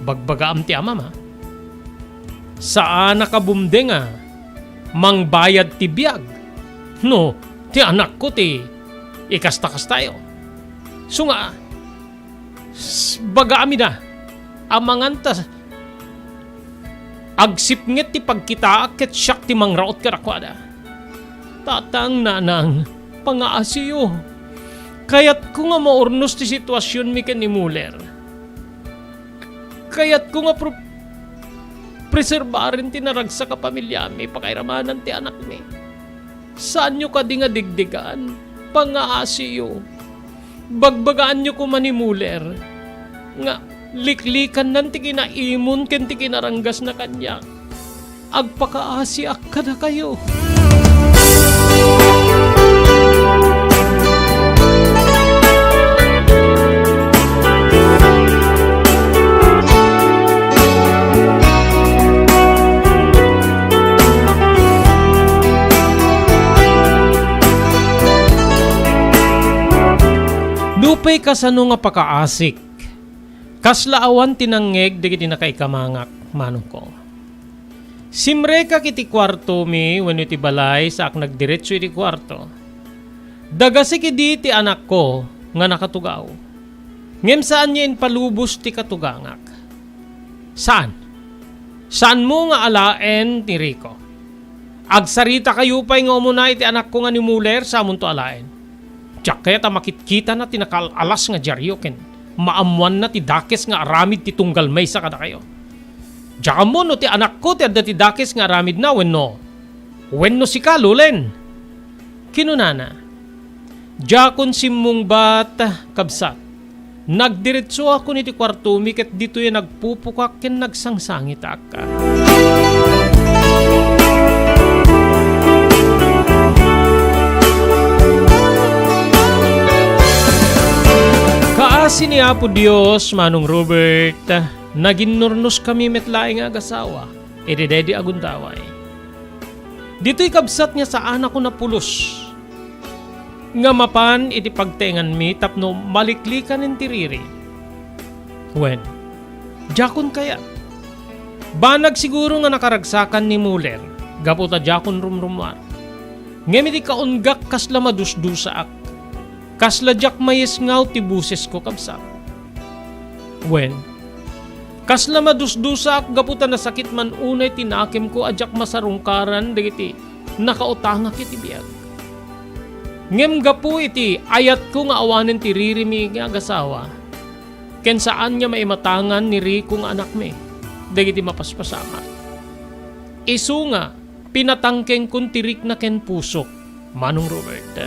Bagbagaam ti amam, a? Saan a kabumdeng a mangbayad ti biag no ti anakko ti ikasta-kastayo. Isu nga, s-, bagaam ida, amangan ta Agsipnget ti pagkitaak ket siak ti mangraut kadakuada. Tatang, nanang, pangaasiyo. Kayatko nga maurnos ti situasionmi ken ni Muller. Kayatko nga pro-, preserbaren ti naragsak a pamiliami, pakairamanan ti anakmi. Saanyo kadi nga digdigan? Pangaasiyo. Bagbagaanyo koma ni Muller nga liklikannan ti kinaimon ken ti kinaranggasna kaniak. Agpakaasiak kadakayo. Nupay kasano nga pakaasik, kasla awan ti nangngeg dagiti nakaikamangak, manongko. Simrekak iti kuartomi wenno iti balay, saak nagdiretso iti kuarto. Dagasik idi ti anakko nga nakatugaw. Ngem saanna impalubos ti katugangak. Saan? Saanmo nga alaen ni Rico? Agsaritakayo pay nga umuna iti anakko nga ni Muller, samonto alaen. Diak kayat a makitkitana ti nakaal-alas nga diario ken maammoanna ti dakes nga aramid ti tunggal maysa kadakayo. Diak ammo no ti anakko ti adda ti dakes nga aramidna wenno, wenno sika, Lulen. Kinunana, "Diakon simmungbat, kabsat. Nagdiretsoakon iti kuartomi ket ditoy nagpupukak ken nagsangsangitak." Kaasi ni Apo Dios, Manong Robert, naginnurnoskami met laeng nga agasawa iti daydi a gundaway. Ditoy kabsat nga saanakon a pulos nga mapan iti pagtaenganmi tapno maliklikanen ti riri. Wen, diakon kayat. Banag siguro nga nakaragsakan ni Muller gapu ta diakon rumrummuar. Ngem iti kaunggak, kasla madusdusaak. Kasla diak mayesngaw ti bosesko, kabsat. Wen, kasla madusdusaak gapu ta nasakit man unay ti nakemko a diak masarungkaran dagiti nakautangak iti biag. Ngem gapu iti ayatko nga awanen ti ririmi nga agasawa, ken saan nga maimatangan ni Rico nga anakmi dagiti mapaspasamak. Isu nga pinatangkengkon ti rikna ken pusok, Manong Robert.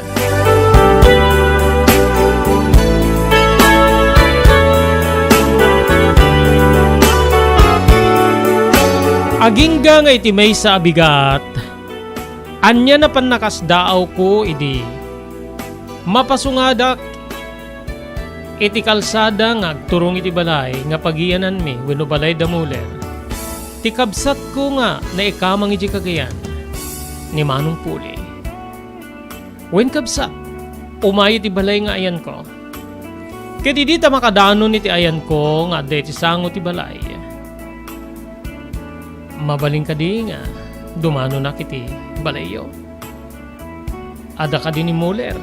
Agingga nga iti maysa a bigat, ania napan nakasdaawko idi mapasungadak iti kalsada nga agturong iti balay nga pagiyananmi wenno balay da Muller, ti kabsatko nga naikamang idiay kagayan ni Manong Puli. Wen, kabsat, umay iti balay nga ayanko. Ket idi ta makadanon iti ayanko nga adda iti sango ti balay, mabalin kadi nga dumanonak iti balayyo? Adda kadi ni Muller?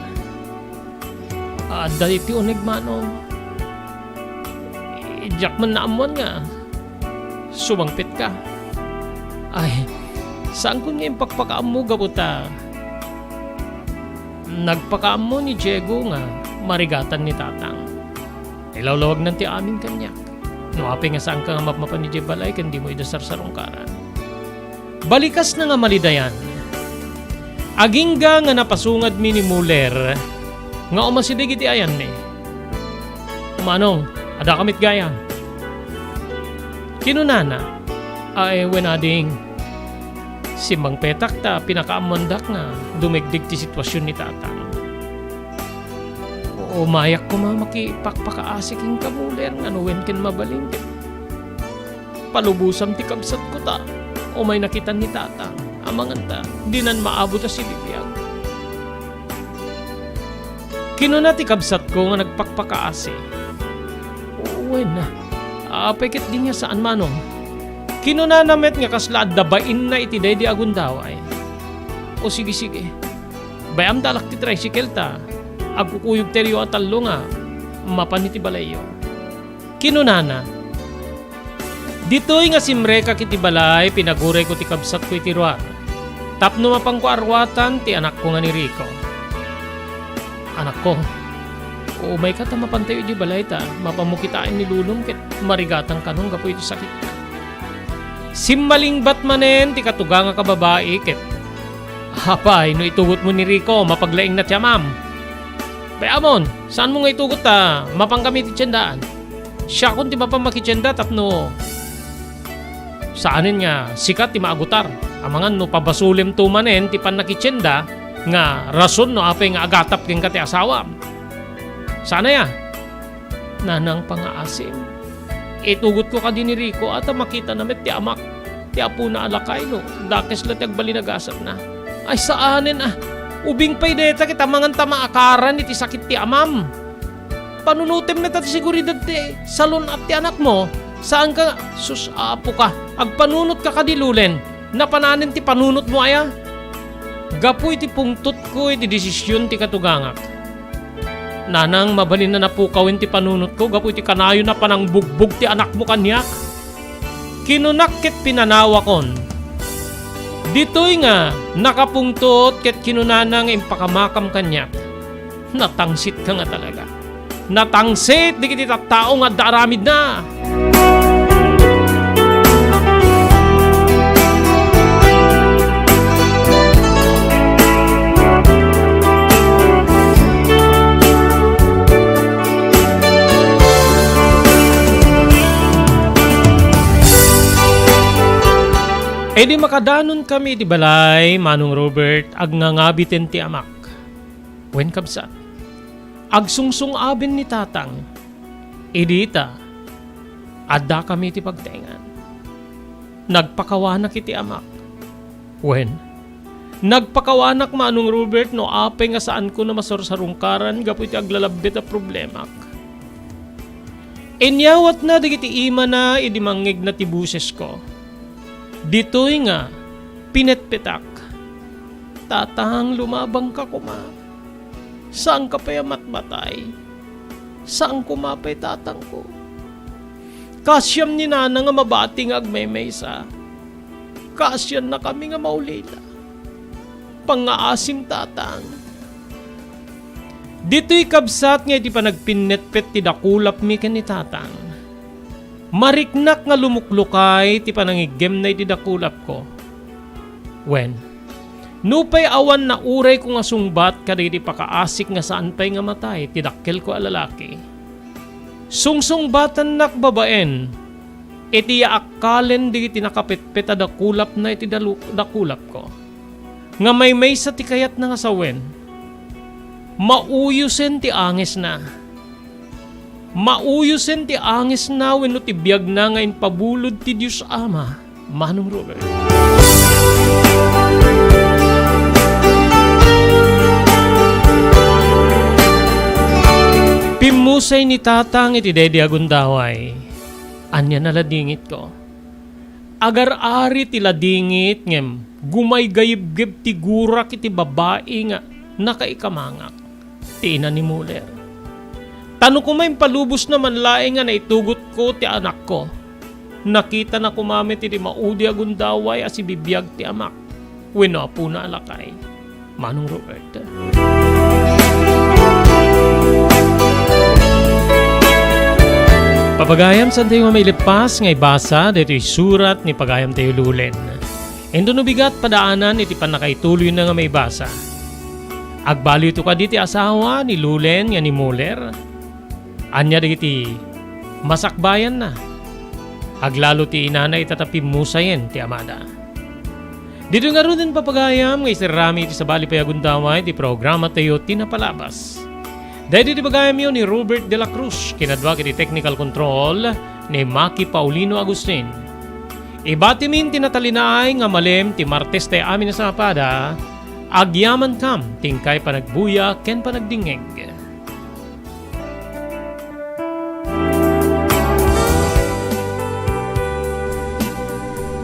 Adda iti uneg, manong? Diak man naammuan nga sumangpetka. Ay, saankon nga impakpakaammo gapu ta nagpakaammo ni Diego nga marigatan ni Tatang. Ilawlawagnan ti amin kaniak. No apay nga saanka nga mapmapan idiay balay ken dimo ida sarsarungkaran. Balikasna nga malidayan. Agingga nga napasungadmi ni Muller nga umasideg iti ayanmi. "Manong, adda ka met gayam?" Kinunana, "Ay, wen, ading. Simmangpetak ta pinakaammoandak nga dumegdeg ti situasion ni Tatang. Umayak koma makipakpakaasi kenka, Muller, nga no wen ken mabalin ket palubosam ti kabsatko ta umay nakitan ni Tatang, amangan ta dinan maabut a sibibiag." Kinuna ti kabsatko nga nagpakpakaasi, "Wen, apay ket di nga saan, manong?" Kinunana met nga kasla adda bainna iti daydi a gundaway. "O sige, sige. Bay-am ta alak ti tricycle ta agkukuyogtayo a tallo nga mapan iti balayyo." Kinunana, Ditoy nga simrekak iti balay, pinagurayko ti kabsatko iti ruar, tapno mapanko a ruatan ti anakko nga ni Rico. Anakko, umayka ta mapantayo idiay balay ta mapanmo kitaen ni Lulong ket marigatang kanon gapu iti sakitna. Simmalingbat manen ti katugangak a babai ket, apay, no itugotmo ni Rico, mapaglaingna ti amam. Bay-amon, saanmo nga itugot ta mapankami iti tiendaan. Siakon ti mapan makitienda tapno saanen nga sika ti maagutar. Amangan no pabasolemto manen ti pannakitienda nga rason no apay nga agatap kenka ti asawam. Saan aya? Nanang pangaasim. Itugotko kadi ni Rico a ta makitana met ti amak, ti apona a lakay no dakes la ti agbalin a gasatna. Ay, saanen a. Ubing pay dayta ket amangan ta maakaran iti sakit ti amam. Panunotem met a ti seguridad ti salun-at ti anakmo. Saanka nga, sus, apoka. Agpanunotka kadi, Lulen. Napananen ti panunotmo aya? Gapu iti pungtotko iti desision ti katugangak. Nanang, mabalin a napukawen ti panunotko gapu iti kanayon a panangbugbog ti anakmo kaniak. Kinunak ket pinanawakon. Ditoy nga nakapungtot ket kinunana nga impakamakam kaniak. Natangsitka nga talaga. Natangsit dagiti tattao nga adda aramidna. Idi makadanonkami iti balay, Manong Robert, agngangabiten ti amak. Wen, kabsat, agsungsung-aben ni Tatang. Idi ita, addakami iti pagtaengan. Nagpakawanak iti amak. Wen, nagpakawanak, Manong Robert, no apay nga saanko a masursarungkaran gapu iti aglalabbet a problemak. Inyawatna dagiti imana idi mangngegna ti bosesko. Ditoy nga pinetpetak. Tatang, lumabangka koma. Saanka pay a matmatay. Saan koma pay, tatangko. Kaasiam ni nana nga mabati nga agmaymaysa. Kaasiannakami nga maulila. Pangngaasim, tatang. Ditoy kabsat nga iti panagpinnetpet ti dakulapmi ken ni tatang. Mariknak nga lumuklukay ti panangiggemna iti dakulapko. Wen, nupay awan naurayko nga sungbat kadagiti pakaasik nga saan pay nga matay ti dakkelko a lalaki, sungsungbatannak babaen iti yaakkalen dagiti nakapetpet a dakulapna iti dalu-, dakulapko, nga maymaysa ti kayatna nga sawen. Mauyosen ti angesna. Mauyosen ti angesna wenno ti biagna nga impabulod ti Dios Ama, Manong Robert. Pimmusay ni Tatang iti daydi a gundaway. Ania a ladingitko? Agar-ari ti ladingit ngem gumaygayibgib ti gurak iti babai nga nakaikamangak, ti ina ni Muller. Ta no koma impalubosna man laeng nga naitugotko ti anakko, nakitana koma met iti maudi a gundaway a sibibiag ti amak wenno apona a lakay. Manong Robert. Papagayam, saantayo nga mailepas nga ibasa daytoy surat ni pagayamtayo Lulen. Inton no bigat, padaanan iti pannakaituloyna nga maibasa. Agbaluyto kadi ti asawa ni Lulen nga ni Muller? Ania dagiti masakbayanna? Aglalo ti inana ita ta pimmusayen ti amada. Ditoy ngaruden, papagayam, nga iserrami iti sabali pay a gundaway ti programatayo ti napalabas. Daydi ti bagayamyo ni Robert de la Cruz, kinadua iti technical control ni Maki Paulino Agustin. Ibatimin ti natalinaay nga malem ti Martes tayo amin a sapada, agyamankam ti inkay panagbuya ken panagdingngeg.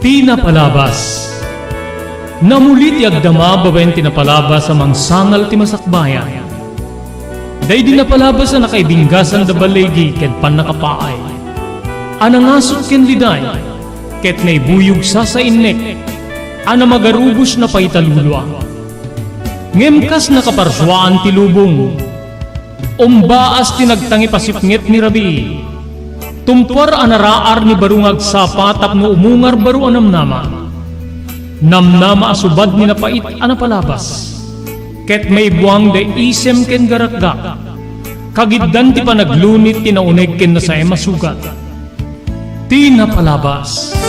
Ti napalabas. Namuli ti agdama babaen ti napalabas a mangsangal ti masakbayan. Daydi napalabas a nakaibinggasan da baligi ken pannakapaay. A nangasut ken liday. ket naibuyog sasainnek a namagarubos na pay ta lulua. Ngem kas nakaparsuaan ti lubong, umbaas ti nagtangipasipnget ni rabii. Tumpuar a naraar ni baro nga agsapa tapno umungar baro a namnama. Namnama a subad ni napait a napalabas. Ket maibuang da isem ken garakgak. Kagiddan ti panaglunit ti nauneg ken nasaem a sugat. Ti napalabas.